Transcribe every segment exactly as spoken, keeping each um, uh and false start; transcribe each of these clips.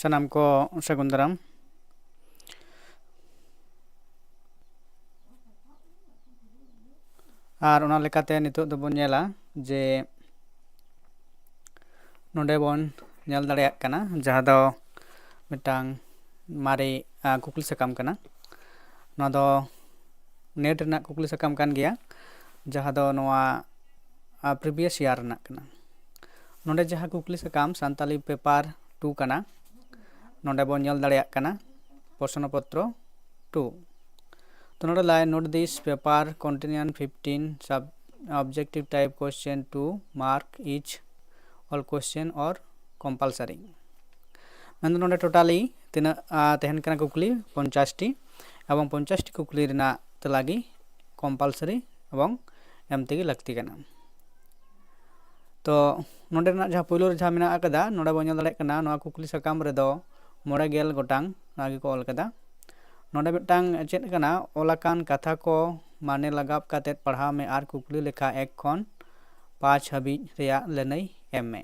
ᱥᱟᱱᱟᱢ ᱠᱚ ᱥᱟᱹᱜᱩᱱ ᱫᱟᱨᱟᱢ᱾ ᱟᱨ ᱚᱱᱟ ᱞᱮᱠᱟᱛᱮ ᱱᱤᱛᱚᱜ ᱫᱚᱵᱚᱱ ᱧᱮᱞᱟ ᱡᱮ ᱱᱚᱰᱮ ᱵᱚᱱ ᱧᱮᱞ ᱫᱟᱲᱮᱭᱟᱜ ᱠᱟᱱᱟ, ᱡᱟᱦᱟᱸ ᱫᱚ ᱢᱤᱫᱴᱟᱝ ᱢᱟᱨᱮ, ᱟ, ᱠᱩᱠᱞᱤ ᱥᱟᱠᱟᱢ ᱠᱟᱱᱟ᱾ ᱱᱚᱣᱟ ᱫᱚ ᱱᱮᱴ ᱨᱮᱱᱟᱜ ᱠᱩᱠᱞᱤ ᱥᱟᱠᱟᱢ ᱠᱟᱱ ᱜᱮᱭᱟ, ᱡᱟᱦᱟᱸ ᱫᱚ ᱱᱚᱣᱟ, ᱟ, previous year ᱨᱮᱱᱟᱜ ᱠᱟᱱᱟ᱾ ᱱᱚᱰᱮ ᱡᱟᱦᱟᱸ ᱠᱩᱠᱞᱤ ᱥᱟᱠᱟᱢ ᱥᱟᱱᱛᱟᱞᱤ ᱯᱮᱯᱟᱨ ᱴᱩ ᱠᱟᱱᱟ, ᱱᱚᱰᱮ ᱵᱚᱱ ᱧᱮᱞ ᱫᱟᱲᱮᱭᱟᱜ ᱠᱟᱱᱟ ᱯᱨᱚᱥᱱᱚ ᱯᱚᱛᱨᱚ ᱴᱩ᱾ ᱛᱚ ᱱᱚᱰᱮ ᱞᱟᱹᱭ, note this paper contain fifteen sub objective type question to mark each all question or compulsory. ᱢᱮᱱᱫᱚ ᱱᱚᱰᱮ totally ᱛᱤᱱᱟᱹᱜ, ᱟ, ᱛᱟᱦᱮᱱ ᱠᱟᱱᱟ ᱠᱩᱠᱞᱤ? ᱯᱚᱧᱪᱟᱥ ᱴᱤ, ᱮᱵᱚᱝ ᱯᱚᱧᱪᱟᱥ ᱴᱤ ᱠᱩᱠᱞᱤ ᱨᱮᱱᱟᱜ ᱛᱮᱞᱟ ᱜᱮ compulsory ᱮᱵᱚᱝ ᱮᱢ ᱛᱮᱜᱮ ᱞᱟᱹᱠᱛᱤ ᱠᱟᱱᱟ᱾ ᱛᱚ ᱱᱚᱰᱮ ᱨᱮᱱᱟᱜ ᱡᱟᱦᱟᱸ ᱯᱳᱭᱞᱳ ᱨᱮ ᱡᱟᱦᱟᱸ ᱢᱮᱱᱟᱜ ᱟᱠᱟᱫᱟ, ᱱᱚᱰᱮ ᱵᱚᱱ ᱧᱮᱞ ᱫᱟᱲᱮᱭᱟᱜ ᱠᱟᱱᱟ ᱱᱚᱣᱟ ᱠᱩᱠᱞᱤ ᱥᱟᱠᱟᱢ ᱨᱮᱫᱚ ᱢᱚᱬᱮ ᱜᱮᱞ ᱜᱚᱴᱟᱝ ᱱᱚᱣᱟ ᱜᱮᱠᱚ ᱚᱞ ᱠᱟᱫᱟ᱾ ᱱᱚᱰᱮ ᱢᱤᱫᱴᱟᱝ ᱪᱮᱫ ᱠᱟᱱᱟ, ᱚᱞ ᱟᱠᱟᱱ ᱠᱟᱛᱷᱟ ᱠᱚ ᱢᱟᱱᱮ ᱞᱟᱜᱟᱣ ᱠᱟᱛᱮᱫ ᱯᱟᱲᱦᱟᱣ ᱢᱮ ᱟᱨ ᱠᱩᱠᱞᱤ ᱞᱮᱠᱷᱟ ᱮᱠ ᱠᱷᱚᱱ ᱯᱟᱸᱪ ᱦᱟᱹᱵᱤᱡ ᱨᱮᱭᱟᱜ ᱞᱟᱹᱱᱟᱹᱭ ᱮᱢ ᱢᱮ᱾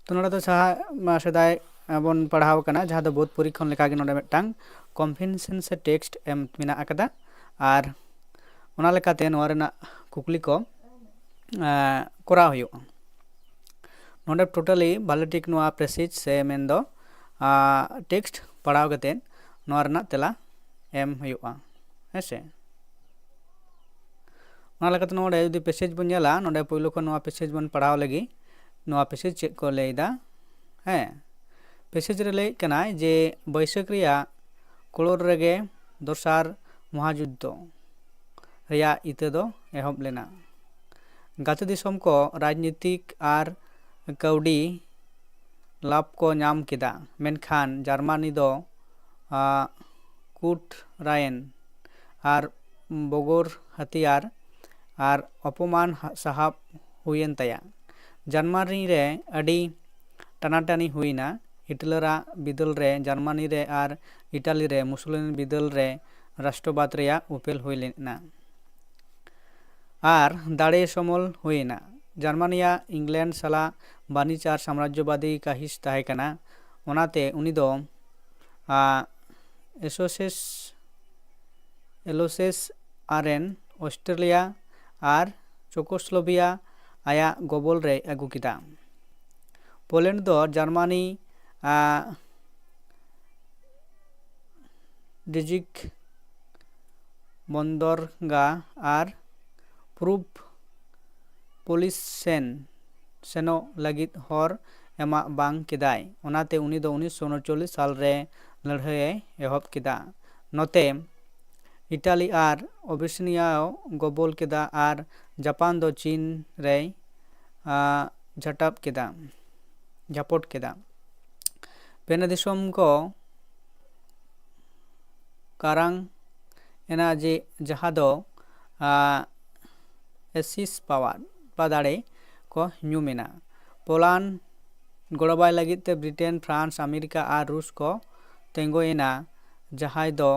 ᱛᱚ ᱱᱚᱰᱮ ᱫᱚ ᱥᱟᱦᱟ, ᱢᱟ, ᱥᱮᱫᱟᱭ ᱵᱚᱱ ᱯᱟᱲᱦᱟᱣ ᱠᱟᱱᱟ, ᱡᱟᱦᱟᱸ ᱫᱚ ᱵᱳᱫᱷ ᱯᱚᱨᱤᱠᱷᱚᱱ ᱞᱮᱠᱟᱜᱮ ᱱᱚᱰᱮ ᱢᱤᱫᱴᱟᱝ ᱠᱚᱱᱯᱷᱮᱱᱥᱮᱱ ᱥᱮ ᱴᱮᱠᱥᱴ ᱮᱢ ᱢᱮᱱᱟᱜ ᱟᱠᱟᱫᱟ᱾ ᱟᱨ ᱚᱱᱟ ᱞᱮᱠᱟᱛᱮ ᱱᱚᱣᱟ ᱨᱮᱱᱟᱜ ᱠᱩᱠᱞᱤ ᱠᱚ, ᱮᱸ, ᱠᱚᱨᱟᱣ ᱦᱩᱭᱩᱜᱼᱟ᱾ ᱱᱚᱰᱮ totally ᱵᱷᱟᱞᱮ ᱴᱷᱤᱠ ᱱᱚᱣᱟ ᱯᱮᱥᱮᱡᱽ ᱥᱮ ᱢᱮᱱᱫᱚ, ᱟᱸ, ᱴᱮᱠᱥᱴ ᱯᱟᱲᱦᱟᱣ ᱠᱟᱛᱮᱫ ᱱᱚᱣᱟ ᱨᱮᱱᱟᱜ ᱛᱮᱞᱟ ᱮᱢ ᱦᱩᱭᱩᱜᱼᱟ, ᱦᱮᱸ ᱥᱮ᱾ ᱚᱱᱟ ᱞᱮᱠᱟᱛᱮ ᱱᱚᱰᱮ ᱡᱩᱫᱤ ᱯᱮᱥᱮᱡᱽ ᱵᱚᱱ ᱧᱮᱞᱟ, ᱱᱚᱰᱮ ᱯᱳᱭᱞᱳ ᱠᱷᱚᱱ ᱱᱚᱣᱟ ᱯᱮᱥᱮᱡᱽ ᱵᱚᱱ ᱯᱟᱲᱦᱟᱣ ᱞᱮᱜᱮ, ᱱᱚᱣᱟ ᱯᱮᱥᱮᱡᱽ ᱪᱮᱫ ᱠᱚ ᱞᱟᱹᱭᱫᱟ᱾ ᱦᱮᱸ, ᱯᱮᱥᱮᱡᱽ ᱨᱮ ᱞᱟᱹᱭᱮᱫ ᱠᱟᱱᱟᱭ ᱡᱮ ᱵᱟᱹᱭᱥᱟᱹᱠᱷ ᱨᱮᱭᱟᱜ ᱠᱩᱲᱳᱨ ᱨᱮᱜᱮ ᱫᱚᱥᱟᱨ ᱢᱚᱦᱟᱡᱩᱫᱽᱫᱷᱚ ᱨᱮᱭᱟᱜ ᱤᱛᱟᱹ ᱫᱚ ᱮᱦᱚᱵ ᱞᱮᱱᱟ᱾ ᱜᱟᱛᱮ ᱫᱤᱥᱚᱢ ᱠᱚ ᱨᱟᱡᱽᱱᱤᱛᱤᱠ ᱟᱨ ᱠᱟᱹᱣᱰᱤ ᱞᱟᱵᱷ ᱠᱚ ᱧᱟᱢ ᱠᱮᱫᱟ, ᱢᱮᱱᱠᱷᱟᱱ ᱡᱟᱨᱢᱟᱱᱤ ᱫᱚ, ᱟ, ᱠᱩᱴ ᱨᱟᱭᱮᱱ ᱟᱨ ᱵᱚᱜᱚᱨ ᱦᱟᱹᱛᱤᱭᱟᱨ ᱟᱨ ᱚᱯᱚᱢᱟᱱ ᱦᱟ-, ᱥᱟᱦᱟᱵ ᱦᱩᱭᱮᱱ ᱛᱟᱭᱟ᱾ ᱡᱟᱨᱢᱟᱱᱤ ᱨᱮ ᱟᱹᱰᱤ ᱴᱟᱱᱟᱴᱟᱱᱤ ᱦᱩᱭᱱᱟ᱾ ᱦᱤᱴᱞᱟᱨᱟᱜ ᱵᱤᱫᱟᱹᱞ ᱨᱮ ᱡᱟᱨᱢᱟᱱᱤ ᱨᱮ ᱟᱨ ᱤᱴᱟᱞᱤ ᱨᱮ ᱢᱩᱥᱳᱞᱤᱱᱤ ᱵᱤᱫᱟᱹᱞ ᱨᱮ ᱨᱟᱥᱴᱨᱚᱵᱟᱫᱽ ᱨᱮᱭᱟᱜ ᱩᱯᱮᱞ ᱦᱩᱭ ᱞᱮᱱᱟ ᱟᱨ ᱫᱟᱲᱮ ᱥᱚᱢᱚᱞ ᱦᱩᱭᱮᱱᱟ᱾ ᱡᱟᱨᱢᱟᱱᱤᱭᱟᱜ ᱤᱝᱞᱮᱱᱰ ᱥᱟᱞᱟᱜ ᱵᱟᱹᱱᱤᱡᱽ ᱟᱨ ᱥᱟᱢᱨᱟᱡᱽᱡᱚᱵᱟᱫᱤ ᱠᱟᱹᱦᱤᱥ ᱛᱟᱦᱮᱸ ᱠᱟᱱᱟ᱾ ᱚᱱᱟᱛᱮ ᱩᱱᱤ ᱫᱚ ᱮᱥᱳᱥᱮᱥ ᱮᱞᱳᱥᱮᱥ ᱟᱨᱮᱱ ᱚᱥᱴᱨᱮᱞᱤᱭᱟ ᱟᱨ ᱪᱳᱠᱳᱥᱞᱳᱵᱷᱤᱭᱟ ᱟᱭᱟᱜ ᱜᱚᱵᱚᱞ ᱨᱮᱭ ᱟᱹᱜᱩ ᱠᱮᱫᱟ᱾ ᱯᱳᱞᱮᱱᱰ ᱫᱚ ᱡᱟᱨᱢᱟᱱᱤ ᱰᱤᱡᱤᱠ ᱵᱚᱱᱫᱚᱨᱜᱟ ᱟᱨ ᱯᱩᱨᱩᱵᱽ ᱯᱳᱞᱤᱥ ᱥᱮᱱ ᱥᱮᱱᱚᱜ ᱞᱟᱹᱜᱤᱫ ᱦᱚᱨ ᱮᱢᱟᱜ ᱵᱟᱝ ᱠᱮᱫᱟᱭ᱾ ᱚᱱᱟᱛᱮ ᱩᱱᱤ ᱫᱚ ᱩᱱᱤᱥᱥᱚ ᱩᱱᱚᱪᱚᱞᱞᱤᱥ ᱥᱟᱞ ᱨᱮ ᱞᱟᱹᱲᱦᱟᱹᱭ ᱮ ᱮᱦᱚᱵ ᱠᱮᱫᱟ᱾ ᱱᱚᱛᱮ ᱤᱴᱟᱞᱤ ᱟᱨ ᱚᱵᱤᱥᱤᱱᱤᱭᱟ ᱜᱚᱵᱚᱞ ᱠᱮᱫᱟ ᱟᱨ ᱡᱟᱯᱟᱱ ᱫᱚ ᱪᱤᱱ ᱨᱮᱭ ᱡᱷᱟᱴᱟᱯ ᱠᱮᱫᱟ ᱡᱷᱟᱯᱚᱴ ᱠᱮᱫᱟ᱾ ᱯᱮᱱᱮ ᱫᱤᱥᱚᱢ ᱠᱚ ᱠᱟᱨᱟᱝ ᱮᱱᱟ, ᱡᱮ ᱡᱟᱦᱟᱸ ᱫᱚ ᱮᱥᱤᱥ ᱯᱟᱣᱟᱨ ᱵᱟ ᱫᱟᱲᱮ ᱠᱚ ᱧᱩᱢ ᱮᱱᱟ᱾ ᱯᱳᱞᱟᱱᱰ ᱜᱚᱲᱚ ᱵᱟᱭ ᱞᱟᱹᱜᱤᱫ ᱛᱮ ᱵᱨᱤᱴᱮᱱ, ᱯᱷᱨᱟᱱᱥ, ᱟᱢᱮᱨᱤᱠᱟ ᱟᱨ ᱨᱩᱥ ᱠᱚ ᱛᱤᱸᱜᱩᱭᱮᱱᱟ, ᱡᱟᱦᱟᱸᱭ ᱫᱚ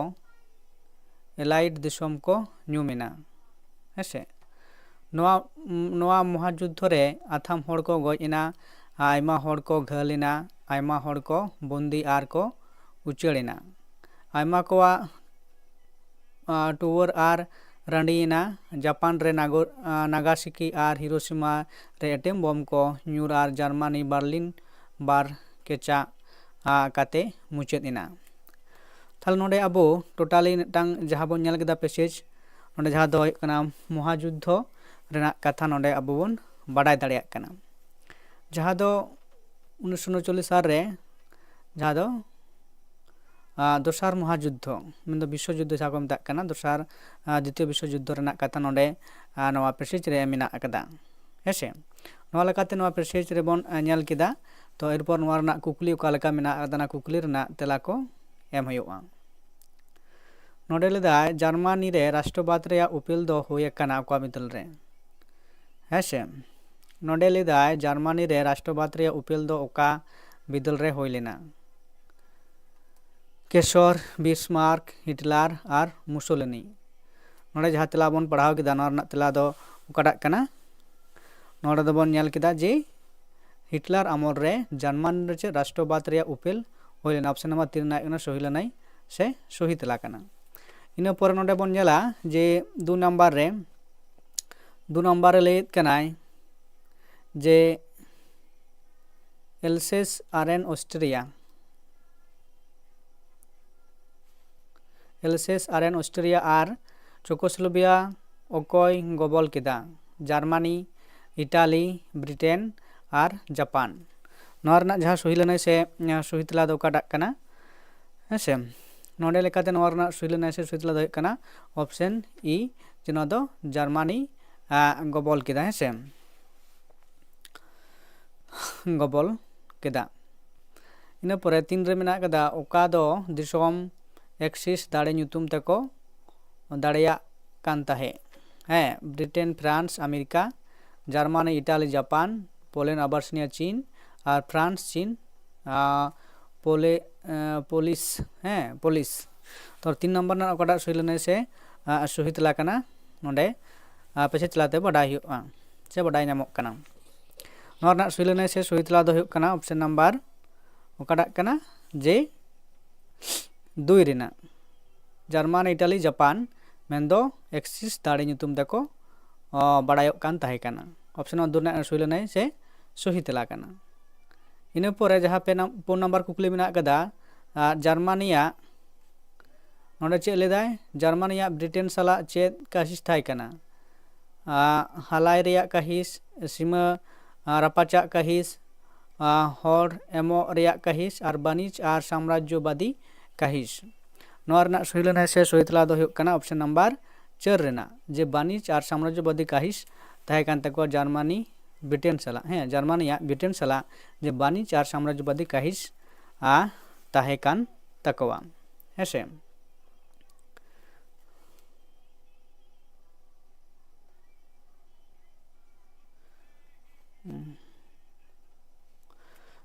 ᱮᱞᱟᱭᱤᱰ ᱫᱤᱥᱚᱢ ᱠᱚ ᱧᱩᱢ ᱮᱱᱟ᱾ ᱦᱮᱸᱥᱮ, ᱱᱚᱣᱟ ᱱᱚᱣᱟ ᱢᱚᱦᱟᱡᱩᱫᱽᱫᱷᱚ ᱨᱮ ᱟᱛᱷᱟᱢ ᱦᱚᱲ ᱠᱚ ᱜᱚᱡ ᱮᱱᱟ, ᱟᱭᱢᱟ ᱦᱚᱲ ᱠᱚ ᱜᱷᱟᱹᱞ ᱮᱱᱟ, ᱟᱭᱢᱟ ᱦᱚᱲ ᱠᱚ ᱵᱚᱱᱫᱤ ᱟᱨ ᱠᱚ ᱩᱪᱟᱹᱲ ᱮᱱᱟ᱾ ᱟᱭᱢᱟ ᱠᱚᱣᱟᱜ ᱴᱩᱣᱟᱹᱨ ᱟᱨ ᱨᱟᱺᱰᱤᱭᱮᱱᱟ᱾ ᱡᱟᱯᱟᱱ ᱨᱮ ᱱᱟᱜᱚ ᱱᱟᱜᱟᱥᱟᱠᱤ ᱟᱨ ᱦᱤᱨᱳᱥᱤᱢᱟ ᱨᱮ ᱮᱴᱮᱢ ᱵᱚᱢ ᱠᱚ ᱧᱩᱨ ᱟᱨ ᱡᱟᱨᱢᱟᱱᱤ ᱵᱟᱨᱞᱤᱱ ᱵᱟᱨ ᱠᱮᱪᱟ ᱠᱟᱛᱮ ᱢᱩᱪᱟᱹᱫ ᱮᱱᱟ᱾ ᱛᱟᱦᱞᱮ ᱱᱚᱰᱮ ᱟᱵᱚ ᱴᱳᱴᱟᱞᱤ ᱢᱤᱫᱴᱟᱝ ᱡᱟᱦᱟᱸ ᱵᱚᱱ ᱧᱮᱞ ᱠᱮᱫᱟ ᱯᱮᱥᱮᱡᱽ, ᱱᱚᱰᱮ ᱡᱟᱦᱟᱸ ᱫᱚ ᱦᱩᱭᱩᱜ ᱠᱟᱱᱟ ᱢᱚᱦᱟᱡᱩᱫᱽᱫᱷᱚ ᱨᱮᱱᱟᱜ ᱠᱟᱛᱷᱟ ᱱᱚᱰᱮ ᱟᱵᱚ ᱵᱚᱱ ᱵᱟᱰᱟᱭ ᱫᱟᱲᱮᱭᱟᱜ ᱠᱟᱱᱟ᱾ ᱡᱟᱦᱟᱸ ᱫᱚ ᱩᱱᱤᱥᱥᱚ ᱩᱱᱚᱪᱚᱞᱞᱤᱥ ᱥᱟᱞ ᱨᱮ ᱡᱟᱦᱟᱸ ᱫᱚ ᱫᱚᱥᱟᱨ ᱢᱚᱦᱟᱡᱩᱫᱽᱫᱷᱚ, ᱢᱮᱱᱫᱚ ᱵᱤᱥᱥᱚ ᱡᱩᱫᱽᱫᱷᱚ ᱡᱟᱦᱟᱸ ᱠᱚ ᱢᱮᱛᱟᱜ ᱠᱟᱱᱟ, ᱫᱚᱥᱟᱨ ᱫᱤᱛᱤᱭᱚ ᱵᱤᱥᱥᱚ ᱡᱩᱫᱽᱫᱷᱚ ᱨᱮᱱᱟᱜ ᱠᱟᱛᱷᱟ ᱱᱚᱰᱮ ᱱᱚᱣᱟ ᱯᱮᱥᱮᱡᱽ ᱨᱮ ᱢᱮᱱᱟᱜ ᱟᱠᱟᱫᱟ᱾ ᱦᱮᱸᱥᱮ, ᱱᱚᱣᱟ ᱞᱮᱠᱟᱛᱮ ᱱᱚᱣᱟ ᱯᱮᱥᱮᱡᱽ ᱨᱮᱵᱚᱱ ᱧᱮᱞ ᱠᱮᱫᱟ᱾ ᱛᱚ ᱮᱨᱯᱚᱨ ᱱᱚᱣᱟ ᱨᱮᱱᱟᱜ ᱠᱩᱠᱞᱤ ᱚᱠᱟ ᱞᱮᱠᱟ ᱢᱮᱱᱟᱜ ᱟᱠᱟᱫᱟ, ᱚᱱᱟ ᱠᱩᱠᱞᱤ ᱨᱮᱱᱟᱜ ᱛᱮᱞᱟ ᱠᱚ ᱮᱢ ᱦᱩᱭᱩᱜᱼᱟ᱾ ᱱᱚᱰᱮ ᱞᱮᱫᱟᱭ, ᱡᱟᱨᱢᱟᱱᱤ ᱨᱮ ᱨᱟᱥᱴᱨᱚᱵᱟᱫ ᱨᱮᱭᱟᱜ ᱩᱯᱮᱞ ᱫᱚ ᱦᱩᱭ ᱟᱠᱟᱱᱟ ᱚᱠᱟ ᱵᱤᱫᱟᱹᱞ ᱨᱮ? ᱦᱮᱸᱥᱮ, ᱱᱚᱰᱮ ᱞᱮᱫᱟᱭ, ᱡᱟᱨᱢᱟᱱᱤ ᱨᱮ ᱨᱟᱥᱴᱨᱚᱵᱟᱫ ᱨᱮᱭᱟᱜ ᱩᱯᱮᱞ ᱫᱚ ᱚᱠᱟ ᱵᱤᱫᱟᱹᱞ ᱨᱮ ᱦᱩᱭ ᱞᱮᱱᱟ? ᱠᱮᱥᱚᱨ, ᱵᱤᱥᱢᱟᱨᱠ, ᱦᱤᱴᱞᱟᱨ ᱟᱨ ᱢᱩᱥᱳᱞᱤᱱᱤ᱾ ᱱᱚᱰᱮ ᱡᱟᱦᱟᱸ ᱛᱮᱞᱟ ᱵᱚᱱ ᱯᱟᱲᱦᱟᱣ ᱠᱮᱫᱟ, ᱱᱚᱣᱟ ᱨᱮᱱᱟᱜ ᱛᱮᱞᱟ ᱫᱚ ᱚᱠᱟᱴᱟᱜ ᱠᱟᱱᱟ? ᱱᱚᱰᱮ ᱫᱚᱵᱚᱱ ᱧᱮᱞ ᱠᱮᱫᱟ ᱡᱮ ᱦᱤᱴᱞᱟᱨ ᱟᱢᱚᱞ ᱨᱮ ᱡᱟᱨᱢᱟᱱ ᱨᱮ ᱪᱮᱫ ᱨᱟᱥᱴᱨᱚᱵᱟᱫ ᱨᱮᱭᱟᱜ ᱩᱯᱮᱞ ᱦᱩᱭ ᱞᱮᱱᱟ? ᱚᱯᱥᱮᱱ ᱱᱟᱢᱵᱟᱨ ᱛᱤᱱ ᱨᱮᱱᱟᱜ ᱦᱩᱭᱩᱜ ᱠᱟᱱᱟ ᱥᱚᱦᱤ ᱞᱟᱹᱱᱟᱹᱭ ᱥᱮ ᱥᱚᱦᱤ ᱛᱮᱞᱟ ᱠᱟᱱᱟ᱾ ᱤᱱᱟᱹ ᱯᱚᱨᱮ ᱱᱚᱰᱮ ᱵᱚᱱ ᱧᱮᱞᱟ ᱡᱮ ᱫᱩ ᱱᱟᱢᱵᱟᱨ ᱨᱮ, ᱫᱩ ᱱᱟᱢᱵᱟᱨ ᱨᱮ ᱞᱟᱹᱭᱮᱫ ᱠᱟᱱᱟᱭ ᱡᱮ ᱮᱞᱥᱮᱥ ᱟᱨᱮᱱ ᱚᱥᱴᱨᱤᱭᱟ, ᱮᱞᱥᱮᱥ ᱟᱨᱮᱱ ᱚᱥᱴᱨᱤᱭᱟ ᱟᱨ ᱪᱳᱠᱳᱥᱞᱳᱵᱷᱤᱭᱟ ᱚᱠᱚᱭ ᱜᱚᱵᱚᱞ ᱠᱮᱫᱟ? ᱡᱟᱨᱢᱟᱱᱤ, ᱤᱴᱟᱞᱤ, ᱵᱨᱤᱴᱮᱱ ᱟᱨ ᱡᱟᱯᱟᱱ᱾ ᱱᱚᱣᱟ ᱨᱮᱱᱟᱜ ᱡᱟᱦᱟᱸ ᱥᱚᱦᱤ ᱞᱟᱹᱱᱟᱹᱭ ᱥᱮ ᱥᱚᱦᱤ ᱛᱮᱞᱟ ᱫᱚ ᱚᱠᱟᱴᱟᱜ ᱠᱟᱱᱟ? ᱦᱮᱸ ᱥᱮ, ᱱᱚᱰᱮ ᱞᱮᱠᱟᱛᱮ ᱱᱚᱣᱟ ᱨᱮᱱᱟᱜ ᱥᱚᱦᱤ ᱞᱟᱹᱱᱟᱹᱭ ᱥᱮ ᱥᱚᱦᱤ ᱛᱮᱞᱟ ᱫᱚ ᱦᱩᱭᱩᱜ ᱠᱟᱱᱟ ᱚᱯᱥᱮᱱ ᱤ, ᱡᱮ ᱱᱚᱣᱟ ᱫᱚ ᱡᱟᱨᱢᱟᱱᱤ ᱜᱚᱵᱚᱞ ᱠᱮᱫᱟ᱾ ᱦᱮᱸ ᱥᱮ, ᱜᱚᱵᱚᱞ ᱠᱮᱫᱟ᱾ ᱤᱱᱟᱹ ᱯᱚᱨᱮ ᱛᱤᱱ ᱨᱮ ᱢᱮᱱᱟᱜ ᱠᱟᱫᱟ, ᱚᱠᱟ ᱫᱚ ᱫᱤᱥᱚᱢ ᱮᱠᱥᱤᱥ ᱫᱟᱲᱮ ᱧᱩᱛᱩᱢ ᱛᱮᱠᱚ ᱫᱟᱲᱮᱭᱟᱜ ᱠᱟᱱ ᱛᱟᱦᱮᱸᱫ? ᱦᱮᱸ, Britain, France, America, Germany, Italy, Japan, Poland, Abyssinia ᱪᱤᱱ, ᱟᱨ ᱯᱷᱨᱟᱱᱥ, ᱪᱤᱱ, ᱟᱨ ᱯᱳᱞᱮ ᱯᱳᱞᱤᱥ᱾ ᱦᱮᱸ, ᱯᱳᱞᱤᱥ᱾ ᱛᱚ ᱛᱤᱱ ᱱᱟᱢᱵᱟᱨ ᱨᱮᱱᱟᱜ ᱚᱠᱟᱴᱟᱜ ᱥᱚᱦᱤ ᱞᱟᱹᱱᱟᱹᱭ ᱥᱮ ᱥᱚᱦᱤ ᱛᱮᱞᱟ ᱠᱟᱱᱟ? ᱱᱚᱰᱮ ᱯᱮᱪᱷᱮ ᱛᱮᱞᱟᱛᱮ ᱵᱟᱰᱟᱭ ᱦᱩᱭᱩᱜᱼᱟ ᱥᱮ ᱵᱟᱰᱟᱭ ᱧᱟᱢᱚᱜ ᱠᱟᱱᱟ᱾ ᱱᱚᱣᱟ ᱨᱮᱱᱟᱜ ᱥᱚᱦᱤ ᱞᱟᱹᱱᱟᱹᱭ ᱥᱮ ᱥᱚᱦᱤ ᱛᱮᱞᱟ ᱫᱚ ᱦᱩᱭᱩᱜ ᱠᱟᱱᱟ ᱚᱯᱥᱮᱱ ᱱᱟᱢᱵᱟᱨ ᱚᱠᱟᱴᱟᱜ ᱠᱟᱱᱟ? ᱡᱮ ᱫᱩᱭ ᱨᱮᱱᱟᱜ, ᱡᱟᱨᱢᱟᱱ, ᱤᱴᱟᱞᱤ, ᱡᱟᱯᱟᱱ ᱢᱮᱱᱫᱚ ᱮᱠᱥᱤᱥ ᱫᱟᱲᱮ ᱧᱩᱛᱩᱢ ᱛᱮᱠᱚ ᱵᱟᱲᱟᱭᱚᱜ ᱠᱟᱱ ᱛᱟᱦᱮᱸ ᱠᱟᱱᱟ᱾ ᱚᱯᱥᱮᱱ ᱱᱚᱢᱵᱚᱨ ᱫᱩ ᱨᱮᱱᱟᱜ ᱥᱚᱦᱤ ᱞᱟᱹᱱᱟᱹᱭ ᱥᱮ ᱥᱚᱦᱤ ᱛᱮᱞᱟ ᱠᱟᱱᱟ᱾ ᱤᱱᱟᱹ ᱯᱚᱨᱮ ᱡᱟᱦᱟᱸ ᱯᱮ ᱯᱩᱱ ᱱᱟᱢᱵᱟᱨ ᱠᱩᱠᱞᱤ ᱢᱮᱱᱟᱜ ᱠᱟᱫᱟ, ᱡᱟᱨᱢᱟᱱᱤᱭᱟᱜ, ᱱᱚᱰᱮ ᱪᱮᱫ ᱞᱟᱹᱭᱫᱟᱭ? ᱡᱟᱨᱢᱟᱱᱤᱭᱟᱜ ᱵᱨᱤᱴᱮᱱ ᱥᱟᱞᱟᱜ ᱪᱮᱫ ᱠᱟᱹᱦᱤᱥ ᱛᱟᱦᱮᱸ ᱠᱟᱱᱟ? ᱦᱟᱞᱟᱭ ᱨᱮᱭᱟᱜ ᱠᱟᱹᱦᱤᱥ, ᱥᱤᱢᱟᱹ ᱨᱟᱯᱟᱪᱟᱜ ᱠᱟᱹᱦᱤᱥ, ᱦᱚᱲ ᱮᱢᱚᱜ ᱨᱮᱭᱟᱜ ᱠᱟᱹᱦᱤᱥ, ᱟᱨ ᱵᱟᱹᱱᱤᱡᱽ ᱟᱨ ᱥᱟᱢᱨᱟᱡᱽᱡᱚᱵᱟᱫᱤ ᱠᱟᱹᱦᱤᱥ᱾ ᱱᱚᱣᱟ ᱨᱮᱱᱟᱜ ᱥᱚᱦᱤ ᱞᱟᱹᱱᱟᱹᱭ ᱥᱮ ᱥᱚᱦᱤ ᱛᱮᱞᱟ ᱫᱚ ᱦᱩᱭᱩᱜ ᱠᱟᱱᱟ ᱚᱯᱥᱮᱱ ᱱᱟᱢᱵᱟᱨ ᱪᱟᱹᱨ ᱨᱮᱱᱟᱜ, ᱡᱮ ᱵᱟᱹᱱᱤᱡᱽ ᱟᱨ ᱥᱟᱢᱨᱟᱡᱽᱡᱚᱵᱟᱫᱤ ᱠᱟᱹᱦᱤᱥ ᱛᱟᱦᱮᱸ ᱠᱟᱱ ᱛᱟᱠᱚᱣᱟ ᱡᱟᱨᱢᱟᱱᱤ ᱵᱨᱤᱴᱮᱱ ᱥᱟᱞᱟᱜ᱾ ᱦᱮᱸ, ᱡᱟᱨᱢᱟᱱᱤᱭᱟᱜ ᱵᱨᱤᱴᱮᱱ ᱥᱟᱞᱟᱜ ᱡᱮ ᱵᱟᱹᱱᱤᱡᱽ ᱟᱨ ᱥᱟᱢᱨᱟᱡᱽᱡᱚᱵᱟᱫᱤ ᱠᱟᱹᱦᱤᱥ ᱟ ᱛᱟᱦᱮᱸ ᱠᱟᱱ ᱛᱟᱠᱚᱣᱟ᱾ ᱦᱮᱸ ᱥᱮ᱾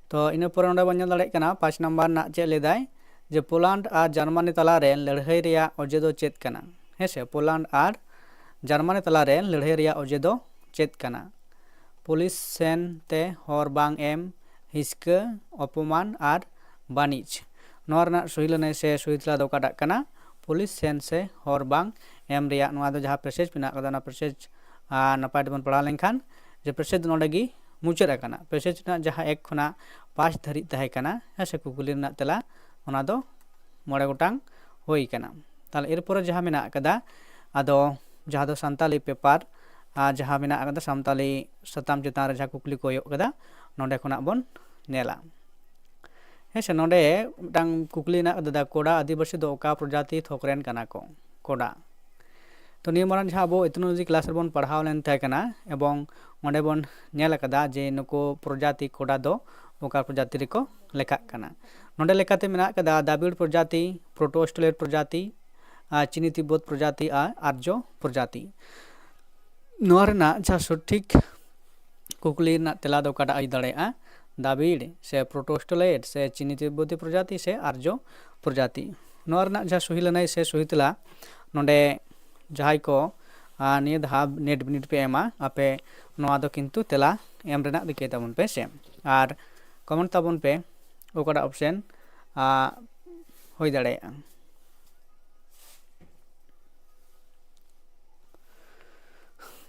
ᱛᱚ ᱤᱱᱟᱹ ᱯᱚᱨᱮ ᱱᱚᱰᱮ ᱵᱚᱱ ᱧᱮᱞ ᱫᱟᱲᱮᱭᱟᱜ ᱠᱟᱱᱟ ᱯᱟᱸᱪ ᱱᱟᱢᱵᱟᱨ ᱨᱮᱱᱟᱜ ᱪᱮᱫ ᱞᱟᱹᱭᱫᱟᱭ, ᱡᱮ ᱯᱳᱞᱟᱱᱰ ᱟᱨ ᱡᱟᱨᱢᱟᱱᱤ ᱛᱟᱞᱟᱨᱮ ᱞᱟᱹᱲᱦᱟᱹᱭ ᱨᱮᱭᱟᱜ ᱚᱡᱮ ᱫᱚ ᱪᱮᱫ ᱠᱟᱱᱟ? ᱦᱮᱸ ᱥᱮ, ᱯᱳᱞᱟᱱᱰ ᱟᱨ ᱡᱟᱨᱢᱟᱱᱤ ᱛᱟᱞᱟᱨᱮ ᱞᱟᱹᱲᱦᱟᱹᱭ ᱨᱮᱭᱟᱜ ᱚᱡᱮ ᱫᱚ ᱪᱮᱫ ᱠᱟᱱᱟ? ᱯᱩᱞᱤᱥ ᱥᱮᱱ ᱛᱮ ᱦᱚᱨ ᱵᱟᱝ ᱮᱢ, ᱦᱤᱥᱠᱟᱹ, ᱚᱯᱚᱢᱟᱱ ᱟᱨ ᱵᱟᱹᱱᱤᱡᱽ᱾ ᱱᱚᱣᱟ ᱨᱮᱱᱟᱜ ᱥᱩᱦᱤ ᱞᱟᱹᱱᱟᱹᱭ ᱥᱮ ᱥᱩᱦᱤ ᱛᱮᱞᱟ ᱫᱚ ᱚᱠᱟᱴᱟᱜ ᱠᱟᱱᱟ? ᱯᱩᱞᱤᱥ ᱥᱮᱱ ᱥᱮ ᱦᱚᱨ ᱵᱟᱝ ᱮᱢ ᱨᱮᱭᱟᱜ ᱱᱚᱣᱟ ᱫᱚ ᱡᱟᱦᱟᱸ ᱯᱮᱥᱮᱡᱽ ᱢᱮᱱᱟᱜ ᱠᱟᱫᱟ, ᱚᱱᱟ ᱯᱮᱥᱮᱡᱽ ᱱᱟᱯᱟᱭ ᱛᱮᱵᱚᱱ ᱯᱟᱲᱦᱟᱣ ᱞᱮᱱᱠᱷᱟᱱ, ᱡᱮ ᱯᱮᱥᱮᱡᱽ ᱫᱚ ᱱᱚᱰᱮ ᱜᱮ ᱢᱩᱪᱟᱹᱫ ᱟᱠᱟᱱᱟ᱾ ᱯᱮᱥᱮᱡᱽ ᱨᱮᱱᱟᱜ ᱡᱟᱦᱟᱸ ᱮᱠ ᱠᱷᱚᱱᱟᱜ ᱯᱟᱸᱪ ᱫᱷᱟᱹᱨᱤᱡ ᱛᱟᱦᱮᱸ ᱠᱟᱱᱟ, ᱦᱮᱸ ᱥᱮ, ᱠᱩᱠᱞᱤ ᱨᱮᱱᱟᱜ ᱛᱮᱞᱟ, ᱚᱱᱟ ᱫᱚ ᱢᱚᱬᱮ ᱜᱚᱴᱟᱝ ᱦᱩᱭ ᱠᱟᱱᱟ᱾ ᱛᱟᱦᱞᱮ ᱮᱨᱯᱚᱨᱮ ᱡᱟᱦᱟᱸ ᱢᱮᱱᱟᱜ ᱟᱠᱟᱫᱟ, ᱟᱫᱚ ᱡᱟᱦᱟᱸ ᱫᱚ ᱥᱟᱱᱛᱟᱞᱤ ᱯᱮᱯᱟᱨ, ᱟᱨ ᱡᱟᱦᱟᱸ ᱢᱮᱱᱟᱜ ᱟᱠᱟᱫᱟ ᱥᱟᱱᱛᱟᱞᱤ ᱥᱟᱛᱟᱢ ᱪᱮᱛᱟᱱ ᱨᱮ ᱡᱟᱦᱟᱸ ᱠᱩᱠᱞᱤ ᱠᱚ ᱦᱩᱭᱩᱜ ᱠᱟᱫᱟ, ᱱᱚᱰᱮ ᱠᱷᱚᱱᱟᱜ ᱵᱚᱱ ᱧᱮᱞᱟ᱾ ᱦᱮᱸ ᱥᱮ, ᱱᱚᱰᱮ ᱢᱤᱫᱴᱟᱝ ᱠᱩᱠᱞᱤ ᱢᱮᱱᱟᱜ ᱟᱠᱟᱫᱟ, ᱠᱳᱰᱟ ᱟᱹᱫᱤᱵᱟᱹᱥᱤ ᱫᱚ ᱚᱠᱟ ᱯᱨᱚᱡᱟᱛᱤ ᱛᱷᱚᱠ ᱨᱮᱱ ᱠᱟᱱᱟ ᱠᱚ? ᱠᱳᱰᱟ᱾ ᱛᱚ, ᱱᱤᱭᱟᱹ ᱢᱟᱲᱟᱝ ᱡᱟᱦᱟᱸ ᱟᱵᱚ ethnology class ᱨᱮᱵᱚᱱ ᱯᱟᱲᱦᱟᱣ ᱞᱮᱱ ᱛᱟᱦᱮᱸ ᱠᱟᱱᱟ, ᱮᱵᱚᱝ ᱚᱸᱰᱮ ᱵᱚᱱ ᱧᱮᱞ ᱟᱠᱟᱫᱟ ᱡᱮ ᱱᱩᱠᱩ ᱯᱨᱚᱡᱟᱛᱤ ᱠᱳᱰᱟ ᱫᱚ ᱚᱠᱟ ᱯᱨᱚᱡᱟᱛᱤ ᱨᱮᱠᱚ ᱞᱮᱠᱷᱟᱜ ᱠᱟᱱᱟ᱾ ᱱᱚᱰᱮ ᱞᱮᱠᱟᱛᱮ ᱢᱮᱱᱟᱜ ᱟᱠᱟᱫᱟ ᱫᱟᱵᱤᱲ ᱯᱨᱚᱡᱟᱛᱤ, ᱯᱨᱳᱴᱳ ᱚᱥᱴᱨᱮᱞᱤᱭᱮᱴ ᱯᱨᱚᱡᱟᱛᱤ, ᱟᱨ ᱪᱤᱱᱤ ᱛᱤᱵᱵᱚᱛ ᱯᱨᱚᱡᱟᱛᱤ ᱟᱨ ᱟᱨᱡᱚ ᱯᱨᱚᱡᱟᱛᱤ᱾ ᱱᱚᱣᱟ ᱨᱮᱱᱟᱜ ᱡᱟᱦᱟᱸ ᱥᱚᱴᱷᱤᱠ ᱠᱩᱠᱞᱤ ᱨᱮᱱᱟᱜ ᱛᱮᱞᱟ ᱫᱚ ᱚᱠᱟᱴᱟᱜ ᱦᱩᱭ ᱫᱟᱲᱮᱭᱟᱜᱼᱟ? ᱫᱟᱵᱤᱲ ᱥᱮ ᱯᱨᱳᱴᱳ ᱚᱥᱴᱨᱮᱞᱤᱭᱮᱴ ᱥᱮ ᱪᱤᱱᱤ ᱛᱤᱵᱵᱚᱛᱤ ᱯᱨᱚᱡᱟᱛᱤ ᱥᱮ ᱟᱨᱡᱚ ᱯᱨᱚᱡᱟᱛᱤ? ᱱᱚᱣᱟ ᱨᱮᱱᱟᱜ ᱡᱟᱦᱟᱸ ᱥᱩᱦᱤ ᱞᱟᱹᱱᱟᱹᱭ ᱥᱮ ᱥᱩᱦᱤ ᱛᱮᱞᱟ, ᱱᱚᱰᱮ ᱡᱟᱦᱟᱸᱭ ᱠᱚ, ᱟᱨ ᱱᱤᱭᱟᱹ ᱫᱷᱟᱣ ᱱᱮᱴ ᱵᱤᱱᱤᱰ ᱯᱮ ᱮᱢᱟ, ᱟᱯᱮ ᱱᱚᱣᱟ ᱫᱚ ᱠᱤᱱᱛᱩ ᱛᱮᱞᱟ ᱮᱢ ᱨᱮᱱᱟᱜ ᱨᱤᱠᱟᱹᱭ ᱛᱟᱵᱚᱱ ᱯᱮ ᱥᱮ, ᱟᱨ ᱠᱚᱢᱮᱱᱴ ᱛᱟᱵᱚᱱ ᱯᱮ ᱚᱠᱟᱴᱟᱜ ᱚᱯᱥᱮᱱ ᱦᱩᱭ ᱫᱟᱲᱮᱭᱟᱜᱼᱟ᱾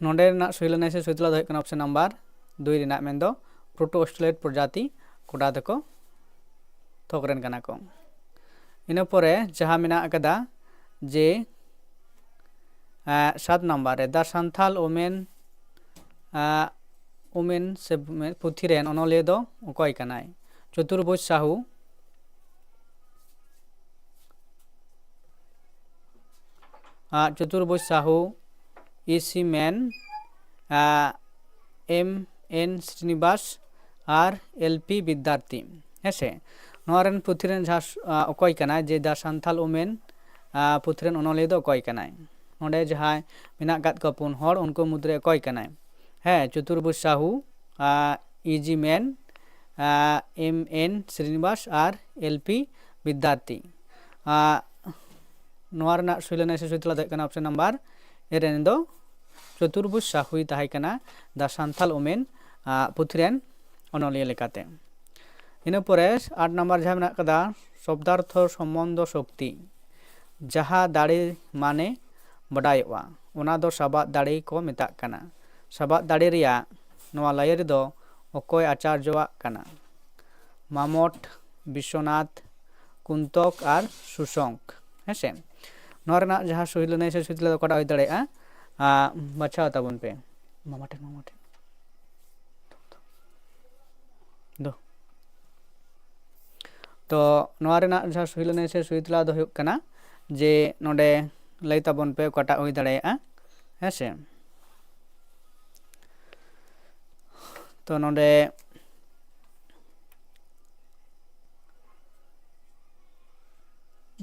ᱱᱚᱰᱮ ᱨᱮᱱᱟᱜ ᱥᱩᱦᱤ ᱞᱟᱹᱱᱟᱹᱭ ᱥᱮ ᱥᱩᱦᱤ ᱛᱮᱞᱟ ᱫᱚ ᱦᱩᱭᱩᱜ ᱠᱟᱱᱟ ᱚᱯᱥᱮᱱ ᱱᱟᱢᱵᱟᱨ ᱫᱩᱭ ᱨᱮᱱᱟᱜ, ᱢᱮᱱᱫᱚ ᱯᱨᱳᱴᱳ ᱚᱥᱴᱨᱮᱞᱤᱭᱮᱴ ᱯᱨᱚᱡᱟᱛᱤ ᱠᱳᱰᱟ ᱫᱚᱠᱚ ᱛᱷᱚᱠ ᱨᱮᱱ ᱠᱟᱱᱟ ᱠᱚ᱾ ᱤᱱᱟᱹ ᱯᱚᱨᱮ ᱡᱟᱦᱟᱸ ᱢᱮᱱᱟᱜ ᱟᱠᱟᱫᱟ ᱡᱮ, ᱮᱸ, ᱥᱟᱛ ᱱᱟᱢᱵᱟᱨ ᱨᱮ, The Santhal Women, ᱮᱸ, Women ᱥᱮ ᱯᱩᱛᱷᱤ ᱨᱮᱱ ᱚᱱᱚᱞᱤᱭᱟᱹ ᱫᱚ ᱚᱠᱚᱭ ᱠᱟᱱᱟᱭ? ᱪᱚᱛᱩᱨᱵᱷᱩᱡᱽ ᱥᱟᱦᱩ, ᱟᱸ, ᱪᱚᱛᱩᱨᱵᱷᱩᱡᱽ ᱥᱟᱦᱩ, ᱤ ᱥᱤ ᱢᱮᱱ, ᱟᱸ, ᱮᱢ ᱮᱱ ᱥᱨᱤᱱᱤᱵᱟᱥ ᱟᱨ ᱮᱞ ᱯᱤ ᱵᱤᱫᱽᱫᱟᱨᱛᱷᱤ᱾ ᱦᱮᱸ ᱥᱮ, ᱱᱚᱣᱟ ᱨᱮᱱ ᱯᱩᱛᱷᱤ ᱨᱮᱱ ᱡᱟᱦᱟᱸ ᱥ-, ᱟᱸ, ᱚᱠᱚᱭ ᱠᱟᱱᱟᱭ, ᱡᱮ The Santhal Women, ᱟᱸ, ᱯᱩᱛᱷᱤ ᱨᱮᱱ ᱚᱱᱚᱞᱤᱭᱟᱹ ᱫᱚ ᱚᱠᱚᱭ ᱠᱟᱱᱟᱭ? ᱱᱚᱰᱮ ᱡᱟᱦᱟᱸᱭ ᱢᱮᱱᱟᱜ ᱟᱠᱟᱫ ᱠᱚᱣᱟ ᱯᱩᱱ ᱦᱚᱲ, ᱩᱱᱠᱩ ᱢᱩᱫᱽᱨᱮ ᱚᱠᱚᱭ ᱠᱟᱱᱟᱭ? ᱦᱮᱸ, ᱪᱚᱛᱩᱨᱵᱷᱩᱡᱽ ᱥᱟᱦᱩ, ᱟᱸ, ᱤ ᱡᱤ ᱢᱮᱱ, ᱟᱸ, ᱮᱢ ᱮᱱ ᱥᱨᱤᱱᱤᱵᱟᱥ ᱟᱨ ᱮᱞ ᱯᱤ ᱵᱤᱫᱽᱫᱟᱨᱛᱷᱤ᱾ ᱟᱸ, ᱱᱚᱣᱟ ᱨᱮᱱᱟᱜ ᱥᱩᱦᱤ ᱞᱟᱹᱱᱟᱹᱭ ᱥᱮ ᱥᱩᱦᱤ ᱛᱮᱞᱟ ᱫᱚ ᱦᱩᱭᱩᱜ ᱠᱟᱱᱟ ᱚᱯᱥᱮᱱ ᱱᱟᱢᱵᱟᱨ ᱮ ᱨᱮᱱ ᱫᱚ ᱪᱚᱛᱩᱨᱵᱷᱩᱡᱽ ᱥᱟᱦᱩᱭ ᱛᱟᱦᱮᱸ ᱠᱟᱱᱟ ᱫᱟ ᱥᱟᱱᱛᱷᱟᱞ ᱳᱢᱮᱱ ᱯᱩᱛᱷᱤ ᱨᱮᱱ ᱚᱱᱚᱞᱤᱭᱟᱹ ᱞᱮᱠᱟᱛᱮ᱾ ᱤᱱᱟᱹ ᱯᱚᱨᱮ ᱟᱴ ᱱᱟᱢᱵᱟᱨ ᱡᱟᱦᱟᱸ ᱢᱮᱱᱟᱜ ᱠᱟᱫᱟ, ᱥᱚᱵᱫᱟᱨᱛᱷᱚ ᱥᱚᱢᱵᱚᱱᱫᱷᱚ ᱥᱚᱠᱛᱤ, ᱡᱟᱦᱟᱸ ᱫᱟᱲᱮ ᱢᱟᱱᱮ ᱵᱟᱰᱟᱭᱚᱜᱼᱟ, ᱚᱱᱟ ᱫᱚ ᱥᱟᱵᱟᱫ ᱫᱟᱲᱮ ᱠᱚ ᱢᱮᱛᱟᱜ ᱠᱟᱱᱟ᱾ ᱥᱟᱵᱟᱫ ᱫᱟᱲᱮ ᱨᱮᱭᱟᱜ ᱱᱚᱣᱟ ᱞᱟᱹᱭᱟᱹᱨᱤ ᱫᱚ ᱚᱠᱚᱭ ᱟᱪᱟᱨᱡᱚᱣᱟᱜ ᱠᱟᱱᱟ? ᱢᱟᱢᱚᱴ, ᱵᱤᱥᱥᱚᱱᱟᱛᱷ, ᱠᱩᱱᱛᱚᱠ ᱟᱨ ᱥᱩᱥᱚᱝᱠ᱾ ᱦᱮᱸᱥᱮ, ᱱᱚᱣᱟ ᱨᱮᱱᱟᱜ ᱡᱟᱦᱟᱸ ᱥᱩᱦᱤ ᱞᱟᱹᱱᱟᱹᱭ ᱥᱮ ᱥᱩᱦᱤ ᱛᱮᱞᱟ ᱫᱚ ᱚᱠᱟᱴᱟᱜ ᱦᱩᱭ ᱫᱟᱲᱮᱭᱟᱜᱼᱟ? ᱟᱸ, ᱵᱟᱪᱷᱟᱣ ᱛᱟᱵᱚᱱ ᱯᱮ᱾ ᱢᱟᱢᱟ ᱴᱷᱮᱱ, ᱢᱟᱢᱟ ᱴᱷᱮᱱ᱾ ᱫᱚ᱾ ᱛᱚ, ᱱᱚᱣᱟ ᱨᱮᱱᱟᱜ ᱡᱟᱦᱟᱸ ᱥᱩᱦᱤ ᱞᱟᱹᱱᱟᱹᱭ ᱥᱮ ᱥᱩᱦᱤ ᱛᱮᱞᱟ ᱫᱚ ᱦᱩᱭᱩᱜ ᱠᱟᱱᱟ ᱡᱮ ᱱᱚᱰᱮ ᱞᱟᱹᱭ ᱛᱟᱵᱚᱱ ᱯᱮ ᱚᱠᱟᱴᱟᱜ ᱦᱩᱭ ᱫᱟᱲᱮᱭᱟᱜᱼᱟ᱾ ᱦᱮᱸᱥᱮ? ᱛᱚ, ᱱᱚᱰᱮ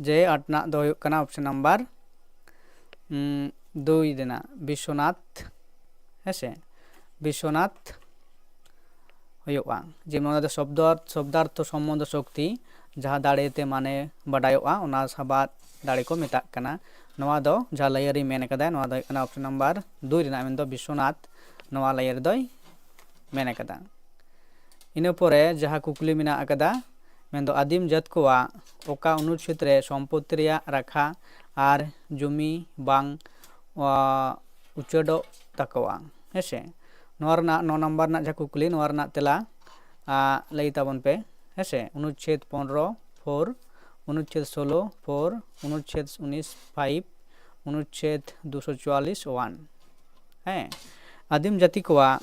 ᱡᱮ ᱟᱴ ᱨᱮᱱᱟᱜ ᱫᱚ ᱦᱩᱭᱩᱜ ᱠᱟᱱᱟ option number, ᱩᱸ, ᱫᱩᱭ ᱨᱮᱱᱟᱜ ᱵᱤᱥᱥᱚᱱᱟᱛᱷ, ᱦᱮᱸᱥᱮ, ᱵᱤᱥᱥᱚᱱᱟᱛᱷ ᱦᱩᱭᱩᱜᱼᱟ᱾ ᱡᱮᱢᱚᱱ ᱚᱱᱟ ᱫᱚ ᱥᱚᱵᱫᱚ-, ᱥᱚᱵᱫᱟᱨᱛᱷᱚ ᱥᱚᱢᱵᱚᱱᱫᱷᱚ ᱥᱚᱠᱛᱤ, ᱡᱟᱦᱟᱸ ᱫᱟᱲᱮ ᱛᱮ ᱢᱟᱱᱮ ᱵᱟᱰᱟᱭᱚᱜᱼᱟ, ᱚᱱᱟ ᱥᱟᱵᱟᱫ ᱫᱟᱲᱮ ᱠᱚ ᱢᱮᱛᱟᱜ ᱠᱟᱱᱟ᱾ ᱱᱚᱣᱟ ᱫᱚ ᱡᱟᱦᱟᱸ ᱞᱟᱹᱭᱟᱹᱨᱤ ᱢᱮᱱ ᱠᱟᱫᱟᱭ, ᱱᱚᱣᱟ ᱫᱚ ᱦᱩᱭᱩᱜ ᱠᱟᱱᱟ option number ᱫᱩᱭ ᱨᱮᱱᱟᱜ, ᱢᱮᱱᱫᱚ ᱵᱤᱥᱥᱚᱱᱟᱛᱷ ᱱᱚᱣᱟ ᱞᱟᱹᱭᱟᱹᱨᱤ ᱫᱚᱭ ᱢᱮᱱ ᱠᱟᱫᱟ᱾ ᱤᱱᱟᱹ ᱯᱚᱨᱮ ᱡᱟᱦᱟᱸ ᱠᱩᱠᱞᱤ ᱢᱮᱱᱟᱜ ᱟᱠᱟᱫᱟ, ᱢᱮᱱᱫᱚ ᱟᱹᱫᱤᱢ ᱡᱟᱹᱛ ᱠᱚᱣᱟᱜ ᱚᱠᱟ ᱚᱱᱩᱪᱷᱮᱫ ᱨᱮ ᱥᱚᱢᱯᱚᱛᱛᱤ ᱨᱮᱭᱟᱜ ᱨᱟᱠᱷᱟ ᱟᱨ ᱡᱩᱢᱤ ᱵᱟᱝ, ᱟ, ᱩᱪᱟᱹᱰᱚᱜ ᱛᱟᱠᱚᱣᱟ? ᱦᱮᱸᱥᱮ, ᱱᱚᱣᱟ ᱨᱮᱱᱟᱜ ᱱᱚ ᱱᱟᱢᱵᱟᱨ ᱨᱮᱱᱟᱜ ᱡᱟᱦᱟᱸ ᱠᱩᱠᱞᱤ, ᱱᱚᱣᱟ ᱨᱮᱱᱟᱜ ᱛᱮᱞᱟ, ᱟ, ᱞᱟᱹᱭ ᱛᱟᱵᱚᱱ ᱯᱮ᱾ ᱦᱮᱸᱥᱮ, ᱚᱱᱩᱪᱷᱮᱫ ᱯᱚᱱᱨᱚ ᱯᱷᱳᱨ, ᱚᱱᱩᱪᱷᱮᱫ ᱥᱳᱞᱳ ᱯᱷᱳᱨ, ᱚᱱᱩᱪᱷᱮᱫ ᱩᱱᱤᱥ ᱯᱷᱟᱭᱤᱵᱷ, ᱚᱱᱩᱪᱷᱮᱫ ᱫᱩᱥᱚ ᱪᱩᱣᱟᱞᱤᱥ ᱳᱣᱟᱱ᱾ ᱦᱮᱸ, ᱟᱹᱫᱤᱢ ᱡᱟᱹᱛᱤ ᱠᱚᱣᱟᱜ,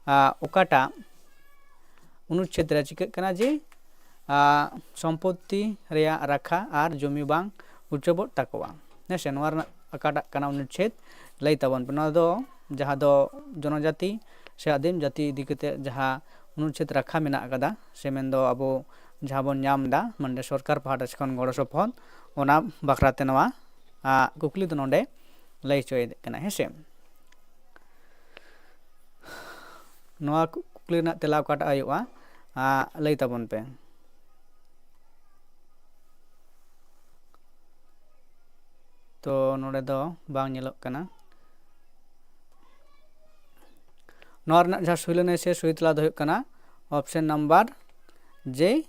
ᱟ, ᱚᱠᱟᱴᱟᱜ ᱚᱱᱩᱪᱷᱮᱫ ᱨᱮ ᱪᱤᱠᱟᱹᱜ ᱠᱟᱱᱟ ᱡᱮ, ᱟ, ᱥᱚᱢᱯᱚᱛᱛᱤ ᱨᱮᱭᱟᱜ ᱨᱟᱠᱷᱟ ᱟᱨ ᱡᱚᱢᱤ ᱵᱟᱝ ᱩᱪᱟᱹᱵᱚᱜ ᱛᱟᱠᱚᱣᱟ? ᱦᱮᱸ ᱥᱮ, ᱱᱚᱣᱟ ᱨᱮᱱᱟᱜ ᱚᱠᱟᱴᱟᱜ ᱠᱟᱱᱟ ᱚᱱᱩᱪᱷᱮᱫ, ᱞᱟᱹᱭ ᱛᱟᱵᱚᱱ ᱯᱮ᱾ ᱱᱚᱣᱟ ᱫᱚ ᱡᱟᱦᱟᱸ ᱫᱚ ᱡᱚᱱᱚᱡᱟᱛᱤ ᱥᱮ ᱟᱹᱫᱤᱢ ᱡᱟᱹᱛᱤ ᱤᱫᱤ ᱠᱟᱛᱮ ᱡᱟᱦᱟᱸ ᱚᱱᱩᱪᱷᱮᱫ ᱨᱟᱠᱷᱟ ᱢᱮᱱᱟᱜ ᱟᱠᱟᱫᱟ, ᱥᱮ ᱢᱮᱱᱫᱚ ᱟᱵᱚ ᱡᱟᱦᱟᱸ ᱵᱚᱱ ᱧᱟᱢ ᱮᱫᱟ, ᱢᱟᱱᱮ ᱥᱚᱨᱠᱟᱨ ᱯᱟᱦᱴᱟ ᱥᱮᱫ ᱠᱷᱚᱱ ᱜᱚᱲᱚ ᱥᱚᱯᱚᱦᱚᱫ, ᱚᱱᱟ ᱵᱟᱠᱷᱨᱟ ᱛᱮ ᱱᱚᱣᱟ, ᱟ, ᱠᱩᱠᱞᱤ ᱫᱚ ᱱᱚᱰᱮ ᱞᱟᱹᱭ ᱦᱚᱪᱚᱭᱮᱫ ᱠᱟᱱᱟ, ᱦᱮᱸ ᱥᱮ᱾ ᱱᱚᱣᱟ ᱠᱩᱠᱞᱤ ᱨᱮᱱᱟᱜ ᱛᱮᱞᱟ ᱚᱠᱟᱴᱟᱜ ᱦᱩᱭᱩᱜᱼᱟ, ᱟ, ᱞᱟᱹᱭ ᱛᱟᱵᱚᱱ ᱯᱮ᱾ ᱛᱚ, ᱱᱚᱰᱮ ᱫᱚ ᱵᱟᱝ ᱧᱮᱞᱚᱜ ᱠᱟᱱᱟ᱾ ᱱᱚᱣᱟ ᱨᱮᱱᱟᱜ ᱡᱟᱦᱟᱸ ᱥᱩᱭ ᱞᱟᱹᱱᱟᱹᱭ ᱥᱮ ᱥᱩᱭ ᱛᱮᱞᱟ ᱫᱚ ᱦᱩᱭᱩᱜ ᱠᱟᱱᱟ option number J,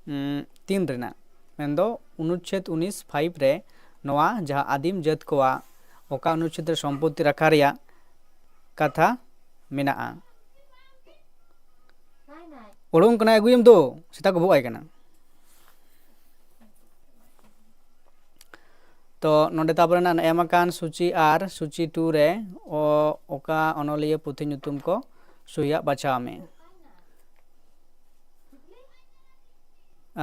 ᱩᱸ, ᱛᱤᱱ ᱨᱮᱱᱟᱜ, ᱢᱮᱱᱫᱚ ᱚᱱᱩᱪᱪᱷᱮᱫ ᱩᱱᱤᱥ ᱯᱷᱟᱭᱤᱵᱷ ᱨᱮ ᱱᱚᱣᱟ ᱡᱟᱦᱟᱸ ᱟᱹᱫᱤᱢ ᱡᱟᱹᱛ ᱠᱚᱣᱟᱜ ᱚᱠᱟ ᱚᱱᱩᱪᱪᱷᱮᱫ ᱨᱮ ᱥᱚᱢᱯᱚᱛᱛᱤ ᱨᱟᱠᱷᱟ ᱨᱮᱭᱟᱜ ᱠᱟᱛᱷᱟ ᱢᱮᱱᱟᱜᱼᱟ? ᱩᱰᱩᱝ ᱠᱟᱱᱟᱭ, ᱟᱹᱜᱩᱭᱮᱢ ᱫᱚ, ᱥᱮᱛᱟ ᱠᱚ ᱵᱷᱩᱜ ᱟᱭ ᱠᱟᱱᱟ᱾ ᱛᱚ ᱱᱚᱰᱮ ᱛᱟᱯᱚᱨᱮ ᱱᱟᱜ ᱮᱢ ᱟᱠᱟᱱ ᱥᱩᱪᱤ ᱟᱨ ᱥᱩᱪᱤ ᱴᱩ ᱨᱮ ᱚ-, ᱚᱠᱟ ᱚᱱᱚᱞᱤᱭᱟᱹ ᱯᱩᱛᱷᱤ ᱧᱩᱛᱩᱢ ᱠᱚ ᱥᱩᱭᱟᱜ ᱵᱟᱪᱷᱟᱣ ᱢᱮ᱾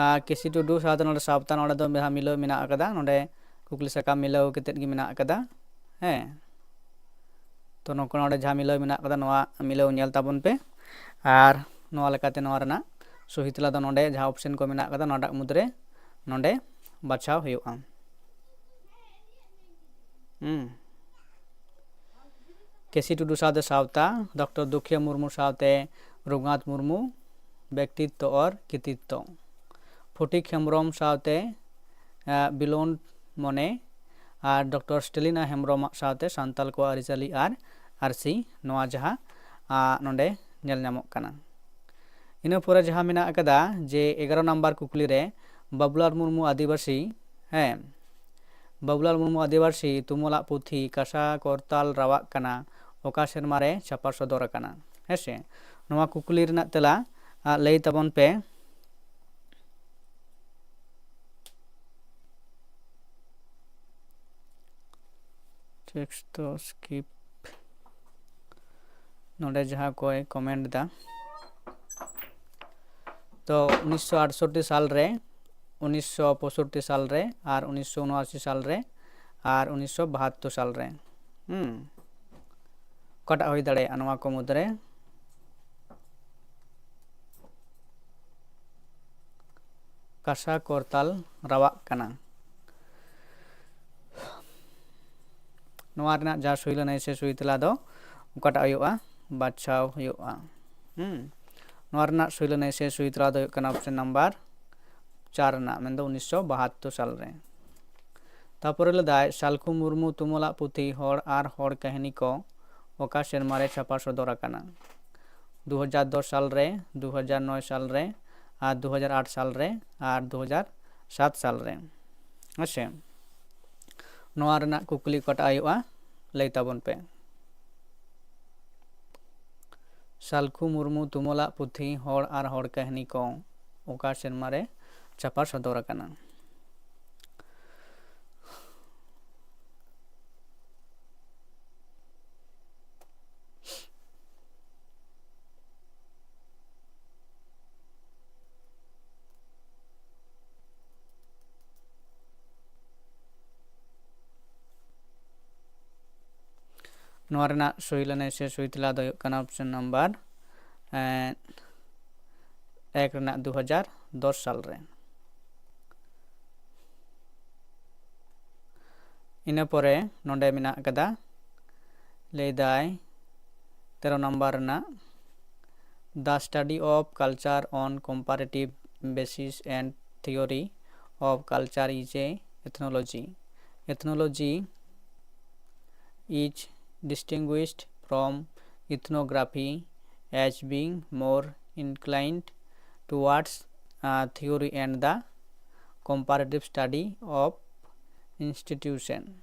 ᱟᱨ ᱠᱮᱥᱤ ᱴᱩᱰᱩ ᱥᱟᱶᱛᱮ ᱱᱚᱰᱮ ᱥᱟᱶᱛᱟ, ᱱᱚᱰᱮ ᱫᱚ ᱡᱟᱦᱟᱸ ᱢᱤᱞᱟᱹᱣ ᱢᱮᱱᱟᱜ ᱟᱠᱟᱫᱟ, ᱱᱚᱰᱮ ᱠᱩᱠᱞᱤ ᱥᱟᱠᱟᱢ ᱢᱤᱞᱟᱹᱣ ᱠᱟᱛᱮᱫ ᱜᱮ ᱢᱮᱱᱟᱜ ᱟᱠᱟᱫᱟ᱾ ᱦᱮᱸ, ᱛᱚ ᱱᱚᱝᱠᱟ ᱱᱚᱰᱮ ᱡᱟᱦᱟᱸ ᱢᱤᱞᱟᱹᱣ ᱢᱮᱱᱟᱜ ᱟᱠᱟᱫᱟ, ᱱᱚᱣᱟ ᱢᱤᱞᱟᱹᱣ ᱧᱮᱞ ᱛᱟᱵᱚᱱ ᱯᱮ᱾ ᱟᱨ ᱱᱚᱣᱟ ᱞᱮᱠᱟᱛᱮ ᱱᱚᱣᱟ ᱨᱮᱱᱟᱜ ᱥᱚᱦᱤ ᱛᱮᱞᱟ ᱫᱚ ᱱᱚᱰᱮ ᱡᱟᱦᱟᱸ option ᱠᱚ ᱢᱮᱱᱟᱜ ᱟᱠᱟᱫᱟ, ᱱᱚᱣᱟᱴᱟᱜ ᱢᱩᱫᱽᱨᱮ ᱱᱚᱰᱮ ᱵᱟᱪᱷᱟᱣ ᱦᱩᱭᱩᱜᱼᱟ᱾ ᱦᱩᱸ᱾ ᱠᱮᱥᱤ ᱴᱩᱰᱩ ᱥᱟᱶᱛᱮ ᱥᱟᱶᱛᱟ, ᱰᱚᱠᱴᱚᱨ ᱫᱩᱠᱷᱤᱭᱟᱹ ᱢᱩᱨᱢᱩ ᱥᱟᱶᱛᱮ ᱨᱚᱜᱷᱩᱱᱟᱛᱷ ᱢᱩᱨᱢᱩ, ᱵᱮᱠᱛᱤᱛᱛᱚ ᱚᱨ ᱠᱤᱛᱤᱛᱛᱚ, ᱯᱷᱚᱴᱤᱠ ᱦᱮᱢᱵᱨᱚᱢ ᱥᱟᱶᱛᱮ, ᱮ, ᱵᱤᱞᱚᱱ ᱢᱚᱱᱮ, ᱟᱨ ᱰᱚᱠᱴᱚᱨ ᱥᱴᱮᱞᱤᱱᱟ ᱦᱮᱢᱵᱨᱚᱢᱟᱜ ᱥᱟᱶᱛᱮ ᱥᱟᱱᱛᱟᱞ ᱠᱚᱣᱟᱜ ᱟᱹᱨᱤᱪᱟᱹᱞᱤ ᱟᱨ ᱟᱹᱨᱥᱤ, ᱱᱚᱣᱟ ᱡᱟᱦᱟᱸ, ᱟ, ᱱᱚᱰᱮ ᱧᱮᱞ ᱧᱟᱢᱚᱜ ᱠᱟᱱᱟ᱾ ᱤᱱᱟᱹ ᱯᱚᱨᱮ ᱡᱟᱦᱟᱸ ᱢᱮᱱᱟᱜ ᱟᱠᱟᱫᱟ ᱡᱮ ᱮᱜᱟᱨᱚ ᱱᱟᱢᱵᱟᱨ ᱠᱩᱠᱞᱤ ᱨᱮ, ᱵᱟᱵᱩᱞᱟᱞ ᱢᱩᱨᱢᱩ ᱟᱹᱫᱤᱵᱟᱹᱥᱤ, ᱦᱮᱸ, ᱵᱟᱵᱩᱞᱟᱞ ᱢᱩᱨᱢᱩ ᱟᱹᱫᱤᱵᱟᱹᱥᱤ ᱛᱩᱢᱟᱹᱞᱟᱜ ᱯᱩᱛᱷᱤ ᱠᱟᱥᱟ ᱠᱚᱨᱛᱟᱞ ᱨᱟᱣᱟᱜ ᱠᱟᱱᱟ ᱚᱠᱟ ᱥᱮᱨᱢᱟ ᱨᱮ ᱪᱷᱟᱯᱟ ᱥᱚᱫᱚᱨ ᱟᱠᱟᱱᱟ? ᱦᱮᱸ ᱥᱮ, ᱱᱚᱣᱟ ᱠᱩᱠᱞᱤ ᱨᱮᱱᱟᱜ ᱛᱮᱞᱟ, ᱟ, ᱞᱟᱹᱭ ᱛᱟᱵᱚᱱ ᱯᱮ᱾ Text ᱫᱚ skip᱾ ᱱᱚᱰᱮ ᱡᱟᱦᱟᱸ ᱠᱚᱭ comment ᱮᱫᱟ, ᱛᱚ ᱩᱱᱤᱥᱥᱚ ᱟᱴᱥᱚᱴᱴᱤ ᱥᱟᱞ ᱨᱮ, ᱩᱱᱤᱥᱥᱚ ᱯᱚᱸᱭᱥᱚᱴᱴᱤ ᱥᱟᱞ ᱨᱮ, ᱟᱨ ᱩᱱᱤᱥᱥᱚ ᱩᱱᱚᱟᱥᱤ ᱥᱟᱞ ᱨᱮ, ᱟᱨ ᱩᱱᱤᱥᱥᱚ ᱵᱟᱦᱟᱛᱛᱳᱨ ᱥᱟᱞ ᱨᱮ᱾ ᱦᱩᱸ, ᱚᱠᱟᱴᱟᱜ ᱦᱩᱭ ᱫᱟᱲᱮᱭᱟᱜᱼᱟ ᱱᱚᱣᱟ ᱠᱚ ᱢᱩᱫᱽᱨᱮ? ᱠᱟᱥᱟ ᱠᱚᱨᱛᱟᱞ ᱨᱟᱣᱟᱜ ᱠᱟᱱᱟ᱾ ᱱᱚᱣᱟ ᱨᱮᱱᱟᱜ ᱡᱟᱦᱟᱸ ᱥᱩᱭ ᱞᱟᱹᱱᱟᱹᱭ ᱥᱮ ᱥᱩᱭ ᱛᱮᱞᱟ ᱫᱚ ᱚᱠᱟᱴᱟᱜ ᱦᱩᱭᱩᱜᱼᱟ? ᱵᱟᱪᱷᱟᱣ ᱦᱩᱭᱩᱜᱼᱟ᱾ ᱦᱩᱸ, ᱱᱚᱣᱟ ᱨᱮᱱᱟᱜ ᱥᱩᱭ ᱞᱟᱹᱱᱟᱹᱭ ᱥᱮ ᱥᱩᱭ ᱛᱮᱞᱟ ᱫᱚ ᱦᱩᱭᱩᱜ ᱠᱟᱱᱟ option number ᱪᱟᱨ ᱨᱮᱱᱟᱜ, ᱢᱮᱱᱫᱚ ᱩᱱᱤᱥᱥᱚ ᱵᱟᱦᱟᱛᱛᱳᱨ ᱥᱟᱞ ᱨᱮ᱾ ᱛᱟᱯᱚᱨᱮ ᱞᱮᱫᱟᱭ ᱥᱟᱞᱠᱷᱩ ᱢᱩᱨᱢᱩ ᱛᱩᱢᱟᱹᱞᱟᱜ ᱯᱩᱛᱷᱤ ᱦᱚᱲ ᱟᱨ ᱦᱚᱲ ᱠᱟᱹᱦᱱᱤ ᱠᱚ ᱚᱠᱟ ᱥᱮᱨᱢᱟ ᱨᱮ ᱪᱷᱟᱯᱟ ᱥᱚᱫᱚᱨ ᱟᱠᱟᱱᱟ? ᱫᱩ ᱦᱟᱡᱟᱨ ᱫᱚᱥ ᱥᱟᱞ ᱨᱮ, ᱫᱩ ᱦᱟᱡᱟᱨ ᱱᱚᱭ ᱥᱟᱞ ᱨᱮ, ᱟᱨ ᱫᱩ ᱦᱟᱡᱟᱨ ᱟᱴ ᱥᱟᱞ ᱨᱮ, ᱟᱨ ᱫᱩ ᱦᱟᱡᱟᱨ ᱥᱟᱛ ᱥᱟᱞ ᱨᱮ᱾ ᱦᱮᱸ ᱥᱮ? ᱱᱚᱣᱟ ᱨᱮᱱᱟᱜ ᱠᱩᱠᱞᱤ ᱚᱠᱟᱴᱟᱜ ᱦᱩᱭᱩᱜᱼᱟ, ᱞᱟᱹᱭ ᱛᱟᱵᱚᱱ ᱯᱮ᱾ ᱥᱟᱞᱠᱷᱩ ᱢᱩᱨᱢᱩ ᱛᱩᱢᱟᱹᱞᱟᱜ ᱯᱩᱛᱷᱤ ᱦᱚᱲ ᱟᱨ ᱦᱚᱲ ᱠᱟᱹᱦᱱᱤ ᱠᱚ ᱚᱠᱟ ᱥᱮᱨᱢᱟ ᱨᱮ ᱪᱷᱟᱯᱟ ᱥᱚᱫᱚᱨ ᱟᱠᱟᱱᱟ? ᱱᱚᱣᱟ ᱨᱮᱱᱟᱜ ᱥᱚᱦᱤ ᱞᱟᱹᱱᱟᱹᱭ ᱥᱮ ᱥᱚᱦᱤ ᱛᱮᱞᱟ ᱫᱚ ᱦᱩᱭᱩᱜ ᱠᱟᱱᱟ option number, ᱮᱸ, ᱮᱠ ᱨᱮᱱᱟᱜ ᱫᱩ ᱦᱟᱡᱟᱨ ᱫᱚᱥ ᱥᱟᱞ ᱨᱮ᱾ ᱤᱱᱟᱹ ᱯᱚᱨᱮ ᱱᱚᱰᱮ ᱢᱮᱱᱟᱜ ᱟᱠᱟᱫᱟ, ᱞᱟᱹᱭ ᱫᱟᱭ ᱛᱮᱨᱚ ᱱᱟᱢᱵᱟᱨ ᱨᱮᱱᱟᱜ, The study of culture on comparative basis and theory of culture is a ethnology. Ethnology is distinguished from ethnography as being more inclined towards, uh, theory and the comparative study of institution.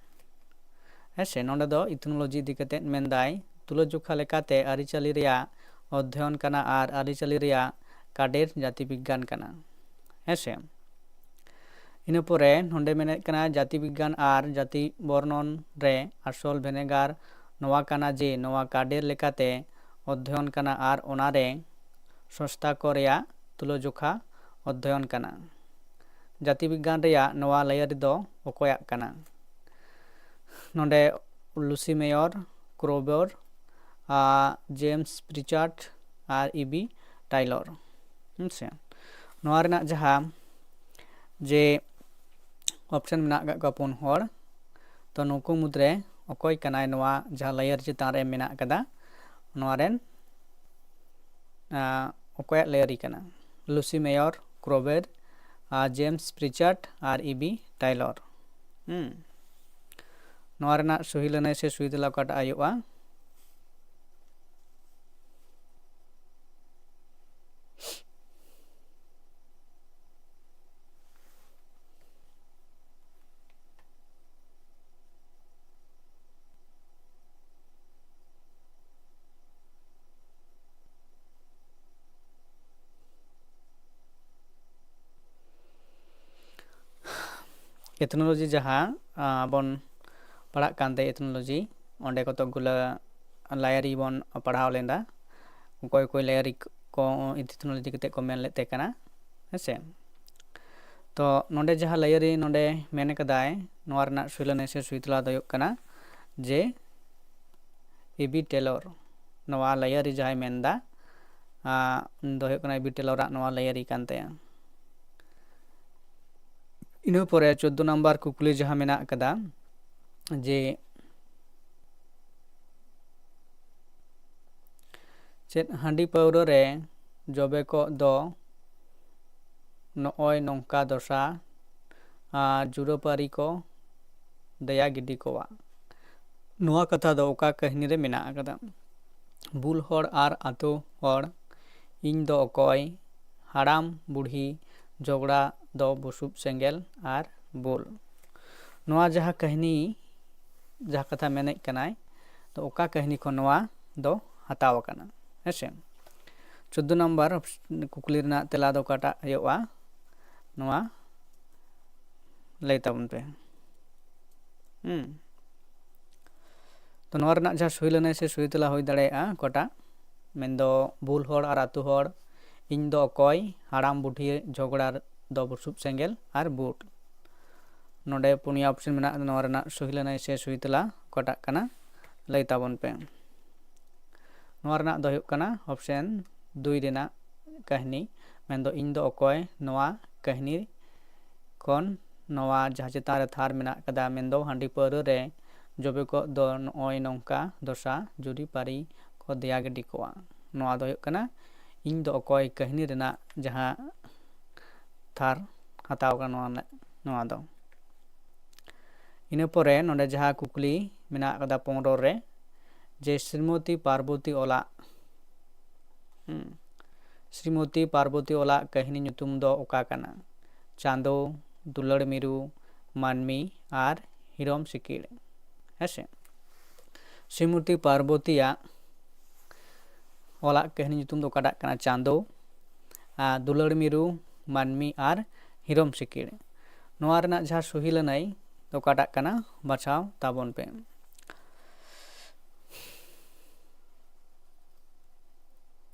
ᱦᱮᱸ ᱥᱮ, ᱱᱚᱰᱮ ᱫᱚ ethnology ᱤᱫᱤ ᱠᱟᱛᱮᱫ ᱢᱮᱱᱫᱟᱭ, ᱛᱩᱞᱟᱹᱡᱚᱠᱷᱟ ᱞᱮᱠᱟᱛᱮ ᱟᱹᱨᱤᱪᱟᱹᱞᱤ ᱨᱮᱭᱟᱜ ᱚᱫᱷᱭᱚᱭᱚᱱ ᱠᱟᱱᱟ ᱟᱨ ᱟᱹᱨᱤᱪᱟᱹᱞᱤ ᱨᱮᱭᱟᱜ ᱠᱟᱰᱮᱨ ᱡᱟᱹᱛᱤ ᱵᱤᱜᱽᱜᱟᱱ ᱠᱟᱱᱟ᱾ ᱦᱮᱸ ᱥᱮ, ᱤᱱᱟᱹ ᱯᱚᱨᱮ ᱱᱚᱰᱮ ᱢᱮᱱᱮᱫ ᱠᱟᱱᱟ, ᱡᱟᱹᱛᱤ ᱵᱤᱜᱽᱜᱟᱱ ᱟᱨ ᱡᱟᱹᱛᱤ ᱵᱚᱨᱱᱚᱱ ᱨᱮ ᱟᱥᱚᱞ ᱵᱷᱮᱱᱮᱜᱟᱨ ᱱᱚᱣᱟ ᱠᱟᱱᱟ ᱡᱮ ᱱᱚᱣᱟ ᱠᱟᱰᱮᱨ ᱞᱮᱠᱟᱛᱮ ᱚᱫᱷᱭᱚᱭᱚᱱ ᱠᱟᱱᱟ ᱟᱨ ᱚᱱᱟᱨᱮ ᱥᱚᱥᱛᱟ ᱠᱚ ᱨᱮᱭᱟᱜ ᱛᱩᱞᱟᱹᱡᱚᱠᱷᱟ ᱚᱫᱷᱭᱚᱭᱚᱱ ᱠᱟᱱᱟ᱾ ᱡᱟᱹᱛᱤ ᱵᱤᱜᱽᱜᱟᱱ ᱨᱮᱭᱟᱜ ᱱᱚᱣᱟ ᱞᱟᱹᱭᱟᱹᱨᱤ ᱫᱚ ᱚᱠᱚᱭᱟᱜ ᱠᱟᱱᱟ? ᱱᱚᱰᱮ ᱞᱩᱥᱤ ᱢᱮᱭᱚᱨ, ᱠᱨᱳᱵᱚᱨ, ᱟᱨ ᱡᱮᱢᱥ ᱯᱨᱤᱪᱟᱨᱰ ᱟᱨ ᱤ ᱵᱤ ᱴᱟᱭᱞᱚᱨ᱾ ᱦᱮᱸ ᱥᱮ, ᱱᱚᱣᱟ ᱨᱮᱱᱟᱜ ᱡᱟᱦᱟᱸ ᱡᱮ option ᱢᱮᱱᱟᱜ ᱟᱠᱟᱫ ᱠᱚᱣᱟ ᱯᱩᱱ ᱦᱚᱲ, ᱛᱚ ᱱᱩᱠᱩ ᱢᱩᱫᱽᱨᱮ ᱚᱠᱚᱭ ᱠᱟᱱᱟᱭ ᱱᱚᱣᱟ ᱡᱟᱦᱟᱸ ᱞᱟᱹᱭᱟᱹᱨ ᱪᱮᱛᱟᱱ ᱨᱮ ᱢᱮᱱᱟᱜ ᱟᱠᱟᱫᱟ, ᱱᱚᱣᱟ ᱨᱮᱱ, ᱟᱸ, ᱚᱠᱚᱭᱟᱜ ᱞᱟᱹᱭᱟᱹᱨᱤ ᱠᱟᱱᱟ? ᱞᱩᱥᱤ ᱢᱮᱭᱚᱨ, ᱠᱨᱳᱵᱮᱨ, ᱟᱨ ᱡᱮᱢᱥ ᱯᱨᱤᱪᱟᱨᱰ ᱟᱨ ᱤ ᱵᱤ ᱴᱟᱭᱞᱚᱨ᱾ ᱦᱩᱸ᱾ ᱱᱚᱣᱟ ᱨᱮᱱᱟᱜ ᱥᱚᱦᱤ ᱞᱟᱹᱱᱟᱹᱭ ᱥᱮ ᱥᱚᱦᱤ ᱛᱮᱞᱟ ᱚᱠᱟᱴᱟᱜ ᱦᱩᱭᱩᱜᱼᱟ? ethnology ᱡᱟᱦᱟᱸ ᱵᱚᱱ ᱯᱟᱲᱦᱟᱜ ᱠᱟᱱ ᱛᱟᱦᱮᱸ, ethnology, ᱚᱸᱰᱮ ᱠᱚᱛᱚᱠ ᱜᱩᱞᱟᱹ ᱞᱟᱭᱟᱨᱤ ᱵᱚᱱ ᱯᱟᱲᱦᱟᱣ ᱞᱮᱫᱟ, ᱚᱠᱚᱭ ᱚᱠᱚᱭ ᱞᱟᱭᱟᱨᱤ ᱠᱚ ethnology ᱠᱟᱛᱮ ᱠᱚ ᱢᱮᱱ ᱞᱮᱫ ᱛᱟᱦᱮᱸ ᱠᱟᱱᱟ, ᱦᱮᱸ ᱥᱮ᱾ ᱛᱚ ᱱᱚᱰᱮ ᱡᱟᱦᱟᱸ ᱞᱟᱭᱟᱨᱤ ᱱᱚᱰᱮ ᱢᱮᱱ ᱠᱟᱫᱟᱭ, ᱱᱚᱣᱟ ᱨᱮᱱᱟᱜ ᱥᱩᱭᱞᱟᱹᱱᱟᱹᱭ ᱥᱮ ᱥᱩᱭᱛᱞᱟ ᱫᱚ ᱦᱩᱭᱩᱜ ᱠᱟᱱᱟ ᱡᱮ ᱤᱵᱤ ᱴᱮᱞᱚᱨ, ᱱᱚᱣᱟ ᱞᱟᱭᱟᱨᱤ ᱡᱟᱦᱟᱸᱭ ᱢᱮᱱᱫᱟ, ᱩᱱᱤ ᱫᱚ ᱦᱩᱭᱩᱜ ᱠᱟᱱᱟ ᱤᱵᱤ ᱴᱮᱞᱚᱨᱟᱜ ᱱᱚᱣᱟ ᱞᱟᱭᱟᱨᱤ ᱠᱟᱱ ᱛᱟᱭᱟ᱾ ᱤᱱᱟᱹ ᱯᱚᱨᱮ ᱪᱳᱫᱽᱫᱳ ᱱᱟᱢᱵᱟᱨ ᱠᱩᱠᱞᱤ ᱡᱟᱦᱟᱸ ᱢᱮᱱᱟᱜ ᱠᱟᱫᱟ ᱡᱮ ᱪᱮᱫ ᱦᱟᱺᱰᱤ ᱯᱟᱹᱣᱨᱟᱹ ᱨᱮ ᱡᱚᱵᱮ ᱠᱚᱜ ᱫᱚ ᱱᱚᱜᱼᱚᱭ ᱱᱚᱝᱠᱟ ᱫᱚᱥᱟ ᱟᱨ ᱡᱩᱨᱟᱹᱯᱟᱹᱨᱤ ᱠᱚ ᱫᱮᱭᱟ ᱜᱤᱰᱤ ᱠᱚᱣᱟ? ᱱᱚᱣᱟ ᱠᱟᱛᱷᱟ ᱫᱚ ᱚᱠᱟ ᱠᱟᱹᱦᱱᱤ ᱨᱮ ᱢᱮᱱᱟᱜ ᱟᱠᱟᱫᱟ? ᱵᱩᱞ ᱦᱚᱲ ᱟᱨ ᱟᱛᱳ ᱦᱚᱲ, ᱤᱧ ᱫᱚ ᱚᱠᱚᱭ, ᱦᱟᱲᱟᱢ ᱵᱩᱲᱦᱤ ᱡᱷᱚᱜᱽᱲᱟ ᱫᱚ ᱵᱩᱥᱩᱵ ᱥᱮᱸᱜᱮᱞ ᱟᱨ ᱵᱩᱞ᱾ ᱱᱚᱣᱟ ᱡᱟᱦᱟᱸ ᱠᱟᱹᱦᱱᱤ, ᱡᱟᱦᱟᱸ ᱠᱟᱛᱷᱟ ᱢᱮᱱᱮᱫ ᱠᱟᱱᱟᱭ, ᱛᱚ ᱚᱠᱟ ᱠᱟᱹᱦᱱᱤ ᱠᱷᱚᱱ ᱱᱚᱣᱟ ᱫᱚ ᱦᱟᱛᱟᱣ ᱟᱠᱟᱱᱟ? ᱦᱮᱸ ᱥᱮ, ᱪᱳᱫᱽᱫᱳ ᱱᱟᱢᱵᱟᱨ ᱠᱩᱠᱞᱤ ᱨᱮᱱᱟᱜ ᱛᱮᱞᱟ ᱫᱚ ᱚᱠᱟᱴᱟᱜ ᱦᱩᱭᱩᱜᱼᱟ? ᱱᱚᱣᱟ ᱞᱟᱹᱭ ᱛᱟᱵᱚᱱ ᱯᱮ᱾ ᱦᱩᱸ᱾ ᱛᱚ ᱱᱚᱣᱟ ᱨᱮᱱᱟᱜ ᱡᱟᱦᱟᱸ ᱥᱩᱭᱞᱟᱹᱱᱟᱹᱭ ᱥᱮ ᱥᱩᱭᱛᱞᱟ ᱦᱩᱭ ᱫᱟᱲᱮᱭᱟᱜᱼᱟ ᱚᱠᱟᱴᱟᱜ, ᱢᱮᱱᱫᱚ ᱵᱩᱞ ᱦᱚᱲ ᱟᱨ ᱟᱹᱛᱩ ᱦᱚᱲ, ᱤᱧ ᱫᱚ ᱚᱠᱚᱭ, ᱦᱟᱲᱟᱢ ᱵᱩᱰᱷᱤ ᱡᱷᱚᱜᱽᱲᱟ ᱫᱚ ᱵᱩᱥᱩᱵ ᱥᱮᱸᱜᱮᱞ ᱟᱨ ᱵᱩᱴ᱾ ᱱᱚᱰᱮ ᱯᱩᱱᱭᱟ option ᱢᱮᱱᱟᱜᱼᱟ, ᱱᱚᱣᱟ ᱨᱮᱱᱟᱜ ᱥᱩᱭᱞᱟᱹᱱᱟᱹᱭ ᱥᱮ ᱥᱩᱭᱛᱞᱟ ᱚᱠᱟᱴᱟᱜ ᱠᱟᱱᱟ, ᱞᱟᱹᱭ ᱛᱟᱵᱚᱱ ᱯᱮ᱾ ᱱᱚᱣᱟ ᱨᱮᱱᱟᱜ ᱫᱚ ᱦᱩᱭᱩᱜ ᱠᱟᱱᱟ option ᱫᱩᱭ ᱨᱮᱱᱟᱜ ᱠᱟᱹᱦᱱᱤ, ᱢᱮᱱᱫᱚ ᱤᱧ ᱫᱚ ᱚᱠᱚᱭ, ᱱᱚᱣᱟ ᱠᱟᱹᱦᱱᱤ ᱠᱷᱚᱱ ᱱᱚᱣᱟ ᱡᱟᱦᱟᱸ ᱪᱮᱛᱟᱱ ᱨᱮ ᱛᱷᱟᱨ ᱢᱮᱱᱟᱜ ᱠᱟᱫᱟ, ᱢᱮᱱᱫᱚ ᱦᱟᱺᱰᱤ ᱯᱟᱹᱣᱨᱟᱹ ᱨᱮ ᱡᱚᱵᱮ ᱠᱚᱜ ᱫᱚ ᱱᱚᱜᱼᱚᱭ ᱱᱚᱝᱠᱟ ᱫᱚᱥᱟ ᱡᱩᱨᱤᱯᱟᱹᱨᱤ ᱠᱚ ᱫᱮᱭᱟ ᱜᱤᱰᱤ ᱠᱚᱣᱟ᱾ ᱱᱚᱣᱟ ᱫᱚ ᱦᱩᱭᱩᱜ ᱠᱟᱱᱟ ᱤᱧ ᱫᱚ ᱚᱠᱚᱭ ᱠᱟᱹᱦᱱᱤ ᱨᱮᱱᱟᱜ ᱡᱟᱦᱟᱸ ᱛᱷᱟᱨ ᱦᱟᱛᱟᱣ ᱠᱟᱱᱟ ᱱᱚᱣᱟ, ᱱᱚᱣᱟ ᱫᱚ᱾ ᱤᱱᱟᱹ ᱯᱚᱨᱮ ᱱᱚᱰᱮ ᱡᱟᱦᱟᱸ ᱠᱩᱠᱞᱤ ᱢᱮᱱᱟᱜ ᱠᱟᱫᱟ ᱯᱚᱱᱨᱚ ᱨᱮ, ᱡᱮ ᱥᱨᱤᱢᱚᱛᱤ ᱯᱟᱨᱵᱚᱛᱤ ᱚᱞᱟᱜ, ᱦᱩᱸ, ᱥᱨᱤᱢᱚᱛᱤ ᱯᱟᱨᱵᱚᱛᱤ ᱚᱞᱟᱜ ᱠᱟᱹᱦᱱᱤ ᱧᱩᱛᱩᱢ ᱫᱚ ᱚᱠᱟ ᱠᱟᱱᱟ? ᱪᱟᱸᱫᱚ, ᱫᱩᱞᱟᱹᱲ ᱢᱤᱨᱩ, ᱢᱟᱹᱱᱢᱤ ᱟᱨ ᱦᱤᱨᱚᱢ ᱥᱤᱠᱤᱲ᱾ ᱦᱮᱸᱥᱮ, ᱥᱨᱤᱢᱚᱛᱤ ᱯᱟᱨᱵᱚᱛᱤᱭᱟᱜ ᱚᱞᱟᱜ ᱠᱟᱹᱦᱱᱤ ᱧᱩᱛᱩᱢ ᱫᱚ ᱚᱠᱟᱴᱟᱜ ᱠᱟᱱᱟ? ᱪᱟᱸᱫᱚ, ᱟᱨ ᱫᱩᱞᱟᱹᱲ ᱢᱤᱨᱩ, ᱢᱟᱹᱱᱢᱤ ᱟᱨ ᱦᱤᱨᱚᱢ ᱥᱤᱠᱤᱲ᱾ ᱱᱚᱣᱟ ᱨᱮᱱᱟᱜ ᱡᱟᱦᱟᱸ ᱥᱩᱦᱤ ᱞᱟᱹᱱᱟᱹᱭ ᱚᱠᱟᱴᱟᱜ ᱠᱟᱱᱟ, ᱵᱟᱪᱷᱟᱣ ᱛᱟᱵᱚᱱ ᱯᱮ᱾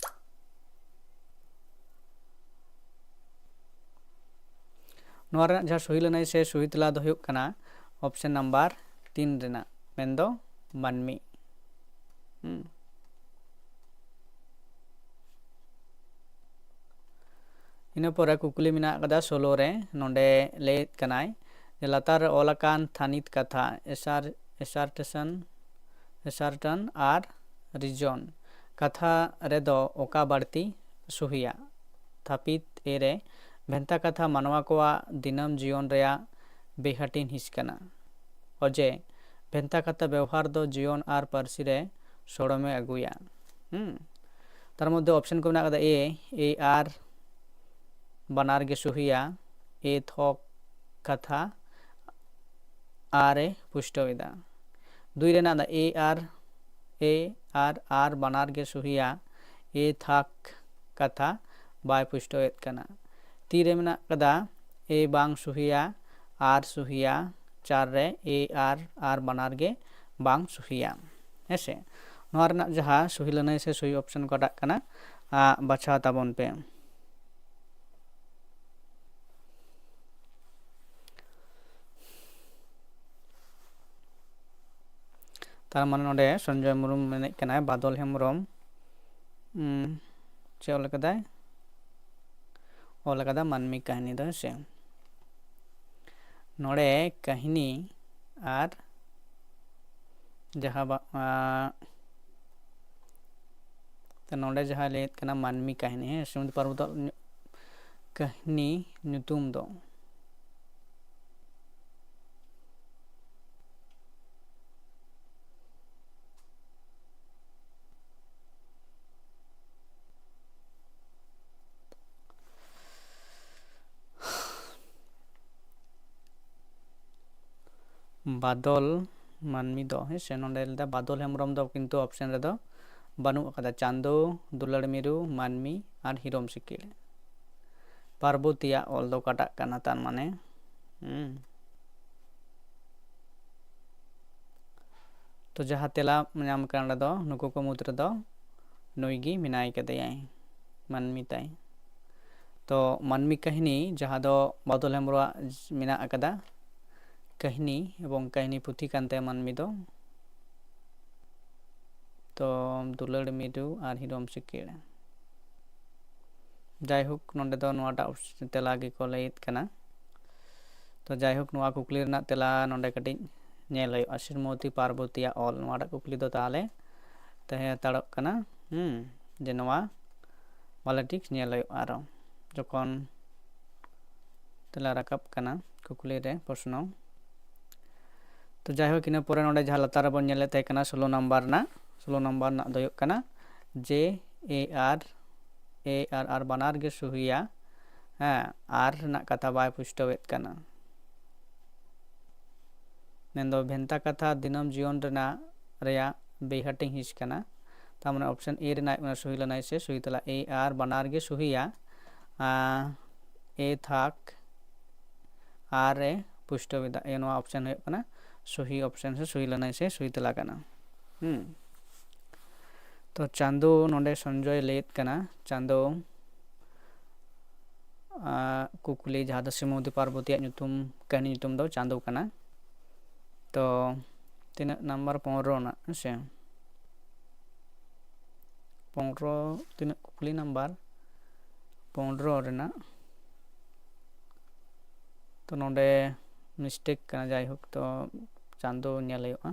ᱱᱚᱣᱟ ᱨᱮᱱᱟᱜ ᱡᱟᱦᱟᱸ ᱥᱩᱦᱤ ᱞᱟᱹᱱᱟᱹᱭ ᱥᱮ ᱥᱩᱦᱤ ᱛᱮᱞᱟ ᱫᱚ ᱦᱩᱭᱩᱜ ᱠᱟᱱᱟ option number ᱛᱤᱱ ᱨᱮᱱᱟᱜ, ᱢᱮᱱᱫᱚ ᱢᱟᱹᱱᱢᱤ᱾ ᱦᱩᱸ᱾ ᱤᱱᱟᱹ ᱯᱚᱨᱮ ᱠᱩᱠᱞᱤ ᱢᱮᱱᱟᱜ ᱟᱠᱟᱫᱟ ᱥᱳᱞᱳ ᱨᱮ, ᱱᱚᱰᱮ ᱞᱟᱹᱭᱮᱫ ᱠᱟᱱᱟᱭ ᱡᱮ ᱞᱟᱛᱟᱨ ᱨᱮ ᱚᱞ ᱟᱠᱟᱱ ᱛᱷᱟᱹᱱᱤᱛ ᱠᱟᱛᱷᱟ ᱮᱥᱟᱨ-, ᱮᱥᱟᱨᱴᱮᱥᱚᱱ, ᱮᱥᱟᱨᱴᱚᱱ ᱟᱨ ᱨᱤᱡᱚᱱ ᱠᱟᱛᱷᱟ ᱨᱮᱫᱚ ᱚᱠᱟ ᱵᱟᱹᱲᱛᱤ ᱥᱩᱦᱤᱭᱟ? ᱛᱷᱟᱹᱯᱤᱛ ᱮ ᱨᱮ ᱵᱷᱮᱱᱛᱟ ᱠᱟᱛᱷᱟ ᱢᱟᱱᱣᱟ ᱠᱚᱣᱟᱜ ᱫᱤᱱᱟᱹᱢ ᱡᱤᱭᱚᱱ ᱨᱮᱭᱟᱜ ᱵᱮᱦᱟᱹᱴᱤᱧ ᱦᱤᱸᱥ ᱠᱟᱱᱟ᱾ ᱚᱡᱮ, ᱵᱷᱮᱱᱛᱟ ᱠᱟᱛᱷᱟ ᱵᱮᱣᱦᱟᱨ ᱫᱚ ᱡᱤᱭᱚᱱ ᱟᱨ ᱯᱟᱹᱨᱥᱤ ᱨᱮ ᱥᱚᱲᱚᱢᱮ ᱟᱹᱜᱩᱭᱟ᱾ ᱦᱩᱸ᱾ ᱛᱟᱨ ᱢᱚᱫᱽᱫᱷᱮ option ᱠᱚ ᱢᱮᱱᱟᱜ ᱟᱠᱟᱫᱟ, A, A R ᱵᱟᱱᱟᱨ ᱜᱮ ᱥᱩᱦᱤᱭᱟ, A ᱛᱷᱚᱠ ᱠᱟᱛᱷᱟ, R ᱮ ᱯᱩᱥᱴᱟᱹᱣ ᱮᱫᱟ᱾ ᱫᱩᱭ ᱨᱮᱱᱟᱜ ᱫᱚ A R, A R R ᱵᱟᱱᱟᱨ ᱜᱮ ᱥᱩᱦᱤᱭᱟ, A ᱛᱷᱟᱠ ᱠᱟᱛᱷᱟ ᱵᱟᱭ ᱯᱩᱥᱴᱟᱹᱣᱮᱫ ᱠᱟᱱᱟ᱾ ᱛᱤ ᱨᱮ ᱢᱮᱱᱟᱜ ᱟᱠᱟᱫᱟ A ᱵᱟᱝ ᱥᱩᱦᱤᱭᱟ, R ᱥᱩᱦᱤᱭᱟ, ᱪᱟᱨ ᱨᱮ A R R ᱵᱟᱱᱟᱨ ᱜᱮ ᱵᱟᱝ ᱥᱩᱦᱤᱭᱟ᱾ ᱦᱮᱸ ᱥᱮ? ᱱᱚᱣᱟ ᱨᱮᱱᱟᱜ ᱡᱟᱦᱟᱸ ᱥᱩᱦᱤ ᱞᱟᱹᱱᱟᱹᱭ ᱥᱮ ᱥᱩᱦᱤ option ᱚᱠᱟᱴᱟᱜ ᱠᱟᱱᱟ, ᱟ, ᱵᱟᱪᱷᱟᱣ ᱛᱟᱵᱚᱱ ᱯᱮ᱾ ᱛᱟᱨ ᱢᱟᱱᱮ ᱱᱚᱰᱮ ᱥᱚᱧᱡᱚᱭ ᱢᱩᱨᱢᱩ ᱢᱮᱱᱮᱫ ᱠᱟᱱᱟᱭ ᱵᱟᱫᱚᱞ ᱦᱮᱢᱵᱨᱚᱢ, ᱩᱸ, ᱪᱮᱫ ᱚᱞ ᱠᱟᱫᱟᱭ? ᱚᱞ ᱠᱟᱫᱟ ᱢᱟᱹᱱᱢᱤ ᱠᱟᱹᱦᱱᱤ ᱫᱚ, ᱦᱮᱸ ᱥᱮ? ᱱᱚᱰᱮ ᱠᱟᱹᱦᱱᱤ ᱟᱨ ᱡᱟᱦᱟᱸ ᱵᱟ-, ᱟᱸ, ᱛᱚ ᱱᱚᱰᱮ ᱡᱟᱦᱟᱸ ᱞᱟᱹᱭᱮᱫ ᱠᱟᱱᱟ ᱢᱟᱹᱱᱢᱤ ᱠᱟᱹᱦᱱᱤ, ᱦᱮᱸ, ᱥᱤᱢᱚᱱᱛᱚ ᱯᱟᱨᱵᱚᱛ ᱠᱟᱹᱦᱱᱤ ᱧᱩᱛᱩᱢ ᱫᱚ᱾ ᱵᱟᱫᱚᱞ ᱢᱟᱹᱱᱢᱤ ᱫᱚ, ᱦᱮᱸ ᱥᱮ, ᱱᱚᱰᱮ ᱞᱟᱹᱭᱫᱟ ᱵᱟᱫᱚᱞ ᱦᱮᱢᱵᱨᱚᱢ ᱫᱚ ᱠᱤᱱᱛᱩ option ᱨᱮᱫᱚ ᱵᱟᱹᱱᱩᱜ ᱟᱠᱟᱫᱟ᱾ ᱪᱟᱸᱫᱳ, ᱫᱩᱞᱟᱹᱲ ᱢᱤᱨᱩ, ᱢᱟᱹᱱᱢᱤ ᱟᱨ ᱦᱤᱨᱚᱢ ᱥᱤᱠᱤᱲ᱾ ᱯᱟᱨᱵᱚᱛᱤᱭᱟᱜ ᱚᱞ ᱫᱚ ᱚᱠᱟᱴᱟᱜ ᱠᱟᱱᱟ? ᱛᱟᱨ ᱢᱟᱱᱮ ᱦᱩᱸ᱾ ᱛᱚ ᱡᱟᱦᱟᱸ ᱛᱮᱞᱟ ᱧᱟᱢ ᱠᱟᱱᱟ ᱚᱸᱰᱮ ᱫᱚ ᱱᱩᱠᱩ ᱠᱚ ᱢᱩᱫᱽ ᱨᱮᱫᱚ ᱱᱩᱭ ᱜᱮ ᱢᱮᱱᱟᱭ ᱠᱟᱫᱮᱭᱟᱭ, ᱢᱟᱹᱱᱢᱤ ᱛᱟᱭ᱾ ᱛᱚ ᱢᱟᱹᱱᱢᱤ ᱠᱟᱹᱦᱱᱤ ᱡᱟᱦᱟᱸ ᱫᱚ ᱵᱟᱫᱚᱞ ᱦᱮᱢᱵᱨᱚᱢᱟᱜ ᱢᱮᱱᱟᱜ ᱟᱠᱟᱫᱟ, ᱠᱟᱹᱦᱱᱤ ᱮᱵᱚᱝ ᱠᱟᱹᱦᱱᱤ ᱯᱩᱛᱷᱤ ᱠᱟᱱ ᱛᱟᱭᱟ ᱢᱟᱹᱱᱢᱤ ᱫᱚ᱾ ᱛᱚ ᱫᱩᱞᱟᱹᱲ ᱢᱤᱨᱩ ᱟᱨ ᱦᱤᱨᱚᱢ ᱥᱤᱠᱤᱲ᱾ ᱡᱟᱭᱦᱳᱠ, ᱱᱚᱰᱮ ᱫᱚ ᱱᱚᱣᱟᱴᱟᱜ ᱚᱯᱥ-, ᱛᱮᱞᱟ ᱜᱮᱠᱚ ᱞᱟᱹᱭᱮᱫ ᱠᱟᱱᱟ᱾ ᱛᱚ ᱡᱟᱭᱦᱳᱠ, ᱱᱚᱣᱟ ᱠᱩᱠᱞᱤ ᱨᱮᱱᱟᱜ ᱛᱮᱞᱟ ᱱᱚᱰᱮ ᱠᱟᱹᱴᱤᱡ ᱧᱮᱞ ᱦᱩᱭᱩᱜᱼᱟ, ᱥᱨᱤᱢᱚᱛᱤ ᱯᱟᱨᱵᱚᱛᱤᱭᱟᱜ ᱚᱞ᱾ ᱱᱚᱣᱟᱴᱟᱜ ᱠᱩᱠᱞᱤ ᱫᱚ ᱛᱟᱦᱚᱞᱮ ᱛᱟᱦᱮᱸ ᱦᱟᱛᱟᱲᱚᱜ ᱠᱟᱱᱟ, ᱦᱩᱸ, ᱡᱮ ᱱᱚᱣᱟ ᱵᱷᱟᱞᱮ ᱴᱷᱤᱠ ᱧᱮᱞ ᱦᱩᱭᱩᱜᱼᱟ ᱟᱨᱚ ᱡᱚᱠᱷᱚᱱ ᱛᱮᱞᱟ ᱨᱟᱠᱟᱵ ᱠᱟᱱᱟ ᱠᱩᱠᱞᱤ ᱨᱮ ᱯᱨᱚᱥᱱᱚ᱾ ᱛᱚ ᱡᱟᱭᱦᱳᱠ, ᱤᱱᱟᱹ ᱯᱚᱨᱮ ᱱᱚᱰᱮ ᱡᱟᱦᱟᱸ ᱞᱟᱛᱟᱨ ᱨᱮᱵᱚᱱ ᱧᱮᱞᱮᱫ ᱛᱟᱦᱮᱸ ᱠᱟᱱᱟ ᱥᱳᱞᱳ ᱱᱟᱢᱵᱟᱨ ᱨᱮᱱᱟᱜ, ᱥᱳᱞᱳ ᱱᱟᱢᱵᱟᱨ ᱨᱮᱱᱟᱜ ᱫᱚ ᱦᱩᱭᱩᱜ ᱠᱟᱱᱟ ᱡᱮ ᱮ ᱟᱨ, ᱮ ᱟᱨ ᱟᱨ ᱵᱟᱱᱟᱨ ᱜᱮ ᱥᱩᱦᱤᱭᱟ, ᱦᱮᱸ, ᱟᱨ ᱨᱮᱱᱟᱜ ᱠᱟᱛᱷᱟ ᱵᱟᱭ ᱯᱩᱥᱴᱟᱹᱣᱮᱫ ᱠᱟᱱᱟ᱾ ᱢᱮᱱᱫᱚ ᱵᱷᱮᱱᱛᱟ ᱠᱟᱛᱷᱟ ᱫᱤᱱᱟᱹᱢ ᱡᱤᱭᱚᱱ ᱨᱮᱱᱟᱜ, ᱨᱮᱭᱟᱜ ᱵᱮᱭᱦᱟᱹᱴᱤᱧ ᱦᱤᱸᱥ ᱠᱟᱱᱟ᱾ ᱛᱟᱨ ᱢᱟᱱᱮ ᱚᱯᱥᱮᱱ ᱮ ᱨᱮᱱᱟᱜ ᱦᱩᱭᱩᱜ ᱠᱟᱱᱟ ᱥᱩᱦᱤ ᱞᱟᱹᱱᱟᱹᱭ ᱥᱮ ᱥᱩᱦᱤ ᱛᱮᱞᱟ, ᱮ ᱟᱨ ᱵᱟᱱᱟᱨ ᱜᱮ ᱥᱩᱦᱤᱭᱟ, ᱟᱨ ᱮ ᱛᱷᱟᱠ ᱟᱨ ᱮ ᱯᱩᱥᱴᱟᱹᱣ ᱮᱫᱟ᱾ ᱮ ᱱᱚᱣᱟ ᱚᱯᱥᱮᱱ ᱦᱩᱭᱩᱜ ᱠᱟᱱᱟ ᱥᱩᱦᱤ ᱚᱯᱥᱮᱱ ᱥᱮ ᱥᱩᱦᱤ ᱞᱟᱹᱱᱟᱹᱭ ᱥᱮ ᱥᱩᱦᱤ ᱛᱮᱞᱟ ᱠᱟᱱᱟ᱾ ᱦᱩᱸ᱾ ᱛᱚ ᱪᱟᱸᱫᱳ, ᱱᱚᱰᱮ ᱥᱚᱧᱡᱚᱭ ᱞᱟᱹᱭᱮᱫ ᱠᱟᱱᱟ ᱪᱟᱸᱫᱳ, ᱟᱸ, ᱠᱩᱠᱞᱤ ᱡᱟᱦᱟᱸ ᱫᱚ ᱥᱨᱤᱢᱚᱛᱤ ᱯᱟᱨᱵᱚᱛᱤᱭᱟᱜ ᱧᱩᱛᱩᱢ, ᱠᱟᱹᱦᱱᱤ ᱧᱩᱛᱩᱢ ᱫᱚ ᱪᱟᱸᱫᱳ ᱠᱟᱱᱟ᱾ ᱛᱚ ᱛᱤᱱᱟᱹᱜ ᱱᱟᱢᱵᱟᱨ? ᱯᱚᱱᱨᱚ ᱨᱮᱱᱟᱜ, ᱦᱮᱸ ᱥᱮ? ᱯᱚᱱᱨᱚ, ᱛᱤᱱᱟᱹᱜ ᱠᱩᱠᱞᱤ ᱱᱟᱢᱵᱟᱨ? ᱯᱚᱱᱨᱚ ᱨᱮᱱᱟᱜ᱾ ᱛᱚ ᱱᱚᱰᱮ ᱢᱤᱥᱴᱮᱠ ᱠᱟᱱᱟ, ᱡᱟᱭᱦᱳᱠ, ᱛᱚ ᱪᱟᱸᱫᱳ ᱧᱮᱞ ᱦᱩᱭᱩᱜᱼᱟ᱾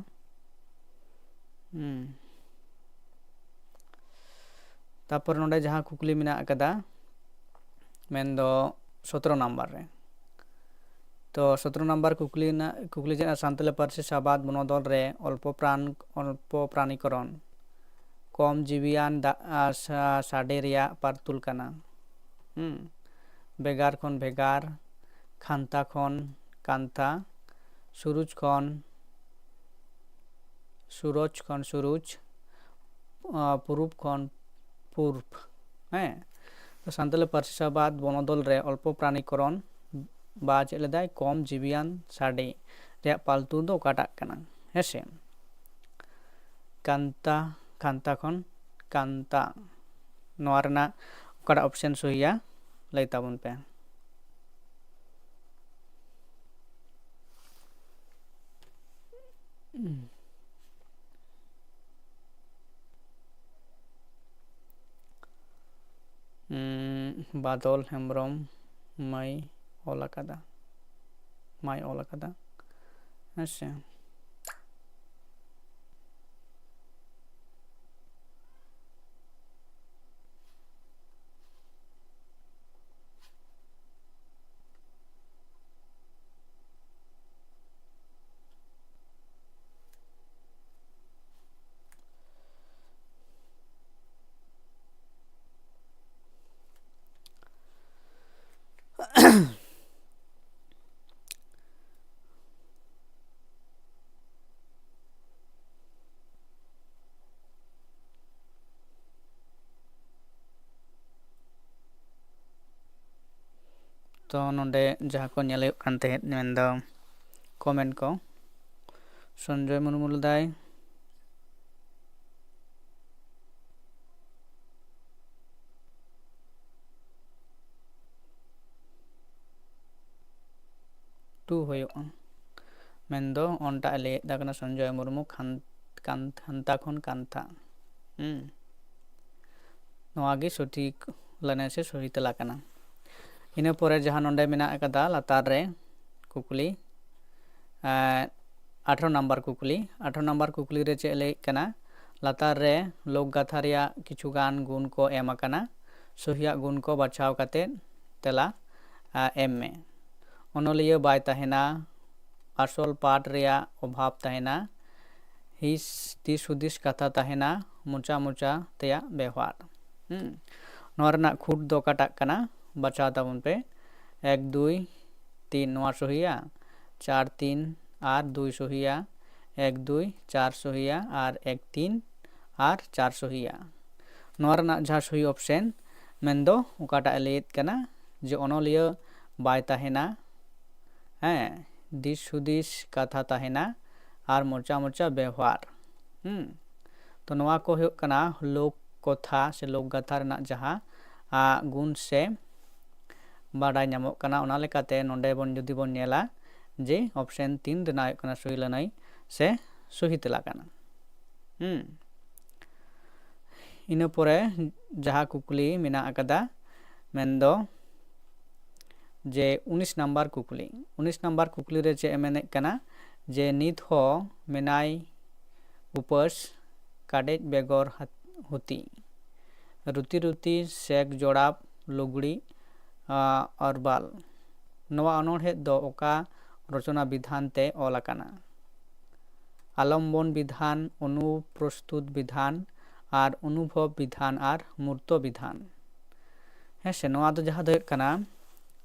ᱦᱩᱸ᱾ ᱛᱟᱯᱚᱨ ᱱᱚᱰᱮ ᱡᱟᱦᱟᱸ ᱠᱩᱠᱞᱤ ᱢᱮᱱᱟᱜ ᱟᱠᱟᱫᱟ, ᱢᱮᱱᱫᱚ ᱥᱚᱛᱨᱚ ᱱᱟᱢᱵᱟᱨ ᱨᱮ᱾ ᱛᱚ ᱥᱚᱛᱨᱚ ᱱᱟᱢᱵᱟᱨ ᱠᱩᱠᱞᱤ ᱨᱮᱱᱟᱜ, ᱠᱩᱠᱞᱤ ᱪᱮᱫ, ᱥᱟᱱᱛᱟᱲᱤ ᱯᱟᱹᱨᱥᱤ ᱥᱟᱵᱟᱫ ᱵᱚᱱᱚᱫᱚᱞ ᱨᱮ ᱚᱞᱯᱚ ᱯᱨᱟᱱ, ᱚᱞᱯᱚ ᱯᱨᱟᱱᱤᱠᱚᱨᱚᱱ, ᱠᱚᱢ ᱡᱤᱣᱤᱭᱟᱱ ᱫᱟ-, ᱟ, ᱥᱟ-, ᱥᱟᱰᱮ ᱨᱮᱭᱟᱜ ᱯᱟᱨᱛᱩᱞ ᱠᱟᱱᱟ᱾ ᱦᱩᱸ᱾ ᱵᱷᱮᱜᱟᱨ ᱠᱷᱚᱱ ᱵᱷᱮᱜᱟᱨ, ᱠᱷᱟᱱᱛᱟ ᱠᱷᱚᱱ ᱠᱟᱱᱛᱷᱟ, ᱥᱩᱨᱩᱡᱽ ᱠᱷᱚᱱ, ᱥᱩᱨᱚᱡᱽ ᱠᱷᱚᱱ ᱥᱩᱨᱩᱡᱽ, ᱟ, ᱯᱩᱨᱩᱵ ᱠᱷᱚᱱ ᱯᱩᱨᱵ᱾ ᱦᱮᱸ, ᱛᱚ ᱥᱟᱱᱛᱟᱲᱤ ᱯᱟᱹᱨᱥᱤ ᱥᱟᱵᱟᱫ ᱵᱚᱱᱚᱫᱚᱞ ᱨᱮ ᱚᱞᱯᱚ ᱯᱨᱟᱱᱤᱠᱚᱨᱚᱱ, ᱵᱟ ᱪᱮᱫ ᱞᱮᱫᱟᱭ, ᱠᱚᱢ ᱡᱤᱣᱤᱭᱟᱱ ᱥᱟᱰᱮ ᱨᱮᱭᱟᱜ ᱯᱟᱞᱛᱩ ᱫᱚ ᱚᱠᱟᱴᱟᱜ ᱠᱟᱱᱟ? ᱦᱮᱸ ᱥᱮ? ᱠᱟᱱᱛᱟ, ᱠᱷᱟᱱᱛᱟ ᱠᱷᱚᱱ ᱠᱟᱱᱛᱟ᱾ ᱱᱚᱣᱟ ᱨᱮᱱᱟᱜ ᱚᱠᱟᱴᱟᱜ ᱚᱯᱥᱮᱱ ᱥᱚᱦᱤᱭᱟ, ᱞᱟᱹᱭ ᱛᱟᱵᱚᱱ ᱯᱮ᱾ ᱩᱸ, ᱵᱟᱫᱚᱞ ᱦᱮᱢᱵᱨᱚᱢ ᱢᱟᱹᱭ ᱚᱞ ᱟᱠᱟᱫᱟ, ᱢᱟᱹᱭ ᱚᱞ ᱟᱠᱟᱫᱟ᱾ ᱦᱮᱸ ᱥᱮ᱾ ᱛᱚ ᱱᱚᱰᱮ ᱡᱟᱦᱟᱸ ᱠᱚ ᱧᱮᱞ ᱦᱩᱭᱩᱜ ᱠᱟᱱ ᱛᱟᱦᱮᱸᱫ, ᱢᱮᱱᱫᱚ ᱠᱚᱢᱮᱱᱴ ᱠᱚ, ᱥᱚᱧᱡᱚᱭ ᱢᱩᱨᱢᱩ ᱞᱮᱫᱟᱭ, ᱴᱩ ᱦᱩᱭᱩᱜᱼᱟ, ᱢᱮᱱᱫᱚ ᱚᱱᱴᱟᱜ ᱮ ᱞᱟᱹᱭᱮᱫ ᱠᱟᱱᱟ ᱥᱚᱧᱡᱚᱭ ᱢᱩᱨᱢᱩ, ᱠᱷᱟᱱ-, ᱠᱟᱱ-, ᱠᱷᱟᱱᱛᱟ ᱠᱷᱚᱱ ᱠᱟᱱᱛᱷᱟ᱾ ᱦᱩᱸ᱾ ᱱᱚᱣᱟ ᱜᱮ ᱥᱚᱴᱷᱤᱠ ᱞᱟᱹᱱᱟᱹᱭ ᱥᱮ ᱥᱚᱦᱤ ᱛᱮᱞᱟ ᱠᱟᱱᱟ᱾ ᱤᱱᱟᱹ ᱯᱚᱨᱮ ᱡᱟᱦᱟᱸ ᱱᱚᱰᱮ ᱢᱮᱱᱟᱜ ᱟᱠᱟᱫᱟ ᱞᱟᱛᱟᱨ ᱨᱮ ᱠᱩᱠᱞᱤ, ᱮᱸ, ᱟᱴᱷᱨᱚ ᱱᱟᱢᱵᱟᱨ ᱠᱩᱠᱞᱤ, ᱟᱴᱷᱨᱚ ᱱᱟᱢᱵᱟᱨ ᱠᱩᱠᱞᱤ ᱨᱮ ᱪᱮᱫ ᱞᱟᱹᱭᱮᱫ ᱠᱟᱱᱟ? ᱞᱟᱛᱟᱨ ᱨᱮ ᱞᱳᱠ ᱜᱟᱛᱷᱟ ᱨᱮᱭᱟᱜ ᱠᱤᱪᱷᱩ ᱜᱟᱱ ᱜᱩᱱ ᱠᱚ ᱮᱢ ᱟᱠᱟᱱᱟ, ᱥᱚᱦᱤᱭᱟᱜ ᱜᱩᱱ ᱠᱚ ᱵᱟᱪᱷᱟᱣ ᱠᱟᱛᱮ ᱛᱮᱞᱟ, ᱟ, ᱮᱢ ᱢᱮ᱾ ᱚᱱᱚᱞᱤᱭᱟᱹ ᱵᱟᱭ ᱛᱟᱦᱮᱱᱟ, ᱟᱥᱚᱞ ᱯᱟᱴ ᱨᱮᱭᱟᱜ ᱚᱵᱷᱟᱵᱽ ᱛᱟᱦᱮᱱᱟ, ᱦᱤᱥ, ᱫᱤᱥ ᱦᱩᱫᱤᱥ ᱠᱟᱛᱷᱟ ᱛᱟᱦᱮᱱᱟ, ᱢᱚᱪᱟ ᱢᱚᱪᱟ ᱛᱮᱭᱟᱜ ᱵᱮᱣᱦᱟᱨ᱾ ᱦᱩᱸ᱾ ᱱᱚᱣᱟ ᱨᱮᱱᱟᱜ ᱠᱷᱩᱸᱴ ᱫᱚ ᱚᱠᱟᱴᱟᱜ ᱠᱟᱱᱟ? ᱵᱟᱪᱷᱟᱣ ᱛᱟᱵᱚᱱ ᱯᱮ᱾ ᱮᱠ, ᱫᱩᱭ, ᱛᱤᱱ, ᱱᱚᱣᱟ ᱥᱚᱦᱤᱭᱟ, ᱪᱟᱨ, ᱛᱤᱱ ᱟᱨ ᱫᱩᱭ ᱥᱚᱦᱤᱭᱟ, ᱮᱠ, ᱫᱩᱭ, ᱪᱟᱨ ᱥᱚᱦᱤᱭᱟ ᱟᱨ ᱮᱠ, ᱛᱤᱱ ᱟᱨ ᱪᱟᱨ ᱥᱚᱦᱤᱭᱟ᱾ ᱱᱚᱣᱟ ᱨᱮᱱᱟᱜ ᱡᱟᱦᱟᱸ ᱥᱚᱦᱤ ᱚᱯᱥᱮᱱ ᱢᱮᱱᱫᱚ ᱚᱠᱟᱴᱟᱜ ᱮ ᱞᱟᱹᱭᱮᱫ ᱠᱟᱱᱟ ᱡᱮ ᱚᱱᱚᱞᱤᱭᱟᱹ ᱵᱟᱭ ᱛᱟᱦᱮᱱᱟ, ᱦᱮᱸ, ᱫᱤᱥ ᱦᱩᱫᱤᱥ ᱠᱟᱛᱷᱟ ᱛᱟᱦᱮᱱᱟ ᱟᱨ ᱢᱚᱪᱟ ᱢᱚᱪᱟ ᱵᱮᱣᱦᱟᱨ᱾ ᱦᱩᱸ᱾ ᱛᱚ ᱱᱚᱣᱟ ᱠᱚ ᱦᱩᱭᱩᱜ ᱠᱟᱱᱟ ᱞᱳᱠ ᱠᱚᱛᱷᱟ ᱥᱮ ᱞᱳᱠ ᱜᱟᱛᱷᱟ ᱨᱮᱱᱟᱜ ᱡᱟᱦᱟᱸ, ᱟ, ᱜᱩᱱ ᱥᱮ ᱵᱟᱰᱟᱭ ᱧᱟᱢᱚᱜ ᱠᱟᱱᱟ᱾ ᱚᱱᱟ ᱞᱮᱠᱟᱛᱮ ᱱᱚᱰᱮ ᱵᱚᱱ ᱡᱩᱫᱤ ᱵᱚᱱ ᱧᱮᱞᱟ ᱡᱮ option ᱛᱤᱱ ᱨᱮᱱᱟᱜ ᱦᱩᱭᱩᱜ ᱠᱟᱱᱟ ᱥᱩᱭ ᱞᱟᱹᱱᱟᱹᱭ ᱥᱮ ᱥᱩᱦᱤ ᱛᱮᱞᱟ ᱠᱟᱱᱟ᱾ ᱦᱩᱸ᱾ ᱤᱱᱟᱹ ᱯᱚᱨᱮ ᱡᱟᱦᱟᱸ ᱠᱩᱠᱞᱤ ᱢᱮᱱᱟᱜ ᱟᱠᱟᱫᱟ, ᱢᱮᱱᱫᱚ ᱡᱮ ᱩᱱᱤᱥ ᱱᱟᱢᱵᱟᱨ ᱠᱩᱠᱞᱤ᱾ ᱩᱱᱤᱥ ᱱᱟᱢᱵᱟᱨ ᱠᱩᱠᱞᱤ ᱨᱮ ᱪᱮᱫ ᱮ ᱢᱮᱱᱮᱫ ᱠᱟᱱᱟ ᱡᱮ ᱱᱤᱛ ᱦᱚᱸ ᱢᱮᱱᱟᱭ ᱩᱯᱟᱹᱥ ᱠᱟᱰᱮᱡ ᱵᱮᱜᱚᱨ ᱦᱟᱛ-, ᱦᱩᱛᱤ, ᱨᱩᱛᱤ ᱨᱩᱛᱤ ᱥᱮᱠ ᱡᱚᱲᱟᱯ ᱞᱩᱜᱽᱲᱤ, ᱟ, ᱚᱨᱵᱟᱞ᱾ ᱱᱚᱣᱟ ᱚᱱᱚᱬᱦᱮ ᱫᱚ ᱚᱠᱟ ᱨᱚᱪᱚᱱᱟ ᱵᱤᱫᱷᱟᱱ ᱛᱮ ᱚᱞ ᱟᱠᱟᱱᱟ? ᱟᱞᱚᱢᱵᱚᱱ ᱵᱤᱫᱷᱟᱱ, ᱚᱱᱩᱯᱨᱚᱥᱛᱩᱛ ᱵᱤᱫᱷᱟᱱ ᱟᱨ ᱚᱱᱩᱵᱷᱚᱵ ᱵᱤᱫᱷᱟᱱ ᱟᱨ ᱢᱩᱨᱛᱚ ᱵᱤᱫᱷᱟᱱ᱾ ᱦᱮᱸ ᱥᱮ, ᱱᱚᱣᱟ ᱫᱚ ᱡᱟᱦᱟᱸ ᱫᱚ ᱦᱩᱭᱩᱜ ᱠᱟᱱᱟ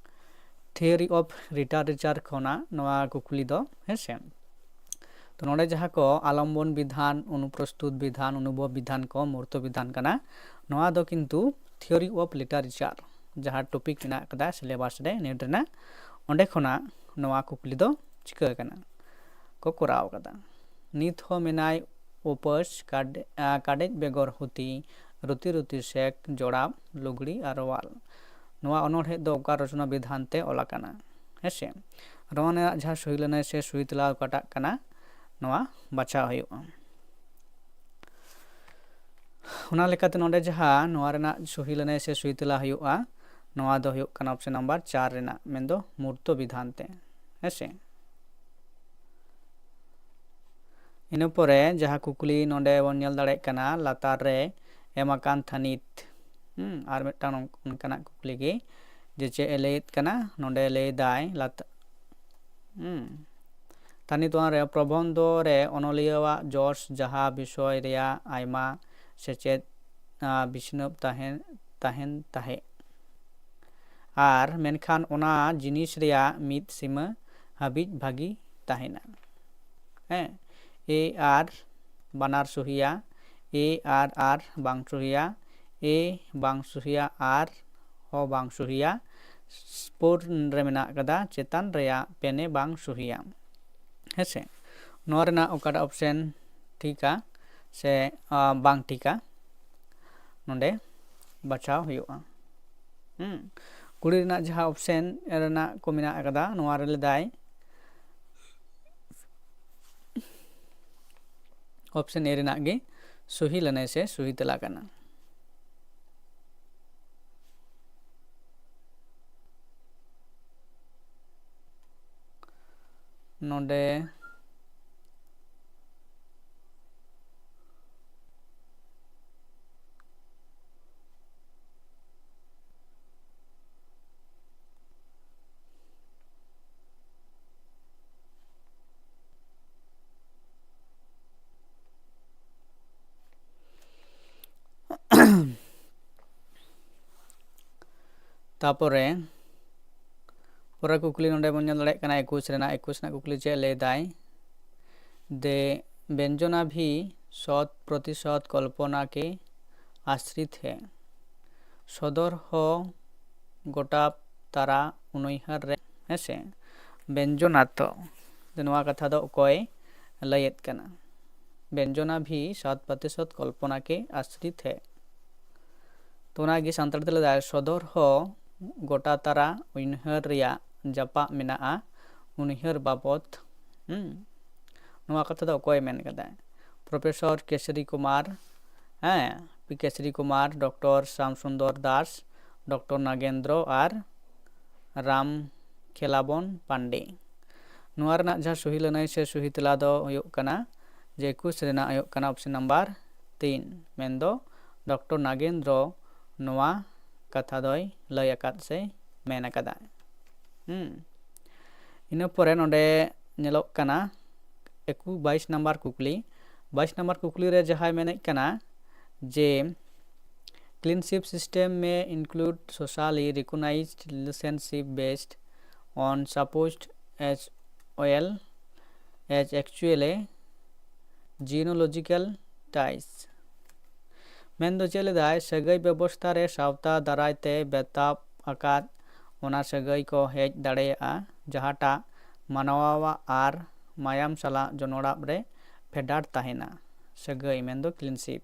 theory of literature ᱠᱷᱚᱱᱟᱜ ᱱᱚᱣᱟ ᱠᱩᱠᱞᱤ ᱫᱚ, ᱦᱮᱸ ᱥᱮ᱾ ᱛᱚ ᱱᱚᱰᱮ ᱡᱟᱦᱟᱸ ᱠᱚ ᱟᱞᱚᱢᱵᱚᱱ ᱵᱤᱫᱷᱟᱱ, ᱚᱱᱩᱯᱨᱚᱥᱛᱩᱛ ᱵᱤᱫᱷᱟᱱ, ᱚᱱᱩᱵᱷᱚᱵ ᱵᱤᱫᱷᱟᱱ ᱠᱚ, ᱢᱩᱨᱛᱚ ᱵᱤᱫᱷᱟᱱ ᱠᱟᱱᱟ, ᱱᱚᱣᱟ ᱫᱚ ᱠᱤᱱᱛᱩ theory of literature ᱡᱟᱦᱟᱸ topic ᱢᱮᱱᱟᱜ ᱟᱠᱟᱫᱟ syllabus ᱨᱮ ᱱᱮᱴ ᱨᱮᱱᱟᱜ, ᱚᱸᱰᱮ ᱠᱷᱚᱱᱟᱜ ᱱᱚᱣᱟ ᱠᱩᱠᱞᱤ ᱫᱚ ᱪᱤᱠᱟᱹ ᱟᱠᱟᱱᱟ, ᱠᱚ ᱠᱚᱨᱟᱣ ᱟᱠᱟᱫᱟ᱾ ᱱᱤᱛ ᱦᱚᱸ ᱢᱮᱱᱟᱭ ᱩᱯᱟᱹᱥ ᱠᱟᱰ-, ᱟ, ᱠᱟᱰᱮᱡ ᱵᱮᱜᱚᱨ ᱦᱩᱛᱤ, ᱨᱩᱛᱤ ᱨᱩᱛᱤ ᱥᱮᱠ ᱡᱚᱲᱟᱯ ᱞᱩᱜᱽᱲᱤ ᱟᱨ ᱚᱣᱟᱞ᱾ ᱱᱚᱣᱟ ᱚᱱᱚᱬᱦᱮ ᱫᱚ ᱚᱠᱟ ᱨᱚᱪᱚᱱᱟ ᱵᱤᱫᱷᱟᱱ ᱛᱮ ᱚᱞ ᱟᱠᱟᱱᱟ? ᱦᱮᱸ ᱥᱮ, ᱱᱚᱣᱟ ᱨᱮᱱᱟᱜ ᱡᱟᱦᱟᱸ ᱥᱩᱭ ᱞᱟᱹᱱᱟᱹᱭ ᱥᱮ ᱥᱩᱭ ᱛᱮᱞᱟ ᱚᱠᱟᱴᱟᱜ ᱠᱟᱱᱟ, ᱱᱚᱣᱟ ᱵᱟᱪᱷᱟᱣ ᱦᱩᱭᱩᱜᱼᱟ᱾ ᱚᱱᱟ ᱞᱮᱠᱟᱛᱮ ᱱᱚᱰᱮ ᱡᱟᱦᱟᱸ ᱱᱚᱣᱟ ᱨᱮᱱᱟᱜ ᱥᱩᱦᱤ ᱞᱟᱹᱱᱟᱹᱭ ᱥᱮ ᱥᱩᱭ ᱛᱮᱞᱟ ᱦᱩᱭᱩᱜᱼᱟ, ᱱᱚᱣᱟ ᱫᱚ ᱦᱩᱭᱩᱜ ᱠᱟᱱᱟ option number ᱪᱟᱨ ᱨᱮᱱᱟᱜ, ᱢᱮᱱᱫᱚ ᱢᱩᱨᱛᱚ ᱵᱤᱫᱷᱟᱱ ᱛᱮ᱾ ᱦᱮᱸ ᱥᱮ? ᱤᱱᱟᱹ ᱯᱚᱨᱮ ᱡᱟᱦᱟᱸ ᱠᱩᱠᱞᱤ ᱱᱚᱰᱮ ᱵᱚᱱ ᱧᱮᱞ ᱫᱟᱲᱮᱭᱟᱜ ᱠᱟᱱᱟ ᱞᱟᱛᱟᱨ ᱨᱮ ᱮᱢ ᱟᱠᱟᱱ ᱛᱷᱟᱹᱱᱤᱛ, ᱦᱩᱸ, ᱟᱨ ᱢᱤᱫᱴᱟᱝ ᱱᱚᱝ-, ᱚᱱᱠᱟᱱᱟᱜ ᱠᱩᱠᱞᱤ ᱜᱮ, ᱡᱮ ᱪᱮᱫ ᱮ ᱞᱟᱹᱭᱮᱫ ᱠᱟᱱᱟ? ᱱᱚᱰᱮ ᱞᱟᱹᱭ ᱫᱟᱭ ᱞᱟᱛ-, ᱦᱩᱸ, ᱛᱷᱟᱹᱱᱤᱛ ᱚᱣᱟᱱ ᱨᱮ ᱯᱨᱚᱵᱚᱱᱫᱷᱚ ᱨᱮ ᱚᱱᱚᱞᱤᱭᱟᱹᱣᱟᱜ ᱡᱚᱥ ᱡᱟᱦᱟᱸ ᱵᱤᱥᱚᱭ ᱨᱮᱭᱟᱜ ᱟᱭᱢᱟ ᱥᱮᱪᱮᱫ, ᱟ, ᱵᱤᱪᱷᱱᱟᱹᱯ ᱛᱟᱦᱮᱸ, ᱛᱟᱦᱮᱱ ᱛᱟᱦᱮᱸᱫ᱾ ᱟᱨ ᱢᱮᱱᱠᱷᱟᱱ ᱚᱱᱟ ᱡᱤᱱᱤᱥ ᱨᱮᱭᱟᱜ ᱢᱤᱫ ᱥᱤᱢᱟᱹ ᱦᱟᱹᱵᱤᱡ ᱵᱷᱟᱹᱜᱤ ᱛᱟᱦᱮᱱᱟ᱾ ᱦᱮᱸ, ᱮ ᱟᱨ ᱵᱟᱱᱟᱨ ᱥᱩᱦᱤᱭᱟ, ᱮ ᱟᱨ ᱟᱨ ᱵᱟᱝ ᱥᱩᱦᱤᱭᱟ, ᱮ ᱵᱟᱝ ᱥᱩᱦᱤᱭᱟ, ᱟᱨ ᱦᱚᱸ ᱵᱟᱝ ᱥᱩᱦᱤᱭᱟ, ᱯᱩᱱ ᱨᱮ ᱢᱮᱱᱟᱜ ᱟᱠᱟᱫᱟ ᱪᱮᱛᱟᱱ ᱨᱮᱭᱟᱜ ᱯᱮᱱᱮ ᱵᱟᱝ ᱥᱩᱦᱤᱭᱟ᱾ ᱦᱮᱸᱥᱮ, ᱱᱚᱣᱟ ᱨᱮᱱᱟᱜ ᱚᱠᱟᱴᱟᱜ ᱚᱯᱥᱮᱱ ᱴᱷᱤᱠᱟ ᱥᱮ ᱵᱟᱝ ᱴᱷᱤᱠᱟ, ᱱᱚᱰᱮ ᱵᱟᱪᱷᱟᱣ ᱦᱩᱭᱩᱜᱼᱟ᱾ ᱦᱩᱸ, ᱠᱩᱲᱤ ᱨᱮᱱᱟᱜ ᱡᱟᱦᱟᱸ ᱚᱯᱥᱮᱱ ᱨᱮᱱᱟᱜ ᱠᱚ ᱢᱮᱱᱟᱜ ᱟᱠᱟᱫᱟ, ᱱᱚᱣᱟ ᱨᱮ ᱞᱟᱹᱭᱫᱟᱭ ᱚᱯᱥᱮᱱ ᱮ ᱨᱮᱱᱟᱜ ᱜᱮ ᱥᱩᱦᱤ ᱞᱟᱹᱱᱟᱹᱭ ᱥᱮ ᱥᱩᱦᱤ ᱛᱮᱞᱟ ᱠᱟᱱᱟ᱾ ᱱᱚᱰᱮ ᱛᱟᱯᱚᱨᱮ ᱯᱚᱨᱮ ᱠᱩᱠᱞᱤ ᱱᱚᱰᱮ ᱵᱚᱱ ᱧᱮᱞ ᱫᱟᱲᱮᱭᱟᱜ ᱠᱟᱱᱟ ᱮᱠᱩᱥ ᱨᱮᱱᱟᱜ, ᱮᱠᱩᱥ ᱨᱮᱱᱟᱜ ᱠᱩᱠᱞᱤ ᱪᱮᱫ ᱞᱟᱹᱭ ᱫᱟᱭ? ᱫᱮ ᱵᱮᱧᱡᱚᱱᱟᱵᱷᱤ ᱥᱚᱛ ᱯᱨᱚᱛᱤᱥᱚᱛ ᱠᱚᱞᱯᱚᱱᱟ ᱠᱮ ᱟᱥᱨᱤᱛ ᱦᱮ᱾ ᱥᱚᱫᱚᱨ ᱦᱚ ᱜᱚᱴᱟ ᱛᱟᱨᱟ ᱩᱱᱩᱭᱦᱟᱹᱨ ᱨᱮ, ᱦᱮᱸᱥᱮ, ᱵᱮᱧᱡᱚᱱᱟᱛᱚ᱾ ᱱᱚᱣᱟ ᱠᱟᱛᱷᱟ ᱫᱚ ᱚᱠᱚᱭ ᱞᱟᱹᱭᱮᱫ ᱠᱟᱱᱟ? ᱵᱮᱧᱡᱚᱱᱟᱵᱷᱤ ᱥᱟᱛ ᱯᱨᱚᱛᱤᱥᱚᱛ ᱠᱚᱞᱯᱚᱱᱟ ᱠᱮ ᱟᱥᱨᱤᱛ ᱦᱮ᱾ ᱛᱚ ᱚᱱᱟᱜᱮ ᱥᱟᱱᱛᱟᱲ ᱛᱮ ᱞᱟᱹᱭ ᱫᱟᱭ, ᱥᱚᱫᱚᱨ ᱦᱚ ᱜᱚᱴᱟ ᱛᱟᱨᱟ ᱩᱭᱦᱟᱹᱨ ᱨᱮᱭᱟᱜ ᱡᱟᱯᱟᱜ ᱢᱮᱱᱟᱜᱼᱟ, ᱩᱭᱦᱟᱹᱨ ᱵᱟᱵᱚᱛ᱾ ᱦᱩᱸ, ᱱᱚᱣᱟ ᱠᱟᱛᱷᱟ ᱫᱚ ᱚᱠᱚᱭ ᱢᱮᱱ ᱠᱟᱫᱟᱭ? ᱯᱨᱚᱯᱷᱮᱥᱚᱨ ᱠᱮᱥᱨᱤ ᱠᱩᱢᱟᱨ, ᱦᱮᱸ, ᱯᱤ ᱠᱮᱥᱨᱤ ᱠᱩᱢᱟᱨ, ᱰᱚᱠᱴᱚᱨ ᱥᱟᱢ ᱥᱩᱱᱫᱚᱨ ᱫᱟᱥ, ᱰᱚᱠᱴᱚᱨ ᱱᱟᱜᱮᱱᱫᱨᱚ ᱟᱨ ᱨᱟᱢ ᱠᱷᱮᱞᱟᱵᱚᱱ ᱯᱟᱱᱰᱮ᱾ ᱱᱚᱣᱟ ᱨᱮᱱᱟᱜ ᱡᱟᱦᱟᱸ ᱥᱩᱦᱤ ᱞᱟᱹᱱᱟᱹᱭ ᱥᱮ ᱥᱩᱦᱤ ᱛᱮᱞᱟ ᱫᱚ ᱦᱩᱭᱩᱜ ᱠᱟᱱᱟ ᱡᱮ ᱮᱠᱩᱥ ᱨᱮᱱᱟᱜ ᱦᱩᱭᱩᱜ ᱠᱟᱱᱟ ᱚᱯᱥᱮᱱ ᱱᱟᱢᱵᱟᱨ ᱛᱤᱱ, ᱢᱮᱱᱫᱚ ᱰᱚᱠᱴᱚᱨ ᱱᱟᱜᱮᱱᱫᱨᱚ ᱱᱚᱣᱟ ᱠᱟᱛᱷᱟ ᱫᱚᱭ ᱞᱟᱹᱭ ᱟᱠᱟᱫ ᱥᱮ ᱢᱮᱱ ᱟᱠᱟᱫᱟ᱾ ᱦᱩᱸ, ᱤᱱᱟᱹ ᱯᱚᱨᱮ ᱱᱚᱰᱮ ᱧᱮᱞᱚᱜ ᱠᱟᱱᱟ ᱮᱠᱩ ᱵᱟᱭᱤᱥ ᱱᱟᱢᱵᱟᱨ ᱠᱩᱠᱞᱤ᱾ ᱵᱟᱭᱤᱥ ᱱᱟᱢᱵᱟᱨ ᱠᱩᱠᱞᱤ ᱨᱮ ᱡᱟᱦᱟᱸᱭ ᱢᱮᱱᱮᱫ ᱠᱟᱱᱟ ᱡᱮ kinship system may include socially recognized relationship based on supposed as well as actually genealogical ties᱾ ᱢᱮᱱᱫᱚ ᱪᱮᱫ ᱞᱮᱫᱟᱭ, ᱥᱟᱹᱜᱟᱹᱭ ᱵᱮᱵᱚᱥᱛᱷᱟ ᱨᱮ ᱥᱟᱶᱛᱟ ᱫᱟᱨᱟᱭ ᱛᱮ ᱵᱮᱛᱟᱵ ᱟᱠᱟᱫ ᱚᱱᱟ ᱥᱟᱹᱜᱟᱹᱭ ᱠᱚ ᱦᱮᱡ ᱫᱟᱲᱮᱭᱟᱜᱼᱟ, ᱡᱟᱦᱟᱸᱴᱟᱜ ᱢᱟᱱᱣᱟᱣᱟᱜ ᱟᱨ ᱢᱟᱭᱟᱢ ᱥᱟᱞᱟᱜ ᱡᱚᱱᱚᱲᱟᱵ ᱨᱮ ᱯᱷᱮᱰᱟᱛ ᱛᱟᱦᱮᱱᱟ᱾ ᱥᱟᱹᱜᱟᱹᱭ ᱢᱮᱱᱫᱚ ᱠᱤᱱᱥᱤᱯ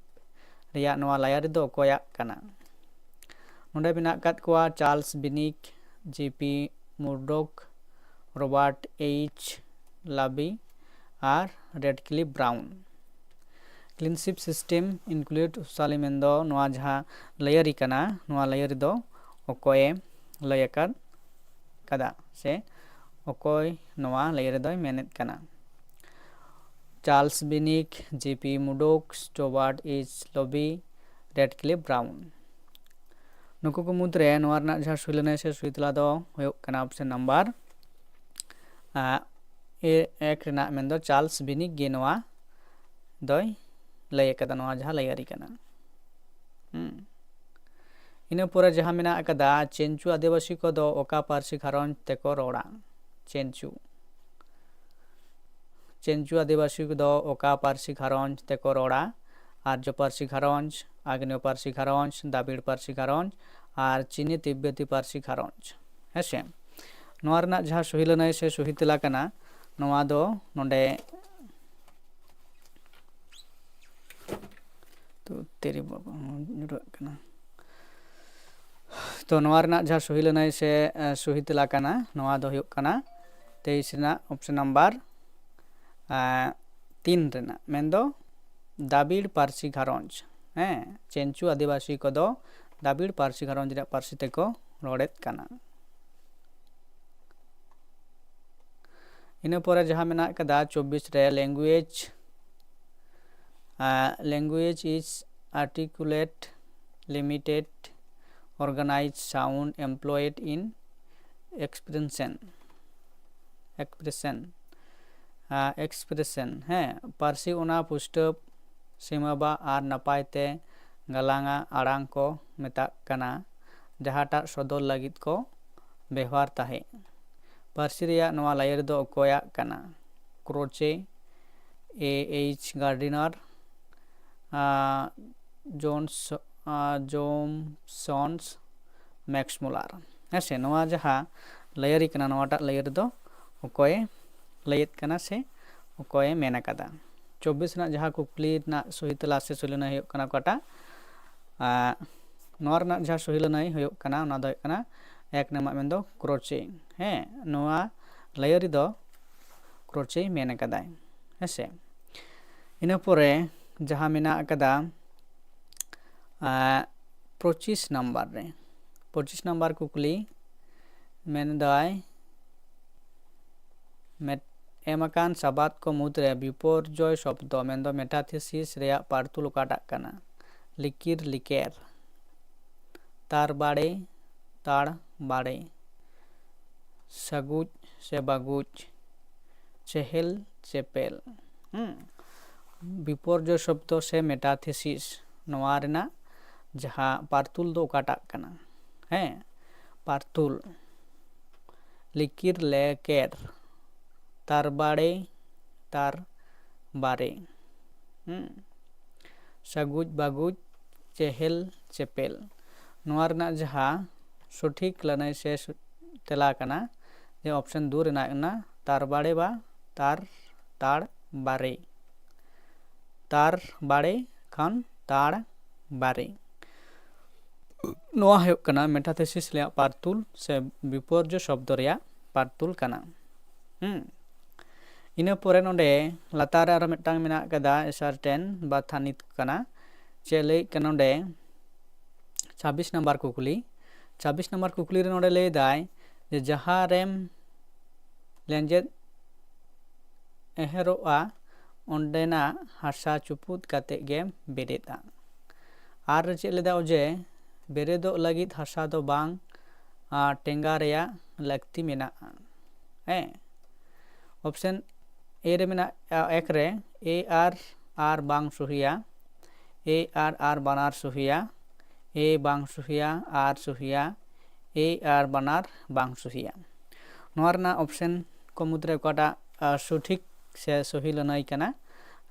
ᱨᱮᱭᱟᱜ ᱱᱚᱣᱟ ᱞᱟᱭᱟᱨᱤ ᱫᱚ ᱚᱠᱚᱭᱟᱜ ᱠᱟᱱᱟ? ᱱᱚᱰᱮ ᱢᱮᱱᱟᱜ ᱟᱠᱟᱫ ᱠᱚᱣᱟ ᱪᱟᱨᱞᱥ ᱵᱤᱱᱤᱠ, ᱡᱮ ᱯᱤ ᱢᱩᱨᱰᱚᱠ, ᱨᱚᱵᱟᱨᱴ ᱮᱭᱤᱪ ᱞᱟᱵᱤ ᱟᱨ ᱨᱮᱰᱠᱞᱤᱯ ᱵᱨᱟᱣᱩᱱ᱾ ᱠᱤᱱᱥᱤᱯ ᱥᱤᱥᱴᱮᱢ ᱤᱱᱠᱞᱩᱰ ᱥᱳᱥᱟᱞᱤ ᱢᱮᱱᱫᱚ ᱱᱚᱣᱟ ᱡᱟᱦᱟᱸ ᱞᱟᱭᱟᱨᱤ ᱠᱟᱱᱟ, ᱱᱚᱣᱟ ᱞᱟᱭᱟᱨᱤ ᱫᱚ ᱚᱠᱚᱭᱮ ᱞᱟᱹᱭ ᱟᱠᱟᱫ ᱠᱟᱫᱟ ᱥᱮ ᱚᱠᱚᱭ ᱱᱚᱣᱟ ᱞᱟᱭᱟᱨᱤ ᱫᱚᱭ ᱢᱮᱱᱮᱫ ᱠᱟᱱᱟ? ᱪᱟᱨᱞᱥ ᱵᱤᱱᱤᱠ, ᱡᱮ ᱯᱤ ᱢᱩᱨᱰᱚᱠ, ᱨᱚᱵᱟᱨᱴ ᱮᱭᱤᱪ ᱞᱟᱵᱤ, ᱨᱮᱰᱠᱞᱤᱯ ᱵᱨᱟᱣᱩᱱ᱾ ᱱᱩᱠᱩ ᱠᱚ ᱢᱩᱫᱽᱨᱮ ᱱᱚᱣᱟ ᱨᱮᱱᱟᱜ ᱡᱟᱦᱟᱸ ᱥᱩᱭ ᱞᱟᱹᱱᱟᱹᱭ ᱥᱮ ᱥᱩᱭ ᱛᱮᱞᱟ ᱫᱚ ᱦᱩᱭᱩᱜ ᱠᱟᱱᱟ ᱚᱯᱥᱮᱱ ᱱᱟᱢᱵᱟᱨ ᱮ ᱮᱠ ᱨᱮᱱᱟᱜ, ᱢᱮᱱᱫᱚ ᱪᱟᱨᱞᱥ ᱵᱤᱱᱤᱠ ᱜᱮ ᱱᱚᱣᱟ ᱫᱚᱭ ᱞᱟᱹᱭ ᱟᱠᱟᱫᱟ, ᱱᱚᱣᱟ ᱡᱟᱦᱟᱸ ᱞᱟᱭᱟᱨᱤ ᱠᱟᱱᱟ᱾ ᱦᱩᱸ᱾ ᱤᱱᱟᱹ ᱯᱚᱨᱮ ᱡᱟᱦᱟᱸ ᱢᱮᱱᱟᱜ ᱟᱠᱟᱫᱟ, ᱪᱮᱱᱪᱩ ᱟᱹᱫᱤᱵᱟᱹᱥᱤ ᱠᱚᱫᱚ ᱚᱠᱟ ᱯᱟᱹᱨᱥᱤ ᱜᱷᱟᱨᱚᱸᱡᱽ ᱛᱮᱠᱚ ᱨᱚᱲᱟ? ᱪᱮᱱᱪᱩ ᱪᱮᱱᱪᱩ ᱟᱹᱫᱤᱵᱟᱹᱥᱤ ᱠᱚᱫᱚ ᱚᱠᱟ ᱯᱟᱹᱨᱥᱤ ᱜᱷᱟᱨᱚᱸᱡᱽ ᱛᱮᱠᱚ ᱨᱚᱲᱟ? ᱟᱨᱡᱚ ᱯᱟᱹᱨᱥᱤ ᱜᱷᱟᱨᱚᱸᱡᱽ, ᱟᱜᱽᱱᱮᱭᱚ ᱯᱟᱹᱨᱥᱤ ᱜᱷᱟᱨᱚᱸᱡᱽ, ᱫᱟᱵᱤᱲ ᱯᱟᱹᱨᱥᱤ ᱜᱷᱟᱨᱚᱸᱡᱽ ᱟᱨ ᱪᱤᱱᱤ ᱛᱤᱵᱵᱚᱛᱤ ᱯᱟᱹᱨᱥᱤ ᱜᱷᱟᱨᱚᱸᱡᱽ᱾ ᱦᱮᱸᱥᱮ, ᱱᱚᱣᱟ ᱨᱮᱱᱟᱜ ᱡᱟᱦᱟᱸ ᱥᱚᱦᱤ ᱞᱟᱹᱱᱟᱹᱭ ᱥᱮ ᱥᱚᱦᱤ ᱛᱮᱞᱟ ᱠᱟᱱᱟ, ᱱᱚᱣᱟ ᱫᱚ ᱱᱚᱰᱮ ᱛᱚ ᱛᱮᱨᱮ ᱵᱟᱵᱟ ᱦᱚᱸ ᱧᱩᱨᱦᱟᱹᱜ ᱠᱟᱱᱟ᱾ ᱛᱚ ᱱᱚᱣᱟ ᱨᱮᱱᱟᱜ ᱡᱟᱦᱟᱸ ᱥᱚᱦᱤ ᱞᱟᱹᱱᱟᱹᱭ ᱥᱮ ᱥᱚᱦᱤ ᱛᱮᱞᱟ ᱠᱟᱱᱟ, ᱱᱚᱣᱟ ᱫᱚ ᱦᱩᱭᱩᱜ ᱠᱟᱱᱟ ᱛᱮᱭᱤᱥ ᱨᱮᱱᱟᱜ ᱚᱯᱥᱮᱱ ᱱᱟᱢᱵᱟᱨ ᱛᱤᱱ ᱨᱮᱱᱟᱜ, ᱢᱮᱱᱫᱚ ᱫᱟᱵᱤᱲ ᱯᱟᱹᱨᱥᱤ ᱜᱷᱟᱨᱚᱸᱡᱽ᱾ ᱦᱮᱸ, ᱪᱮᱱᱪᱩ ᱟᱹᱫᱤᱵᱟᱹᱥᱤ ᱠᱚᱫᱚ ᱫᱟᱵᱤᱲ ᱯᱟᱹᱨᱥᱤ ᱜᱷᱟᱨᱚᱸᱡᱽ ᱨᱮᱭᱟᱜ ᱯᱟᱹᱨᱥᱤ ᱛᱮᱠᱚ ᱨᱚᱲᱮᱫ ᱠᱟᱱᱟ᱾ ᱤᱱᱟᱹ ᱯᱚᱨᱮ ᱡᱟᱦᱟᱸ ᱢᱮᱱᱟᱜ ᱠᱟᱫᱟ ᱪᱚᱵᱵᱤᱥ ᱨᱮ, language, language is articulate, limited, organized sound employed in expression, expression, expression᱾ ᱦᱮᱸ, ᱯᱟᱹᱨᱥᱤ ᱚᱱᱟ ᱯᱩᱥᱴᱟᱹᱣ, ᱥᱤᱢᱟᱹᱵᱟ ᱟᱨ ᱱᱟᱯᱟᱭ ᱛᱮ ᱜᱟᱞᱟᱝᱟ ᱟᱲᱟᱝ ᱠᱚ ᱢᱮᱛᱟᱜ ᱠᱟᱱᱟ, ᱡᱟᱦᱟᱸᱴᱟᱜ ᱥᱚᱫᱚᱨ ᱞᱟᱹᱜᱤᱫ ᱠᱚ ᱵᱮᱣᱦᱟᱨ ᱛᱟᱦᱮᱸᱫ᱾ ᱯᱟᱹᱨᱥᱤ ᱨᱮᱭᱟᱜ ᱱᱚᱣᱟ ᱞᱟᱭᱟᱨᱤ ᱫᱚ ᱚᱠᱚᱭᱟᱜ ᱠᱟᱱᱟ? ᱠᱨᱳᱪᱮ, ᱮ ᱮᱭᱤᱪ ᱜᱟᱨᱰᱤᱱᱟᱨ, ᱡᱳᱱᱥ, ᱡᱳᱢᱥᱚᱱᱥ, ᱢᱮᱠᱥᱢᱩᱞᱟᱨ᱾ ᱦᱮᱸ ᱥᱮ, ᱱᱚᱣᱟ ᱡᱟᱦᱟᱸ ᱞᱟᱹᱭᱟᱹᱨᱤ ᱠᱟᱱᱟ, ᱱᱚᱣᱟᱴᱟᱜ ᱞᱟᱹᱭᱟᱹᱨᱤ ᱫᱚ ᱚᱠᱚᱭᱮ ᱞᱟᱹᱭᱮᱫ ᱠᱟᱱᱟ ᱥᱮ ᱚᱠᱚᱭᱮ ᱢᱮᱱ ᱟᱠᱟᱫᱟ? ᱪᱚᱵᱵᱤᱥ ᱨᱮᱱᱟᱜ ᱡᱟᱦᱟᱸ ᱠᱩᱠᱞᱤ ᱨᱮᱱᱟᱜ ᱥᱚᱦᱤ ᱛᱮᱞᱟ ᱥᱮ ᱥᱚᱦᱤ ᱞᱟᱹᱱᱟᱹᱭ ᱦᱩᱭᱩᱜ ᱠᱟᱱᱟ ᱚᱠᱟᱴᱟᱜ? ᱟᱨ ᱱᱚᱣᱟ ᱨᱮᱱᱟᱜ ᱡᱟᱦᱟᱸ ᱥᱚᱦᱤ ᱞᱟᱹᱱᱟᱹᱭ ᱦᱩᱭᱩᱜ ᱠᱟᱱᱟ, ᱚᱱᱟ ᱫᱚ ᱦᱩᱭᱩᱜ ᱠᱟᱱᱟ ᱮᱠ ᱱᱟᱢᱵᱟᱨ, ᱢᱮᱱᱫᱚ ᱠᱨᱳᱪᱮ᱾ ᱦᱮᱸ, ᱱᱚᱣᱟ ᱞᱟᱹᱭᱟᱹᱨᱤ ᱫᱚ ᱠᱨᱳᱪᱮ ᱢᱮᱱ ᱟᱠᱟᱫᱟᱭ᱾ ᱦᱮᱸ ᱥᱮ, ᱤᱱᱟᱹ ᱯᱚᱨᱮ ᱡᱟᱦᱟᱸ ᱢᱮᱱᱟᱜ ᱟᱠᱟᱫᱟ, ᱟᱨ ᱯᱚᱸᱪᱤᱥ ᱱᱟᱢᱵᱟᱨ ᱨᱮ, ᱯᱚᱸᱪᱤᱥ ᱱᱟᱢᱵᱟᱨ ᱠᱩᱠᱞᱤ ᱢᱮᱱᱫᱟᱭ, ᱢᱮᱫ-, ᱮᱢ ᱟᱠᱟᱱ ᱥᱟᱵᱟᱫ ᱠᱚ ᱢᱩᱫᱽᱨᱮ ᱵᱤᱯᱚᱨᱡᱚᱭ ᱥᱚᱵᱫᱚ, ᱢᱮᱱᱫᱚ ᱢᱮᱴᱟᱛᱷᱤᱥᱤᱥ ᱨᱮᱭᱟᱜ ᱯᱟᱨᱛᱩᱞ ᱚᱠᱟᱴᱟᱜ ᱠᱟᱱᱟ? ᱞᱤᱠᱤᱨ ᱞᱤᱠᱮᱨ, ᱛᱟᱨ ᱵᱟᱲᱮ, ᱛᱟᱲ ᱵᱟᱲᱮ, ᱥᱟᱹᱜᱩᱡ ᱥᱮ ᱵᱟᱹᱜᱩᱡ, ᱪᱮᱦᱮᱞ ᱪᱮᱯᱮᱞ᱾ ᱦᱩᱸ? ᱵᱤᱯᱚᱨᱡᱚᱭ ᱥᱚᱵᱫᱚ ᱥᱮ ᱢᱮᱴᱟᱛᱷᱤᱥᱤᱥ, ᱱᱚᱣᱟ ᱨᱮᱱᱟᱜ ᱡᱟᱦᱟᱸ ᱯᱟᱨᱛᱩᱞ ᱫᱚ ᱚᱠᱟᱴᱟᱜ ᱠᱟᱱᱟ? ᱦᱮᱸ, ᱯᱟᱨᱛᱩᱞ, ᱞᱤᱠᱤᱨ ᱞᱮᱠᱮᱨ, ᱛᱟᱨᱵᱟᱲᱮ ᱛᱟᱨ ᱵᱟᱨᱮ, ᱦᱩᱸ, ᱥᱟᱹᱜᱩᱡ ᱵᱟᱹᱜᱩᱡ, ᱪᱮᱦᱮᱞ ᱪᱮᱯᱮᱞ᱾ ᱱᱚᱣᱟ ᱨᱮᱱᱟᱜ ᱡᱟᱦᱟᱸ ᱥᱚᱴᱷᱤᱠ ᱞᱟᱹᱱᱟᱹᱭ ᱥᱮ ᱥᱩ-, ᱛᱮᱞᱟ ᱠᱟᱱᱟ, ᱡᱮ ᱚᱯᱥᱮᱱ ᱫᱩ ᱨᱮᱱᱟᱜ ᱠᱟᱱᱟ, ᱛᱟᱨ ᱵᱟᱲᱮ ᱵᱟ ᱛᱟᱨ ᱛᱟᱲ ᱵᱟᱨᱮ, ᱛᱟᱨ ᱵᱟᱲᱮ ᱠᱷᱟᱱ ᱛᱟᱲ ᱵᱟᱨᱮ᱾ ᱱᱚᱣᱟ ᱦᱩᱭᱩᱜ ᱠᱟᱱᱟ ᱢᱮᱴᱟᱛᱷᱤᱥᱤᱥ ᱨᱮᱭᱟᱜ ᱯᱟᱨᱛᱩᱞ ᱥᱮ ᱵᱤᱯᱚᱨᱡᱚ ᱥᱚᱵᱫᱚ ᱨᱮᱭᱟᱜ ᱯᱟᱨᱛᱩᱞ ᱠᱟᱱᱟ᱾ ᱦᱩᱸ᱾ ᱤᱱᱟᱹ ᱯᱚᱨᱮ ᱱᱚᱰᱮ ᱞᱟᱛᱟᱨ ᱨᱮ ᱟᱨᱚ ᱢᱤᱫᱴᱟᱝ ᱢᱮᱱᱟᱜ ᱠᱟᱫᱟ, ᱮᱥᱟᱨᱴᱮᱱ ᱵᱟ ᱛᱷᱟᱱᱤᱛ ᱠᱟᱱᱟ᱾ ᱪᱮᱫ ᱞᱟᱹᱭᱮᱫ ᱠᱟᱱᱟ ᱱᱚᱰᱮ? ᱪᱷᱟᱵᱵᱤᱥ ᱱᱟᱢᱵᱟᱨ ᱠᱩᱠᱞᱤ᱾ ᱪᱷᱟᱵᱵᱤᱥ ᱱᱟᱢᱵᱟᱨ ᱠᱩᱠᱞᱤ ᱨᱮ ᱱᱚᱰᱮ ᱞᱟᱹᱭ ᱫᱟᱭ ᱡᱮ ᱡᱟᱦᱟᱸ ᱨᱮᱢ ᱞᱮᱸᱡᱮᱫ ᱮᱦᱮᱨᱚᱜᱼᱟ, ᱚᱸᱰᱮᱱᱟᱜ ᱦᱟᱥᱟ ᱪᱩᱯᱩᱫ ᱠᱟᱛᱮ ᱜᱮ ᱵᱮᱨᱮᱫᱼᱟ᱾ ᱟᱨ ᱪᱮᱫ ᱞᱮᱫᱟ ᱚᱡᱮ, ᱵᱮᱨᱮᱫᱚᱜ ᱞᱟᱹᱜᱤᱫ ᱦᱟᱥᱟ ᱫᱚ ᱵᱟᱝ, ᱟᱨ, ᱴᱮᱸᱜᱟ ᱨᱮᱭᱟᱜ ᱞᱟᱹᱠᱛᱤ ᱢᱮᱱᱟᱜᱼᱟ᱾ ᱦᱮᱸ, ᱚᱯᱥᱮᱱ ᱮ ᱨᱮ ᱢᱮᱱᱟᱜ, ᱟ, ᱮᱠ ᱨᱮ ᱮ ᱟᱨ ᱟᱨ ᱵᱟᱝ ᱥᱩᱦᱤᱭᱟ, ᱮ ᱟᱨ ᱟᱨ ᱵᱟᱱᱟᱨ ᱥᱩᱦᱤᱭᱟ, ᱮ ᱵᱟᱝ ᱥᱩᱦᱤᱭᱟ, ᱟᱨ ᱥᱩᱦᱤᱭᱟ, ᱮ ᱟᱨ ᱵᱟᱱᱟᱨ ᱵᱟᱝ ᱥᱩᱦᱤᱭᱟ᱾ ᱱᱚᱣᱟ ᱨᱮᱱᱟᱜ ᱚᱯᱥᱮᱱ ᱠᱚ ᱢᱩᱫᱽᱨᱮ ᱚᱠᱟᱴᱟᱜ, ᱟ, ᱥᱚᱴᱷᱤᱠ ᱥᱮ ᱥᱚᱦᱤ ᱞᱟᱹᱱᱟᱹᱭ ᱠᱟᱱᱟ,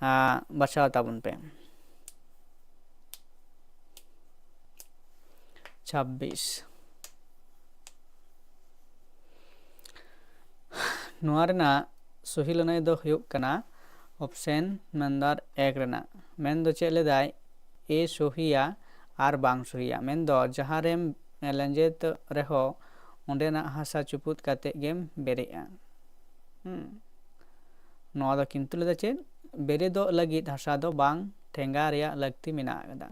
ᱟ, ᱵᱟᱪᱷᱟᱣ ᱛᱟᱵᱚᱱ ᱯᱮ᱾ ᱪᱷᱟᱵᱵᱤᱥ᱾ ᱱᱚᱣᱟ ᱨᱮᱱᱟᱜ ᱥᱚᱦᱤ ᱞᱟᱹᱱᱟᱹᱭ ᱫᱚ ᱦᱩᱭᱩᱜ ᱠᱟᱱᱟ option number ᱮᱠ ᱨᱮᱱᱟᱜ᱾ ᱢᱮᱱ ᱫᱚ ᱪᱮᱫ ᱞᱮᱫᱟᱭ? A ᱥᱚᱦᱤᱭᱟ ᱟᱨ ᱵᱟᱝ ᱥᱚᱦᱤᱭᱟ᱾ ᱢᱮᱱ ᱫᱚ ᱡᱟᱦᱟᱸ ᱨᱮᱢ ᱞᱮᱸᱡᱮᱫ ᱨᱮᱦᱚᱸ ᱚᱸᱰᱮᱱᱟᱜ ᱦᱟᱥᱟ ᱪᱩᱯᱩᱫ ᱠᱟᱛᱮ ᱜᱮᱢ ᱵᱮᱨᱮᱫᱼᱟ᱾ ᱦᱩᱸ᱾ ᱱᱚᱣᱟ ᱫᱚ ᱠᱤᱱᱛᱩ ᱞᱟᱹᱭ ᱫᱟ ᱪᱮᱫ? ᱵᱮᱨᱮᱫᱚᱜ ᱞᱟᱹᱜᱤᱫ ᱦᱟᱥᱟ ᱫᱚ ᱵᱟᱝ, ᱴᱷᱮᱸᱜᱟ ᱨᱮᱭᱟᱜ ᱞᱟᱹᱠᱛᱤ ᱢᱮᱱᱟᱜ ᱟᱠᱟᱫᱟ᱾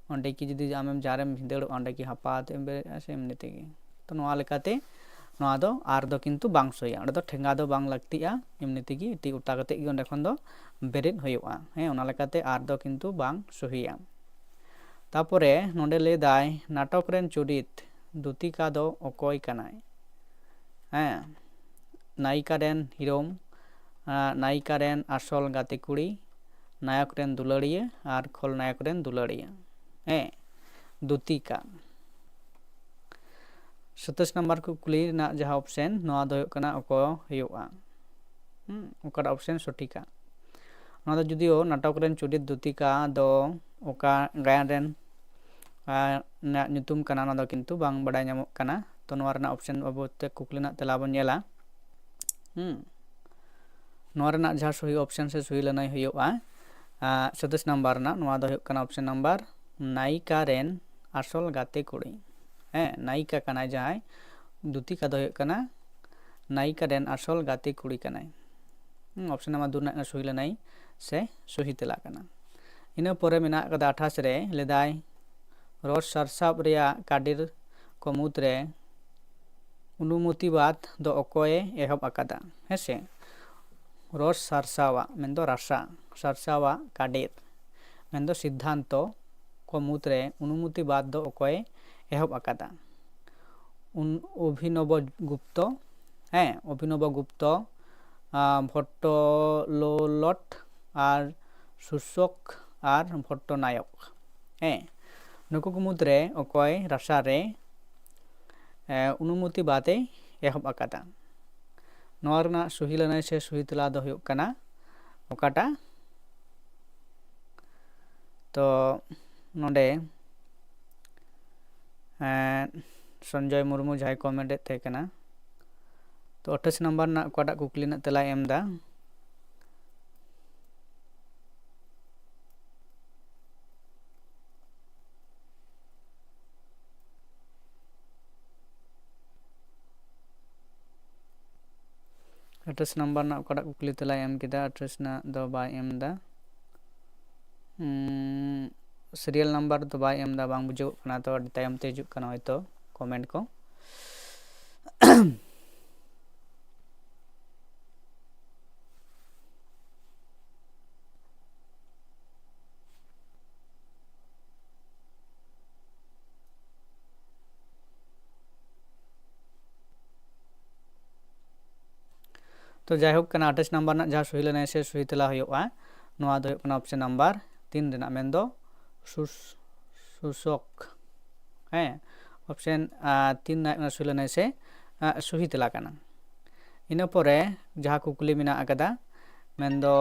ᱚᱸᱰᱮ ᱠᱤ ᱡᱩᱫᱤ ᱟᱢᱮᱢ ᱡᱟᱦᱟᱸ ᱨᱮᱢ ᱵᱷᱤᱸᱫᱟᱹᱲᱚᱜᱼᱟ, ᱚᱸᱰᱮ ᱠᱤ ᱦᱟᱯᱟ ᱟᱛᱮᱢ ᱵᱮᱨᱮᱫᱼᱟ ᱥᱮ ᱮᱢᱱᱤ ᱛᱮᱜᱮ? ᱛᱚ ᱱᱚᱣᱟ ᱞᱮᱠᱟᱛᱮ ᱱᱚᱣᱟ ᱫᱚ ᱟᱨ ᱫᱚ ᱠᱤᱱᱛᱩ ᱵᱟᱝ ᱥᱳᱭᱟ, ᱚᱸᱰᱮ ᱫᱚ ᱴᱷᱮᱸᱜᱟ ᱫᱚ ᱵᱟᱝ ᱞᱟᱹᱠᱛᱤᱜᱼᱟ, ᱮᱢᱱᱤ ᱛᱮᱜᱮ ᱛᱤ ᱚᱛᱟ ᱠᱟᱛᱮ ᱜᱮ ᱚᱸᱰᱮ ᱠᱷᱚᱱ ᱫᱚ ᱵᱮᱨᱮᱫ ᱦᱩᱭᱩᱜᱼᱟ᱾ ᱦᱮᱸ, ᱚᱱᱟ ᱞᱮᱠᱟᱛᱮ ᱟᱨ ᱫᱚ ᱠᱤᱱᱛᱩ ᱵᱟᱝ ᱥᱳᱦᱤᱭᱟ᱾ ᱛᱟᱯᱚᱨᱮ ᱱᱚᱰᱮ ᱞᱟᱹᱭ ᱫᱟᱭ, ᱱᱟᱴᱚᱠ ᱨᱮᱱ ᱪᱩᱨᱤᱛ ᱫᱩᱛᱤᱠᱟ ᱫᱚ ᱚᱠᱚᱭ ᱠᱟᱱᱟᱭ? ᱦᱮᱸ, ᱱᱟᱭᱤᱠᱟ ᱨᱮᱱ ᱦᱤᱨᱳᱢ, ᱟᱸ, ᱱᱟᱭᱤᱠᱟ ᱨᱮᱱ ᱟᱥᱚᱞ ᱜᱟᱛᱮ ᱠᱩᱲᱤ, ᱱᱟᱭᱚᱠ ᱨᱮᱱ ᱫᱩᱞᱟᱹᱲᱤᱭᱟᱹ ᱟᱨ ᱠᱷᱚᱞᱱᱟᱭᱚᱠ ᱨᱮᱱ ᱫᱩᱞᱟᱹᱲᱤᱭᱟᱹ᱾ ᱦᱮᱸ, ᱫᱩᱛᱤᱠᱟ᱾ ᱥᱟᱛᱟᱥ ᱱᱟᱢᱵᱟᱨ ᱠᱩᱠᱞᱤ ᱨᱮᱱᱟᱜ ᱡᱟᱦᱟᱸ option, ᱱᱚᱣᱟ ᱫᱚ ᱦᱩᱭᱩᱜ ᱠᱟᱱᱟ ᱚᱠᱚᱭ ᱦᱩᱭᱩᱜᱼᱟ? ᱦᱩᱸ, ᱚᱠᱟᱴᱟᱜ option ᱥᱚᱴᱷᱤᱠᱟ? ᱱᱚᱣᱟ ᱫᱚ ᱡᱩᱫᱤᱭᱳ ᱱᱟᱴᱚᱠ ᱨᱮᱱ ᱪᱩᱨᱤᱛ ᱫᱩᱛᱤᱠᱟ ᱫᱚ ᱚᱠᱟ ᱜᱟᱭᱟᱱ ᱨᱮᱱ, ᱟᱨ ᱨᱮᱱᱟᱜ ᱧᱩᱛᱩᱢ ᱠᱟᱱᱟ, ᱚᱱᱟ ᱫᱚ ᱠᱤᱱᱛᱩ ᱵᱟᱝ ᱵᱟᱰᱟᱭ ᱧᱟᱢᱚᱜ ᱠᱟᱱᱟ᱾ ᱛᱚ ᱱᱚᱣᱟ ᱨᱮᱱᱟᱜ option ᱵᱟᱵᱚᱫ ᱛᱮ ᱠᱩᱠᱞᱤ ᱨᱮᱱᱟᱜ ᱛᱮᱞᱟ ᱵᱚᱱ ᱧᱮᱞᱟ᱾ ᱦᱩᱸ᱾ ᱱᱚᱣᱟ ᱨᱮᱱᱟᱜ ᱡᱟᱦᱟᱸ ᱥᱚᱦᱤ option ᱥᱮ ᱥᱚᱦᱤ ᱞᱟᱹᱱᱟᱹᱭ ᱦᱩᱭᱩᱜᱼᱟ, ᱟᱸ, ᱥᱟᱛᱟᱥ ᱱᱟᱢᱵᱟᱨ ᱨᱮᱱᱟᱜ, ᱱᱚᱣᱟ ᱫᱚ ᱦᱩᱭᱩᱜ ᱠᱟᱱᱟ option ᱱᱟᱢᱵᱟᱨ ᱱᱟᱭᱤᱠᱟ ᱨᱮᱱ ᱟᱥᱚᱞ ᱜᱟᱛᱮ ᱠᱩᱲᱤ᱾ ᱦᱮᱸ, ᱱᱟᱭᱤᱠᱟ ᱠᱟᱱᱟᱭ ᱡᱟᱦᱟᱸᱭ, ᱫᱩᱛᱤᱠᱟ ᱫᱚ ᱦᱩᱭᱩᱜ ᱠᱟᱱᱟ ᱱᱟᱭᱤᱠᱟ ᱨᱮᱱ ᱟᱥᱚᱞ ᱜᱟᱛᱮ ᱠᱩᱲᱤ ᱠᱟᱱᱟᱭ᱾ ᱦᱩᱸ, option ᱱᱟᱢᱵᱟᱨ ᱫᱩ ᱨᱮᱱᱟᱜ ᱥᱚᱦᱤ ᱞᱟᱹᱱᱟᱹᱭ ᱥᱮ ᱥᱚᱦᱤ ᱛᱮᱞᱟ ᱠᱟᱱᱟ᱾ ᱤᱱᱟᱹ ᱯᱚᱨᱮ ᱢᱮᱱᱟᱜ ᱟᱠᱟᱫᱟ ᱟᱴᱷᱟᱥ ᱨᱮ, ᱞᱟᱹᱭᱫᱟᱭ, ᱨᱚᱥ ᱥᱟᱨᱥᱟᱣ ᱨᱮᱭᱟᱜ ᱠᱟᱰᱮᱨ ᱠᱚ ᱢᱩᱫᱽᱨᱮ ᱚᱱᱩᱢᱚᱛᱤᱵᱟᱫ ᱫᱚ ᱚᱠᱚᱭᱮ ᱮᱦᱚᱵ ᱟᱠᱟᱫᱟ? ᱦᱮᱸ ᱥᱮ? ᱨᱚᱥ ᱥᱟᱨᱥᱟᱣᱟᱜ ᱢᱮᱱᱫᱚ ᱨᱟᱥᱟ, ᱥᱟᱨᱥᱟᱣᱟᱜ ᱠᱟᱰᱮᱨ ᱢᱮᱱᱫᱚ ᱥᱤᱫᱽᱫᱷᱟᱱᱛᱚ ᱠᱚ ᱢᱩᱫᱽᱨᱮ ᱚᱱᱩᱢᱚᱛᱤᱵᱟᱫ ᱫᱚ ᱚᱠᱚᱭᱮ ᱮᱦᱚᱵ ᱟᱠᱟᱫᱟ? ᱩᱱ-, ᱚᱵᱷᱤᱱᱚᱵᱚ ᱜᱩᱯᱛᱚ, ᱦᱮᱸ, ᱚᱵᱷᱤᱱᱚᱵᱚ ᱜᱩᱯᱛᱚ, ᱟᱸ, ᱵᱷᱚᱴᱴᱚ ᱞᱳᱞᱚᱴ ᱟᱨ ᱥᱩᱥᱚᱠ ᱟᱨ ᱵᱷᱚᱴᱴᱚ ᱱᱟᱭᱚᱠ᱾ ᱦᱮᱸ, ᱱᱩᱠᱩ ᱠᱚ ᱢᱩᱫᱽᱨᱮ ᱚᱠᱚᱭ ᱨᱟᱥᱟ ᱨᱮ, ᱮ, ᱚᱱᱩᱢᱚᱛᱤ ᱵᱟᱫ ᱮ ᱮᱦᱚᱵ ᱟᱠᱟᱫᱟ? ᱱᱚᱣᱟ ᱨᱮᱱᱟᱜ ᱥᱚᱦᱤ ᱞᱟᱹᱱᱟᱹᱭ ᱥᱮ ᱥᱚᱦᱤ ᱛᱮᱞᱟ ᱫᱚ ᱦᱩᱭᱩᱜ ᱠᱟᱱᱟ ᱚᱠᱟᱴᱟᱜ? ᱛᱚ ᱱᱚᱰᱮ, ᱮ, ᱥᱚᱧᱡᱚᱭ ᱢᱩᱨᱢᱩ ᱡᱟᱦᱟᱸᱭ comment ᱮᱫ ᱛᱟᱦᱮᱸ ᱠᱟᱱᱟ, ᱟᱴᱷᱟᱥ ᱱᱟᱢᱵᱟᱨ ᱨᱮᱱᱟᱜ ᱚᱠᱟᱴᱟᱜ ᱠᱩᱠᱞᱤ ᱨᱮᱱᱟᱜ ᱛᱮᱞᱟᱭ ᱮᱢ ᱮᱫᱟ? ᱟᱴᱷᱟᱥ ᱱᱟᱢᱵᱟᱨ ᱨᱮᱱᱟᱜ ᱚᱠᱟᱴᱟᱜ ᱠᱩᱠᱞᱤ ᱛᱮᱞᱟᱭ ᱮᱢ ᱠᱮᱫᱟ? ᱟᱴᱷᱟᱥ ᱨᱮᱱᱟᱜ ᱫᱚ ᱵᱟᱭ ᱮᱢ ᱮᱫᱟ᱾ ᱩᱸ, serial number ᱫᱚ ᱵᱟᱭ ᱮᱢ ᱮᱫᱟ, ᱵᱟᱝ ᱵᱩᱡᱷᱟᱹᱜ ᱠᱟᱱᱟ, ᱛᱚ ᱟᱹᱰᱤ ᱛᱟᱭᱚᱢ ᱛᱮ ᱦᱤᱡᱩᱜ ᱠᱟᱱᱟ ᱦᱚᱭᱛᱚ comment ᱠᱚ᱾ ᱛᱚ ᱡᱟᱭᱦᱳᱠ ᱠᱟᱱᱟ, ᱟᱴᱷᱟᱥ ᱱᱟᱢᱵᱟᱨ ᱨᱮᱱᱟᱜ ᱡᱟᱦᱟᱸ ᱥᱚᱦᱤ ᱞᱟᱹᱱᱟᱹᱭ ᱥᱮ ᱥᱚᱦᱤ ᱛᱮᱞᱟ ᱦᱩᱭᱩᱜᱼᱟ, ᱱᱚᱣᱟ ᱫᱚ ᱦᱩᱭᱩᱜ ᱠᱟᱱᱟ option number ᱛᱤᱱ ᱨᱮᱱᱟᱜ, ᱢᱮᱱᱫᱚ ᱥᱩᱥ-, ᱥᱩᱥᱚᱠ᱾ ᱦᱮᱸ, option, ᱟ, ᱛᱤᱱ ᱨᱮᱱᱟᱜ ᱥᱚᱦᱤ ᱞᱟᱹᱱᱟᱹᱭ ᱥᱮ, ᱟ, ᱥᱚᱦᱤ ᱛᱮᱞᱟ ᱠᱟᱱᱟ᱾ ᱤᱱᱟᱹ ᱯᱚᱨᱮ ᱡᱟᱦᱟᱸ ᱠᱩᱠᱞᱤ ᱢᱮᱱᱟᱜ ᱟᱠᱟᱫᱟ, ᱢᱮᱱᱫᱚ,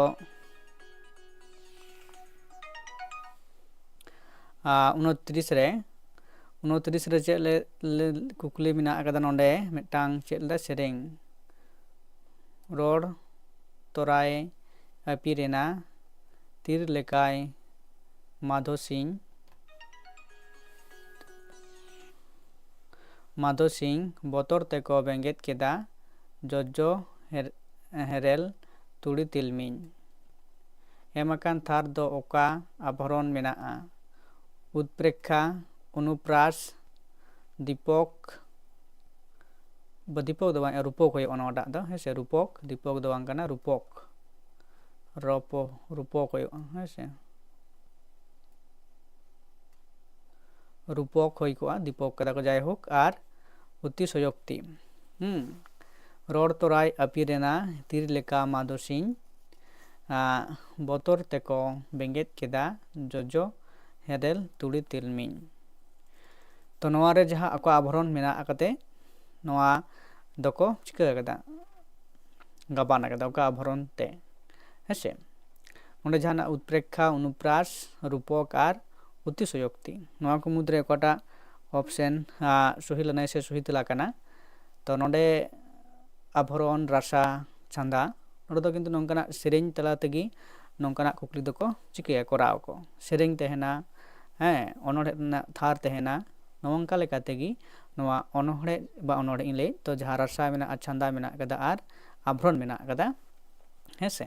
ᱟ, ᱩᱱᱚᱛᱨᱤᱥ ᱨᱮ, ᱩᱱᱚᱛᱨᱤᱥ ᱨᱮ ᱪᱮᱫ ᱞᱮ, ᱞᱮ, ᱠᱩᱠᱞᱤ ᱢᱮᱱᱟᱜ ᱟᱠᱟᱫᱟ ᱱᱚᱰᱮ ᱢᱤᱫᱴᱟᱝ, ᱪᱮᱫ ᱞᱮᱫᱟ ᱥᱮᱨᱮᱧ, ᱨᱚᱲ ᱛᱚᱨᱟᱭ ᱟᱹᱯᱤᱨ ᱮᱱᱟ, ᱛᱤᱨ ᱞᱮᱠᱟᱭ ᱢᱟᱫᱷᱚ ᱥᱤᱝ, ᱢᱟᱫᱷᱚ ᱥᱤᱝ ᱵᱚᱛᱚᱨ ᱛᱮᱠᱚ ᱵᱮᱸᱜᱮᱫ ᱠᱮᱫᱟ ᱡᱚᱡᱚ ᱦᱮᱨ-, ᱦᱮᱨᱮᱞ ᱛᱩᱲᱤ ᱛᱤᱞᱢᱤᱧ᱾ ᱮᱢ ᱟᱠᱟᱱ ᱛᱷᱟᱨ ᱫᱚ ᱚᱠᱟ ᱟᱵᱷᱚᱨᱚᱱ ᱢᱮᱱᱟᱜᱼᱟ? ᱩᱛᱯᱨᱮᱠᱠᱷᱟ, ᱚᱱᱩᱯᱨᱟᱥ, ᱫᱤᱯᱚᱠ, ᱵᱟ, ᱫᱤᱯᱚᱠ ᱫᱚ ᱵᱟᱝ, ᱨᱩᱯᱚᱠ ᱦᱩᱭᱩᱜᱼᱟ ᱱᱚᱣᱟᱴᱟᱜ ᱫᱚ, ᱦᱮᱸ ᱥᱮ? ᱨᱩᱯᱚᱠ, ᱫᱤᱯᱚᱠ ᱫᱚ ᱵᱟᱝ ᱠᱟᱱᱟ, ᱨᱩᱯᱚᱠ᱾ ᱨᱚᱯᱚ-, ᱨᱩᱯᱚᱠ ᱦᱩᱭᱩᱜᱼᱟ, ᱦᱮᱸ ᱥᱮ? ᱨᱩᱯᱚᱠ ᱦᱩᱭ ᱠᱚᱜᱼᱟ, ᱫᱤᱯᱚᱠ ᱠᱟᱫᱟ ᱠᱚ, ᱡᱟᱭᱦᱳᱠ, ᱟᱨ ᱚᱛᱤᱥᱚᱭᱳᱠᱛᱤ᱾ ᱦᱩᱸ᱾ ᱨᱚᱲ ᱛᱚᱨᱟᱭ ᱟᱹᱯᱤᱨ ᱮᱱᱟ, ᱛᱤᱨ ᱞᱮᱠᱟ ᱢᱟᱫᱚ ᱥᱤᱧ, ᱟ, ᱵᱚᱛᱚᱨ ᱛᱮᱠᱚ ᱵᱮᱸᱜᱮᱫ ᱠᱮᱫᱟ, ᱡᱚᱡᱚ ᱦᱮᱨᱮᱞ ᱛᱩᱲᱤ ᱛᱤᱞᱢᱤᱧ᱾ ᱛᱚ ᱱᱚᱣᱟ ᱨᱮ ᱡᱟᱦᱟᱸ ᱟᱠᱚᱣᱟᱜ ᱟᱵᱷᱚᱨᱚᱱ ᱢᱮᱱᱟᱜ ᱟᱠᱟᱫ, ᱱᱚᱣᱟ ᱫᱚᱠᱚ ᱪᱤᱠᱟᱹ ᱟᱠᱟᱫᱟ? ᱜᱟᱵᱟᱱ ᱟᱠᱟᱫᱟ ᱚᱠᱟ ᱟᱵᱷᱚᱨᱚᱱ ᱛᱮ, ᱦᱮᱸ ᱥᱮ? ᱱᱚᱰᱮ ᱡᱟᱦᱟᱱᱟᱜ ᱩᱛᱯᱨᱮᱠᱠᱷᱟ, ᱚᱱᱩᱯᱨᱟᱥ, ᱨᱩᱯᱚᱠ ᱟᱨ ᱚᱛᱤᱥᱚᱭᱳᱠᱛᱤ, ᱱᱚᱣᱟ ᱠᱚ ᱢᱩᱫᱽᱨᱮ ᱚᱠᱟᱴᱟᱜ option, ᱟ, ᱥᱚᱦᱤ ᱞᱟᱹᱱᱟᱹᱭ ᱥᱮ ᱥᱚᱦᱤ ᱛᱮᱞᱟ ᱠᱟᱱᱟ? ᱛᱚ ᱱᱚᱰᱮ ᱟᱵᱷᱚᱨᱚᱱ, ᱨᱟᱥᱟ, ᱪᱷᱟᱸᱫᱟ, ᱱᱚᱰᱮ ᱫᱚ ᱠᱤᱱᱛᱩ ᱱᱚᱝᱠᱟᱱᱟᱜ ᱥᱮᱨᱮᱧ ᱛᱟᱞᱟ ᱛᱮᱜᱮ ᱱᱚᱝᱠᱟᱱᱟᱜ ᱠᱩᱠᱞᱤ ᱫᱚᱠᱚ ᱪᱤᱠᱟᱹᱭᱟ, ᱠᱚᱨᱟᱣ ᱟᱠᱚ᱾ ᱥᱮᱨᱮᱧ ᱛᱟᱦᱮᱱᱟ, ᱦᱮᱸ, ᱚᱱᱚᱬᱦᱮ ᱨᱮᱱᱟᱜ ᱛᱷᱟᱨ ᱛᱟᱦᱮᱱᱟ, ᱱᱚᱝᱠᱟ ᱞᱮᱠᱟ ᱛᱮᱜᱮ ᱱᱚᱣᱟ ᱚᱱᱚᱬᱦᱮ ᱵᱟ ᱚᱱᱚᱬᱦᱮ ᱤᱧ ᱞᱟᱹᱭ ᱛᱚ, ᱡᱟᱦᱟᱸ ᱨᱟᱥᱟ ᱢᱮᱱᱟᱜᱼᱟ, ᱪᱷᱟᱸᱫᱟ ᱢᱮᱱᱟᱜ ᱠᱟᱫᱟ ᱟᱨ ᱟᱵᱷᱨᱚᱱ ᱢᱮᱱᱟᱜ ᱠᱟᱫᱟ, ᱦᱮᱸ ᱥᱮ᱾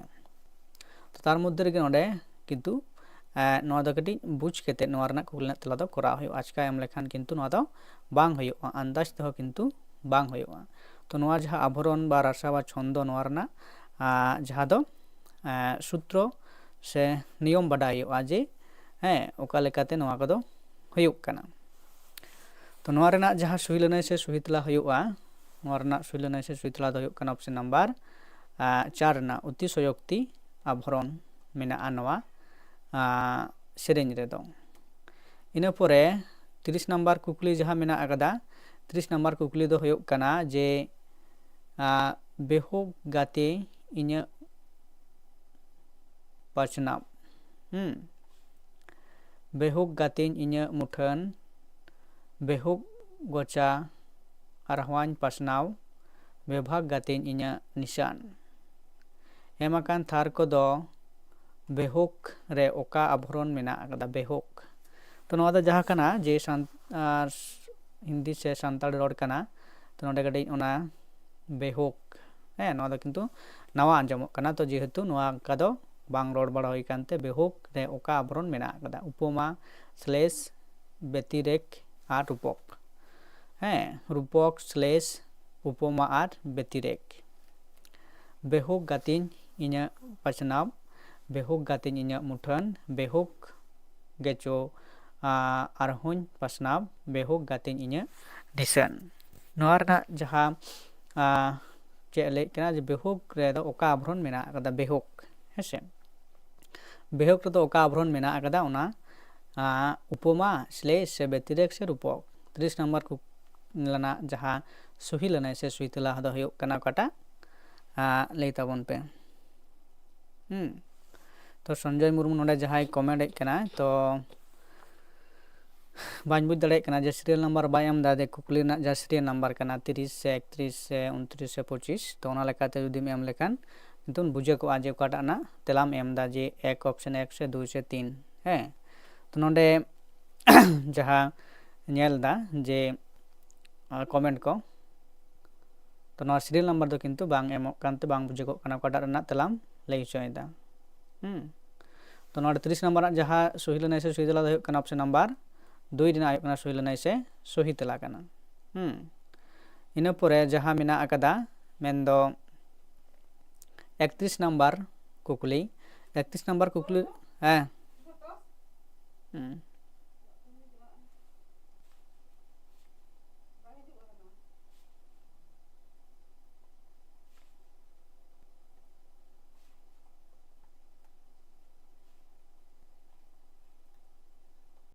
ᱛᱚ ᱛᱟᱨ ᱢᱚᱫᱽᱫᱷᱮ ᱨᱮᱜᱮ ᱱᱚᱰᱮ ᱠᱤᱱᱛᱩ ᱮᱸ, ᱱᱚᱣᱟ ᱫᱚ ᱠᱟᱹᱴᱤᱡ ᱵᱩᱡᱽ ᱠᱟᱛᱮᱫ ᱱᱚᱣᱟ ᱨᱮᱱᱟᱜ ᱠᱩᱠᱞᱤ ᱨᱮᱱᱟᱜ ᱛᱮᱞᱟ ᱫᱚ ᱠᱚᱨᱟᱣ ᱦᱩᱭᱩᱜᱼᱟ᱾ ᱟᱪᱠᱟ ᱮᱢ ᱞᱮᱠᱷᱟᱱ ᱠᱤᱱᱛᱩ ᱱᱚᱣᱟ ᱫᱚ ᱵᱟᱝ ᱦᱩᱭᱩᱜᱼᱟ, ᱟᱱᱫᱟᱡᱽ ᱛᱮᱦᱚᱸ ᱠᱤᱱᱛᱩ ᱵᱟᱝ ᱦᱩᱭᱩᱜᱼᱟ᱾ ᱛᱚ ᱱᱚᱣᱟ ᱡᱟᱦᱟᱸ ᱟᱵᱷᱚᱨᱚᱱ ᱵᱟ ᱨᱟᱥᱟ ᱵᱟ ᱪᱷᱚᱱᱫᱚ, ᱱᱚᱣᱟ ᱨᱮᱱᱟᱜ ᱟᱸ, ᱡᱟᱦᱟᱸ ᱫᱚ ᱮᱸ, ᱥᱩᱛᱨᱚ ᱥᱮ ᱱᱤᱭᱚᱢ ᱵᱟᱰᱟᱭ ᱦᱩᱭᱩᱜᱼᱟ ᱡᱮ, ᱦᱮᱸ, ᱚᱠᱟ ᱞᱮᱠᱟᱛᱮ ᱱᱚᱣᱟ ᱠᱚᱫᱚ ᱦᱩᱭᱩᱜ ᱠᱟᱱᱟ᱾ ᱛᱚ ᱱᱚᱣᱟ ᱨᱮᱱᱟᱜ ᱡᱟᱦᱟᱸ ᱥᱩᱭ ᱞᱟᱹᱱᱟᱹᱭ ᱥᱮ ᱥᱩᱭ ᱛᱮᱞᱟ ᱦᱩᱭᱩᱜᱼᱟ, ᱱᱚᱣᱟ ᱨᱮᱱᱟᱜ ᱥᱩᱭ ᱞᱟᱹᱱᱟᱹᱭ ᱥᱮ ᱥᱩᱭ ᱛᱮᱞᱟ ᱫᱚ ᱦᱩᱭᱩᱜ ᱠᱟᱱᱟ ᱚᱯᱥᱮᱱ ᱱᱟᱢᱵᱟᱨ ᱟᱸ, ᱪᱟᱨ ᱨᱮᱱᱟᱜ ᱚᱛᱤᱥᱚᱭᱳᱠᱛᱤ ᱟᱵᱷᱚᱨᱚᱱ ᱢᱮᱱᱟᱜᱼᱟ ᱱᱚᱣᱟ ᱟᱸ, ᱥᱮᱨᱮᱧ ᱨᱮᱫᱚ᱾ ᱤᱱᱟᱹ ᱯᱚᱨᱮ ᱛᱤᱨᱤᱥ ᱱᱟᱢᱵᱟᱨ ᱠᱩᱠᱞᱤ ᱡᱟᱦᱟᱸ ᱢᱮᱱᱟᱜ ᱟᱠᱟᱫᱟ, ᱛᱤᱨᱤᱥ ᱱᱟᱢᱵᱟᱨ ᱠᱩᱠᱞᱤ ᱫᱚ ᱦᱩᱭᱩᱜ ᱠᱟᱱᱟ ᱡᱮ ᱟᱸ, ᱵᱮᱦᱩᱠ ᱜᱟᱛᱮ ᱤᱧᱟᱹᱜ ᱯᱟᱪᱷᱱᱟᱣ, ᱦᱩᱸ, ᱵᱮᱦᱩᱠ ᱜᱟᱛᱮᱧ ᱤᱧᱟᱹᱜ ᱢᱩᱴᱷᱟᱹᱱ, ᱵᱮᱦᱩᱠ ᱜᱚᱪᱟ ᱟᱨᱦᱚᱸᱧ ᱯᱟᱥᱱᱟᱣ, ᱵᱮᱵᱷᱟᱜᱽ ᱜᱟᱛᱮᱧ ᱤᱧᱟᱹᱜ ᱱᱤᱥᱟᱱ᱾ ᱮᱢ ᱟᱠᱟᱱ ᱛᱷᱟᱨ ᱠᱚᱫᱚ ᱵᱮᱦᱩᱠ ᱨᱮ ᱚᱠᱟ ᱟᱵᱷᱚᱨᱚᱱ ᱢᱮᱱᱟᱜ ᱟᱠᱟᱫᱟ? ᱵᱮᱦᱩᱠ᱾ ᱛᱚ ᱱᱚᱣᱟ ᱫᱚ ᱡᱟᱦᱟᱸ ᱠᱟᱱᱟ ᱡᱮ ᱥᱟᱱ-, ᱟᱨ ᱦᱤᱱᱫᱤ ᱥᱮ ᱥᱟᱱᱛᱟᱲᱤ ᱨᱚᱲ ᱠᱟᱱᱟ, ᱛᱚ ᱱᱚᱰᱮ ᱠᱟᱹᱴᱤᱡ ᱚᱱᱟ ᱵᱮᱦᱩᱠ, ᱦᱮᱸ, ᱱᱚᱣᱟ ᱫᱚ ᱠᱤᱱᱛᱩ ᱱᱟᱣᱟ ᱟᱸᱡᱚᱢᱚᱜ ᱠᱟᱱᱟ᱾ ᱛᱚ ᱡᱮᱦᱮᱛᱩ ᱱᱚᱣᱟ ᱚᱱᱠᱟ ᱫᱚ ᱵᱟᱝ ᱨᱚᱲ ᱵᱟᱲᱟ ᱦᱩᱭ ᱠᱟᱱᱛᱮ ᱵᱮᱦᱩᱠ ᱨᱮ ᱚᱠᱟ ᱟᱵᱷᱚᱨᱚᱱ ᱢᱮᱱᱟᱜ ᱟᱠᱟᱫᱟ? ᱩᱯᱚᱢᱟ ᱥᱞᱮᱥ ᱵᱮᱛᱤᱨᱮᱠ ᱟᱨ ᱨᱩᱯᱚᱠ, ᱦᱮᱸ, ᱨᱩᱯᱚᱠ ᱥᱞᱮᱥ ᱩᱯᱚᱢᱟ ᱟᱨ ᱵᱮᱛᱤᱨᱮᱠ᱾ ᱵᱮᱦᱩᱠ ᱜᱟᱛᱮᱧ ᱤᱧᱟᱹᱜ ᱯᱟᱪᱷᱱᱟᱣ, ᱵᱮᱦᱩᱠ ᱜᱟᱛᱮᱧ ᱤᱧᱟᱹᱜ ᱢᱩᱴᱷᱟᱹᱱ, ᱵᱮᱦᱩᱠ ᱜᱮᱪᱚ ᱟᱨᱦᱚᱸᱧ ᱯᱟᱥᱱᱟᱣ, ᱵᱮᱦᱩᱠ ᱜᱟᱛᱮᱧ ᱤᱧᱟᱹᱜ ᱱᱤᱥᱟᱹᱱ᱾ ᱱᱚᱣᱟ ᱨᱮᱱᱟᱜ ᱡᱟᱦᱟᱸ ᱪᱮᱫ ᱞᱟᱹᱭ ᱠᱟᱱᱟ ᱡᱮ ᱵᱮᱦᱩᱠ ᱨᱮᱫᱚ ᱚᱠᱟ ᱟᱵᱷᱨᱚᱱ ᱢᱮᱱᱟᱜ ᱟᱠᱟᱫᱟ? ᱵᱮᱦᱩᱠ, ᱦᱮᱸᱥᱮ, ᱵᱮᱦᱩᱠ ᱨᱮᱫᱚ ᱚᱠᱟ ᱟᱵᱷᱨᱚᱱ ᱢᱮᱱᱟᱜ ᱟᱠᱟᱫᱟ? ᱚᱱᱟ ᱩᱯᱚᱢᱟ, ᱥᱞᱮᱥ ᱥᱮ ᱵᱮᱛᱤᱨᱮᱠ ᱥᱮ ᱨᱩᱯᱚᱠ᱾ ᱛᱤᱨᱤᱥ ᱱᱟᱢᱵᱟᱨ ᱠᱩᱠ-, ᱨᱮᱱᱟᱜ ᱡᱟᱦᱟᱸ ᱥᱩᱦᱤ ᱞᱟᱹᱱᱟᱹᱭ ᱥᱮ ᱥᱩᱭ ᱛᱮᱞᱟ ᱫᱚ ᱦᱩᱭᱩᱜ ᱠᱟᱱᱟ ᱚᱠᱟᱴᱟᱜ? ᱞᱟᱹᱭ ᱛᱟᱵᱚᱱ ᱯᱮ᱾ ᱦᱩᱸ᱾ ᱛᱚ ᱥᱚᱧᱡᱚᱭ ᱢᱩᱨᱢᱩ ᱱᱚᱰᱮ ᱡᱟᱦᱟᱸᱭ ᱠᱚᱢᱮᱱᱴ ᱮᱫ ᱠᱟᱱᱟᱭ, ᱛᱚ ᱵᱟᱹᱧ ᱵᱩᱡᱽ ᱫᱟᱲᱮᱭᱟᱜ ᱠᱟᱱᱟ ᱡᱮ ᱥᱤᱨᱤᱭᱟᱞ ᱱᱟᱢᱵᱟᱨ ᱵᱟᱭ ᱮᱢ ᱮᱫᱟ, ᱡᱮ ᱠᱩᱠᱞᱤ ᱨᱮᱱᱟᱜ ᱡᱟᱦᱟᱸ ᱥᱤᱨᱤᱭᱟᱞ ᱱᱟᱢᱵᱟᱨ ᱠᱟᱱᱟ ᱛᱤᱨᱤᱥ ᱥᱮ ᱮᱠᱛᱨᱤᱥ ᱥᱮ ᱩᱱᱛᱨᱤᱥ ᱥᱮ ᱯᱚᱸᱪᱤᱥ, ᱛᱚ ᱚᱱᱟ ᱞᱮᱠᱟᱛᱮ ᱡᱩᱫᱤᱢ ᱮᱢ ᱞᱮᱠᱷᱟᱱ ᱠᱤᱱᱛᱩ ᱵᱩᱡᱷᱟᱹᱣ ᱠᱚᱜᱼᱟ ᱡᱮ ᱚᱠᱟᱴᱟᱜ ᱨᱮᱱᱟᱜ ᱛᱮᱞᱟᱢ ᱮᱢ ᱮᱫᱟ, ᱡᱮ ᱮᱠ ᱚᱯᱥᱮᱱ ᱮᱠ ᱥᱮ ᱫᱩᱭ ᱥᱮ ᱛᱤᱱ᱾ ᱦᱮᱸ, ᱛᱚ ᱱᱚᱰᱮ ᱡᱟᱦᱟᱸ ᱧᱮᱞ ᱮᱫᱟ ᱡᱮ ᱠᱚᱢᱮᱱᱴ ᱠᱚ, ᱛᱚ ᱱᱚᱣᱟ ᱥᱤᱨᱤᱭᱟᱞ ᱱᱟᱢᱵᱟᱨ ᱫᱚ ᱠᱤᱱᱛᱩ ᱵᱟᱝ ᱮᱢᱚᱜ ᱠᱟᱱᱛᱮ ᱵᱟᱝ ᱵᱩᱡᱷᱟᱹᱜᱚᱜ ᱠᱟᱱᱟ ᱚᱠᱟᱴᱟᱜ ᱨᱮᱱᱟᱜ ᱛᱮᱞᱟᱢ ᱞᱟᱹᱭ ᱦᱚᱪᱚᱭᱮᱫᱟ᱾ ᱦᱩᱸ, ᱛᱚ ᱱᱚᱰᱮ ᱛᱤᱨᱤᱥ ᱱᱟᱢᱵᱟᱨ ᱨᱮᱱᱟᱜ ᱡᱟᱦᱟᱸ ᱥᱚᱦᱤ ᱞᱮᱱᱟᱭ ᱥᱮ ᱥᱚᱦᱤ ᱛᱮᱞᱟ ᱫᱚ ᱦᱩᱭᱩᱜ ᱠᱟᱱᱟ ᱚᱯᱥᱮᱱ ᱱᱟᱢᱵᱟᱨ ᱫᱩᱭ ᱨᱮᱱᱟᱜ ᱦᱩᱭᱩᱜ ᱠᱟᱱᱟ ᱥᱚᱦᱤ ᱞᱮᱱᱟᱭ ᱥᱮ ᱥᱚᱦᱤ ᱛᱮᱞᱟ ᱠᱟᱱᱟ᱾ ᱦᱩᱸ, ᱤᱱᱟᱹ ᱯᱚᱨᱮ ᱡᱟᱦᱟᱸ ᱢᱮᱱᱟᱜ ᱟᱠᱟᱫᱟ ᱢᱮᱱᱫᱚ ᱮᱠᱛᱨᱤᱥ ᱱᱟᱢᱵᱟᱨ ᱠᱩᱠᱞᱤ, ᱮᱠᱛᱨᱤᱥ ᱱᱟᱢᱵᱟᱨ ᱠᱩᱠᱞᱤ, ᱦᱮᱸ, ᱦᱩᱸ,